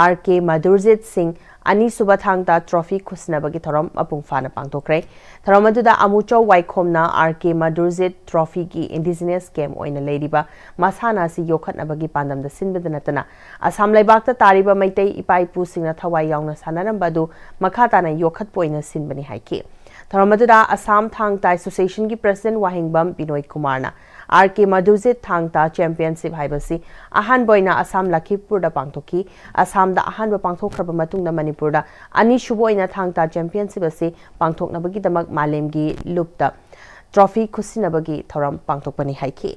R K ꯃꯙꯨꯔꯖꯤꯠ ꯁꯤꯡ ꯑꯅꯤꯁꯨꯕ ꯊꯥꯡ ꯇꯥ trophy ꯈꯨꯠꯁꯤꯟꯅꯕꯒꯤ ꯊꯧꯔꯝ ꯃꯄꯨꯡ ꯐꯥꯅ ꯄꯥꯡꯊꯣꯛꯈ꯭ꯔꯦ꯫ ꯊꯧꯔꯝ ꯑꯗꯨꯗ Amuchou ꯋꯥꯏꯈꯣꯝꯅ R K ꯃꯙꯨꯔꯖꯤꯠ trophyꯒꯤ indigenous game ꯑꯣꯏꯅ ꯂꯩꯔꯤꯕ ꯃꯁꯥꯟꯅ ꯑꯁꯤ ꯌꯣꯛꯈꯠꯅꯕꯒꯤ ꯄꯥꯟꯗꯝꯗ ꯁꯤꯟꯕꯗ ꯅꯠꯇꯅ ꯑꯁꯥꯝ ꯂꯩꯕꯥꯛꯇ ꯇꯥꯔꯤꯕ ꯃꯩꯇꯩ ꯏꯄꯥ ꯏꯄꯨꯁꯤꯡꯅ ꯊꯋꯥꯏ ꯌꯥꯎꯅ ꯁꯥꯟꯅꯔꯝꯕ ꯑꯗꯨ ꯃꯈꯥ ꯇꯥꯅ ꯌꯣꯛꯈꯠꯄ ꯑꯣꯏꯅ ꯁꯤꯟꯕꯅꯤ ꯍꯥꯏꯈꯤ꯫ ꯊꯧꯔꯝ ꯑꯗꯨꯗ ꯑꯁꯥꯝ ꯊꯥꯡ ꯇꯥ Associationꯒꯤ President ꯋꯥꯍꯦꯡꯕꯝ ꯕꯤꯅꯣꯏ ꯀꯨꯃꯥꯔꯅ R K ꯃꯙꯨꯔꯖꯤꯠ ꯊꯥꯡ ꯇꯥ championship ꯍꯥꯏꯕꯁꯤ ꯑꯍꯥꯟꯕ ꯑꯣꯏꯅ ꯑꯁꯥꯝ ꯂꯈꯤꯄꯨꯔꯗ ꯄꯥꯡꯊꯣꯛꯈꯤ꯫ ꯑꯁꯥꯝꯗ ꯑꯍꯥꯟꯕ ꯄꯥꯡꯊꯣꯛꯈ꯭ꯔꯕ ꯃꯇꯨꯡꯗ ꯃꯅꯤꯄꯨꯔꯗ ꯑꯅꯤꯁꯨꯕ ꯑꯣꯏꯅ ꯊꯥꯡ ꯇꯥ championship ꯑꯁꯤ ꯄꯥꯡꯊꯣꯛꯅꯕꯒꯤꯗꯃꯛ ꯃꯥꯂꯦꯝꯒꯤ ꯂꯨꯞꯇ trophy ꯈꯨꯠꯁꯤꯟꯅꯕꯒꯤ ꯊꯧꯔꯝ ꯄꯥꯡꯊꯣꯛꯄꯅꯤ ꯍꯥꯏꯈꯤ꯫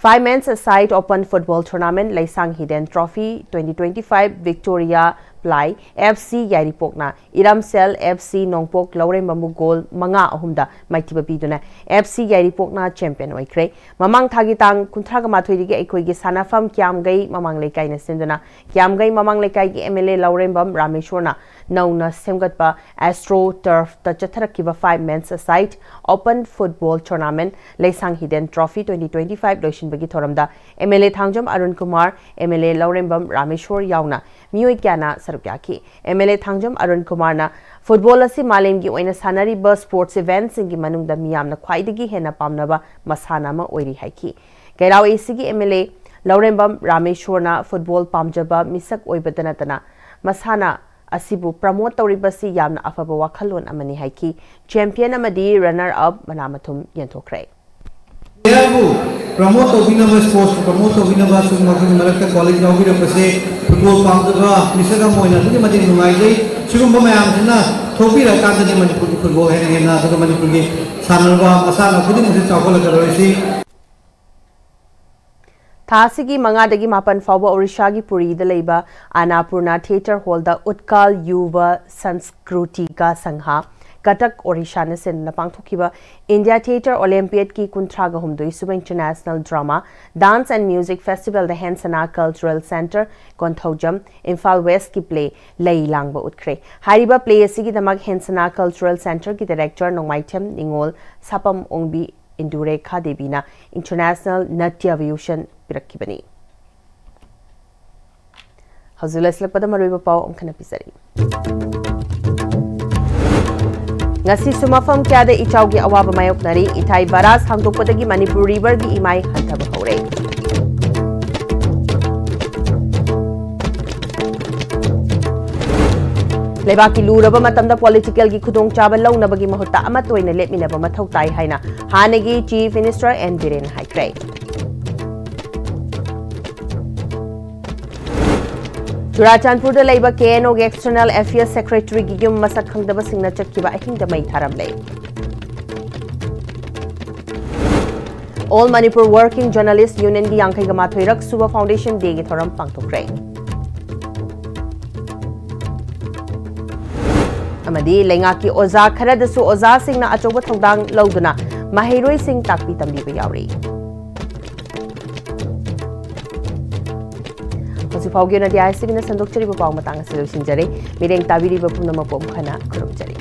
Five Men's Aside Open Football Tournament ꯂꯩꯁꯥꯡ ꯍꯤꯗꯦꯟ Trophy twenty twenty-five Victoria Ply F C ꯌꯥꯏꯔꯤꯄꯣꯛꯅ ꯏꯔꯝꯁꯦꯜ F C ꯅꯣꯡꯄꯣꯛ ꯂꯧꯔꯦꯝꯕꯝꯕꯨ goal ꯃꯉꯥ ꯑꯍꯨꯝꯗ ꯃꯥꯏꯊꯤꯕ ꯄꯤꯗꯨꯅ F C ꯌꯥꯏꯔꯤꯄꯣꯛꯅ champion ꯑꯣꯏꯈ꯭ꯔꯦ꯫ ꯃꯃꯥꯡ ꯊꯥꯒꯤ ꯇꯥꯡ ꯀꯨꯟꯊ꯭ꯔꯥꯒ ꯃꯥꯊꯣꯏꯗꯒꯤ ꯑꯩꯈꯣꯏꯒꯤ ꯁꯥꯟꯅꯐꯝ ꯀ꯭ꯌꯥꯝꯒꯩ ꯃꯃꯥꯡ ꯂꯩꯀꯥꯏꯅ ꯁꯤꯟꯗꯨꯅ ꯀ꯭ꯌꯥꯝꯒꯩ ꯃꯃꯥꯡ ꯂꯩꯀꯥꯏꯒꯤ M L A ꯂꯧꯔꯦꯝꯕꯝ ꯔꯥꯃꯦꯁꯣꯔꯅ ꯅꯧꯅ ꯁꯦꯝꯒꯠꯄ Astro Turfꯇ ꯆꯠꯊꯔꯛꯈꯤꯕ Five Men's Aside Open Football Tournament ꯂꯩꯁꯥꯡ ꯍꯤꯗꯦꯟ Trophy twenty twenty-five ꯂꯣꯏꯁꯤꯟꯕꯒꯤ ꯊꯧꯔꯝꯗ M L A Thangjam Arun Kumar, M L A ꯂꯧꯔꯦꯝꯕꯝ ꯔꯥꯃꯦꯁꯣꯔ ꯌꯥꯎꯅ ꯃꯤꯑꯣꯏ ꯀꯌꯥꯅ ꯁꯔꯨꯛ ꯌꯥꯈꯤ꯫ M L A Thangjam Arun ꯀꯨꯃꯥꯔꯅ football ꯑꯁꯤ ꯃꯥꯂꯦꯝꯒꯤ ꯑꯣꯏꯅ ꯁꯥꯟꯅꯔꯤꯕ sports eventꯁꯤꯡꯒꯤ ꯃꯅꯨꯡꯗ ꯃꯤꯌꯥꯝꯅ ꯈ꯭ꯋꯥꯏꯗꯒꯤ ꯍꯦꯟꯅ ꯄꯥꯝꯅꯕ ꯃꯁꯥꯟꯅ ꯑꯃ ꯑꯣꯏꯔꯤ ꯍꯥꯏꯈꯤ꯫ ꯀꯩꯔꯥꯎ A Cꯒꯤ M L A Laurembam ꯔꯥꯃꯦꯁꯣꯔꯅ football ꯄꯥꯝꯖꯕ ꯃꯤꯁꯛ ꯑꯣꯏꯕꯗ ꯅꯠꯇꯅ ꯃꯁꯥꯟꯅ ꯑꯁꯤꯕꯨ promote ꯇꯧꯔꯤꯕꯁꯤ ꯌꯥꯝꯅ ꯑꯐꯕ ꯋꯥꯈꯜꯂꯣꯟ ꯑꯃꯅꯤ ꯍꯥꯏꯈꯤ꯫ Champion ꯑꯃꯗꯤ runner up ꯃꯅꯥ ꯃꯊꯨꯝ ꯌꯦꯟꯊꯣꯛꯈ꯭ꯔꯦ꯫ ꯀ꯭ꯔꯤꯌꯥꯕꯨ promote ꯇꯧꯕꯤꯅꯕ, sportsꯄꯨ promote ꯇꯧꯕꯤꯅꯕ ꯁꯨꯝ ꯃꯈꯣꯏꯒꯤ ꯃꯔꯛꯇ college ꯌꯥꯎꯕꯤꯔꯛꯄꯁꯦ, football ꯄꯥꯝꯖꯕ ꯃꯤꯁꯛ ꯑꯃ ꯑꯣꯏꯅ ꯑꯗꯨꯛꯀꯤ ꯃꯇꯤꯛ ꯅꯨꯡꯉꯥꯏꯖꯩ꯫ ꯁꯤꯒꯨꯝꯕ ꯃꯌꯥꯝꯁꯤꯅ ꯊꯣꯛꯄꯤꯔꯀꯥꯟꯗꯗꯤ ꯃꯅꯤꯄꯨꯔꯒꯤ football ꯍꯦꯟꯅ ꯍꯦꯟꯅ, ꯑꯗꯨꯒ ꯃꯅꯤꯄꯨꯔꯒꯤ ꯁꯥꯟꯅꯕ ꯃꯁꯥꯟꯅ ꯈꯨꯗꯤꯡꯃꯛꯁꯦ ꯆꯥꯎꯈꯠꯂꯛꯀꯗꯧꯔꯤꯁꯤ꯫ ꯊꯥ ꯑꯁꯤꯒꯤ ꯃꯉꯥꯗꯒꯤ ꯃꯥꯄꯟ ꯐꯥꯎꯕ ꯑꯣꯔꯤꯁꯥꯒꯤ ꯄꯨꯔꯤꯗ ꯂꯩꯕ ꯑꯟꯅꯄꯨꯔꯅꯥ ꯊꯤꯌꯦꯇꯔ ꯍꯣꯜꯗ ꯎꯠꯀꯥꯜ ꯌꯨꯚ ꯁꯟꯁꯀ꯭ꯔꯨꯇꯤꯀꯥ ꯁꯪꯘ, ꯀꯇꯛ ꯑꯣꯔꯤꯁꯥꯅ ꯁꯤꯟꯗꯨꯅ ꯄꯥꯡꯊꯣꯛꯈꯤꯕ ꯏꯟꯗꯤꯌꯥ ꯊꯤꯌꯦꯇꯔ ꯑꯣꯂꯦꯝꯄꯤꯌꯥꯗꯀꯤ ꯀꯨꯟꯊ꯭ꯔꯥꯒ ꯍꯨꯝꯗꯣꯏ ꯁꯨꯕ international drama, dance and music ꯐꯦꯁꯇꯤꯚꯦꯜꯗ ꯍꯦꯟꯁꯅꯥ ꯀꯜꯆꯔꯦꯜ ꯁꯦꯟꯇꯔ, ꯀꯣꯟꯊꯧꯖꯝ, ꯏꯝꯐꯥꯜ ꯋꯦꯁꯀꯤ ꯄ꯭ꯂꯦ ꯂꯩ ꯂꯥꯡꯕ ꯎꯠꯈ꯭ꯔꯦ꯫ ꯍꯥꯏꯔꯤꯕ ꯄ꯭ꯂꯦ ꯑꯁꯤꯒꯤꯗꯃꯛ ꯍꯦꯟꯁꯅꯥ ꯀꯜꯆꯔꯦꯜ ꯁꯦꯟꯇꯔꯒꯤ ꯗꯥꯏꯔꯦꯛꯇꯔ ꯅꯣꯡꯃꯥꯏꯊꯦꯝ ꯅꯤꯉꯣꯜ ꯁꯥꯄꯝ ꯑꯣꯡꯕꯤ ꯏꯟꯗꯨꯔꯦꯈꯥ ꯗꯦꯕꯤꯅ ꯏꯟꯇꯔꯅꯦꯁꯅꯦꯜ ꯅꯠꯇ꯭ꯌ ꯚꯤꯚꯨꯁꯟ ꯄꯤꯔꯛꯈꯤꯕꯅꯤ꯫ ꯍꯧꯖꯤꯛ ꯂꯣꯏꯁꯤꯜꯂꯛꯄꯗ ꯃꯔꯨꯑꯣꯏꯕ ꯄꯥꯎ ꯑꯃꯨꯛ ꯍꯟꯅ ꯄꯤꯖꯔꯤ꯫ ꯉꯁꯤꯁꯨ ꯃꯐꯝ ꯀꯌꯥꯗ ꯏꯆꯥꯎꯒꯤ ꯑꯋꯥꯕ ꯃꯥꯌꯣꯛꯅꯔꯤ꯫ ꯏꯊꯥꯏ ꯕꯔꯥꯖ ꯍꯥꯡꯗꯣꯛꯄꯗꯒꯤ ꯃꯅꯤꯄꯨꯔ ꯔꯤꯚꯔꯒꯤ ꯏꯃꯥꯏ ꯍꯟꯊꯕ ꯍꯧꯔꯦ꯫ ꯂꯩꯕꯥꯛꯀꯤ ꯂꯨꯔꯕ ꯃꯇꯝꯗ ꯄꯣꯂꯤꯇꯤꯀꯦꯜꯒꯤ ꯈꯨꯗꯣꯡꯆꯥꯕ ꯂꯧꯅꯕꯒꯤ ꯃꯍꯨꯠꯇ ꯑꯃꯠꯇ ꯑꯣꯏꯅ ꯂꯦꯞꯃꯤꯟꯅꯕ ꯃꯊꯧ ꯇꯥꯏ ꯍꯥꯏꯅ ꯍꯥꯟꯅꯒꯤ ꯆꯤꯐ ꯃꯤꯅꯤꯁꯇꯔ ꯑꯦꯟ ꯕꯤꯔꯦꯟ ꯍꯥꯏꯈ꯭ꯔꯦ꯫ ꯆꯨꯔꯥꯆꯥꯟꯄꯨꯔꯗ ꯂꯩꯕ ꯀꯦ ꯑꯦꯟ ꯑꯣꯒꯤ ꯑꯦꯛꯁꯇꯔꯅꯦꯜ ꯑꯦꯐꯤꯌꯔꯁ ꯁꯦꯀ꯭ꯔꯦꯇꯔꯤꯒꯤ ꯌꯨꯝ ꯃꯁꯛ ꯈꯪꯗꯕꯁꯤꯡꯅ ꯆꯠꯈꯤꯕ ꯑꯍꯤꯡꯗ ꯃꯩ ꯊꯥꯔꯝꯂꯦ꯫ ꯑꯣꯜ ꯃꯅꯤꯄꯨꯔ ꯋꯥꯔꯀꯤꯡ ꯖꯔꯅꯦꯂꯤꯁ ꯌꯨꯅꯤꯌꯟꯒꯤ ꯌꯥꯡꯈꯩꯒ ꯃꯥꯊꯣꯏꯔꯛ ꯁꯨꯕ ꯐꯥꯎꯟꯗꯦꯁꯟ ꯗꯦꯒꯤ ꯊꯧꯔꯝ ꯄꯥꯡꯊꯣꯛꯈ꯭ꯔꯦ꯫ ꯑꯃꯗꯤ ꯂꯩꯉꯥꯛꯀꯤ ꯑꯣꯖꯥ ꯈꯔꯗꯁꯨ ꯑꯣꯖꯥꯁꯤꯡꯅ ꯑꯆꯧꯕ ꯊꯧꯗꯥꯡ ꯂꯧꯗꯨꯅ ꯃꯍꯩꯔꯣꯏꯁꯤꯡ ꯇꯥꯛꯄꯤ ꯇꯝꯕꯤꯕ ꯌꯥꯎꯔꯤ꯫ ꯍꯧꯖꯤꯛ ꯐꯥꯎꯒꯤ ꯑꯣꯏꯅꯗꯤ ꯑꯥꯏ ꯑꯦꯁ ꯇꯤ ꯚꯤꯅ ꯁꯟꯗꯣꯛꯆꯔꯤꯕ ꯄꯥꯎ ꯃꯇꯥꯡ ꯑꯁꯤ ꯂꯣꯏꯁꯤꯟꯖꯔꯦ꯫ ꯃꯤꯠꯌꯦꯡ ꯇꯥꯕꯤꯔꯤꯕ ꯄꯨꯝꯅꯃꯛꯄꯨ ꯑꯃꯨꯛ ꯍꯟꯅ ꯈꯨꯔꯨꯝꯖꯔꯤ꯫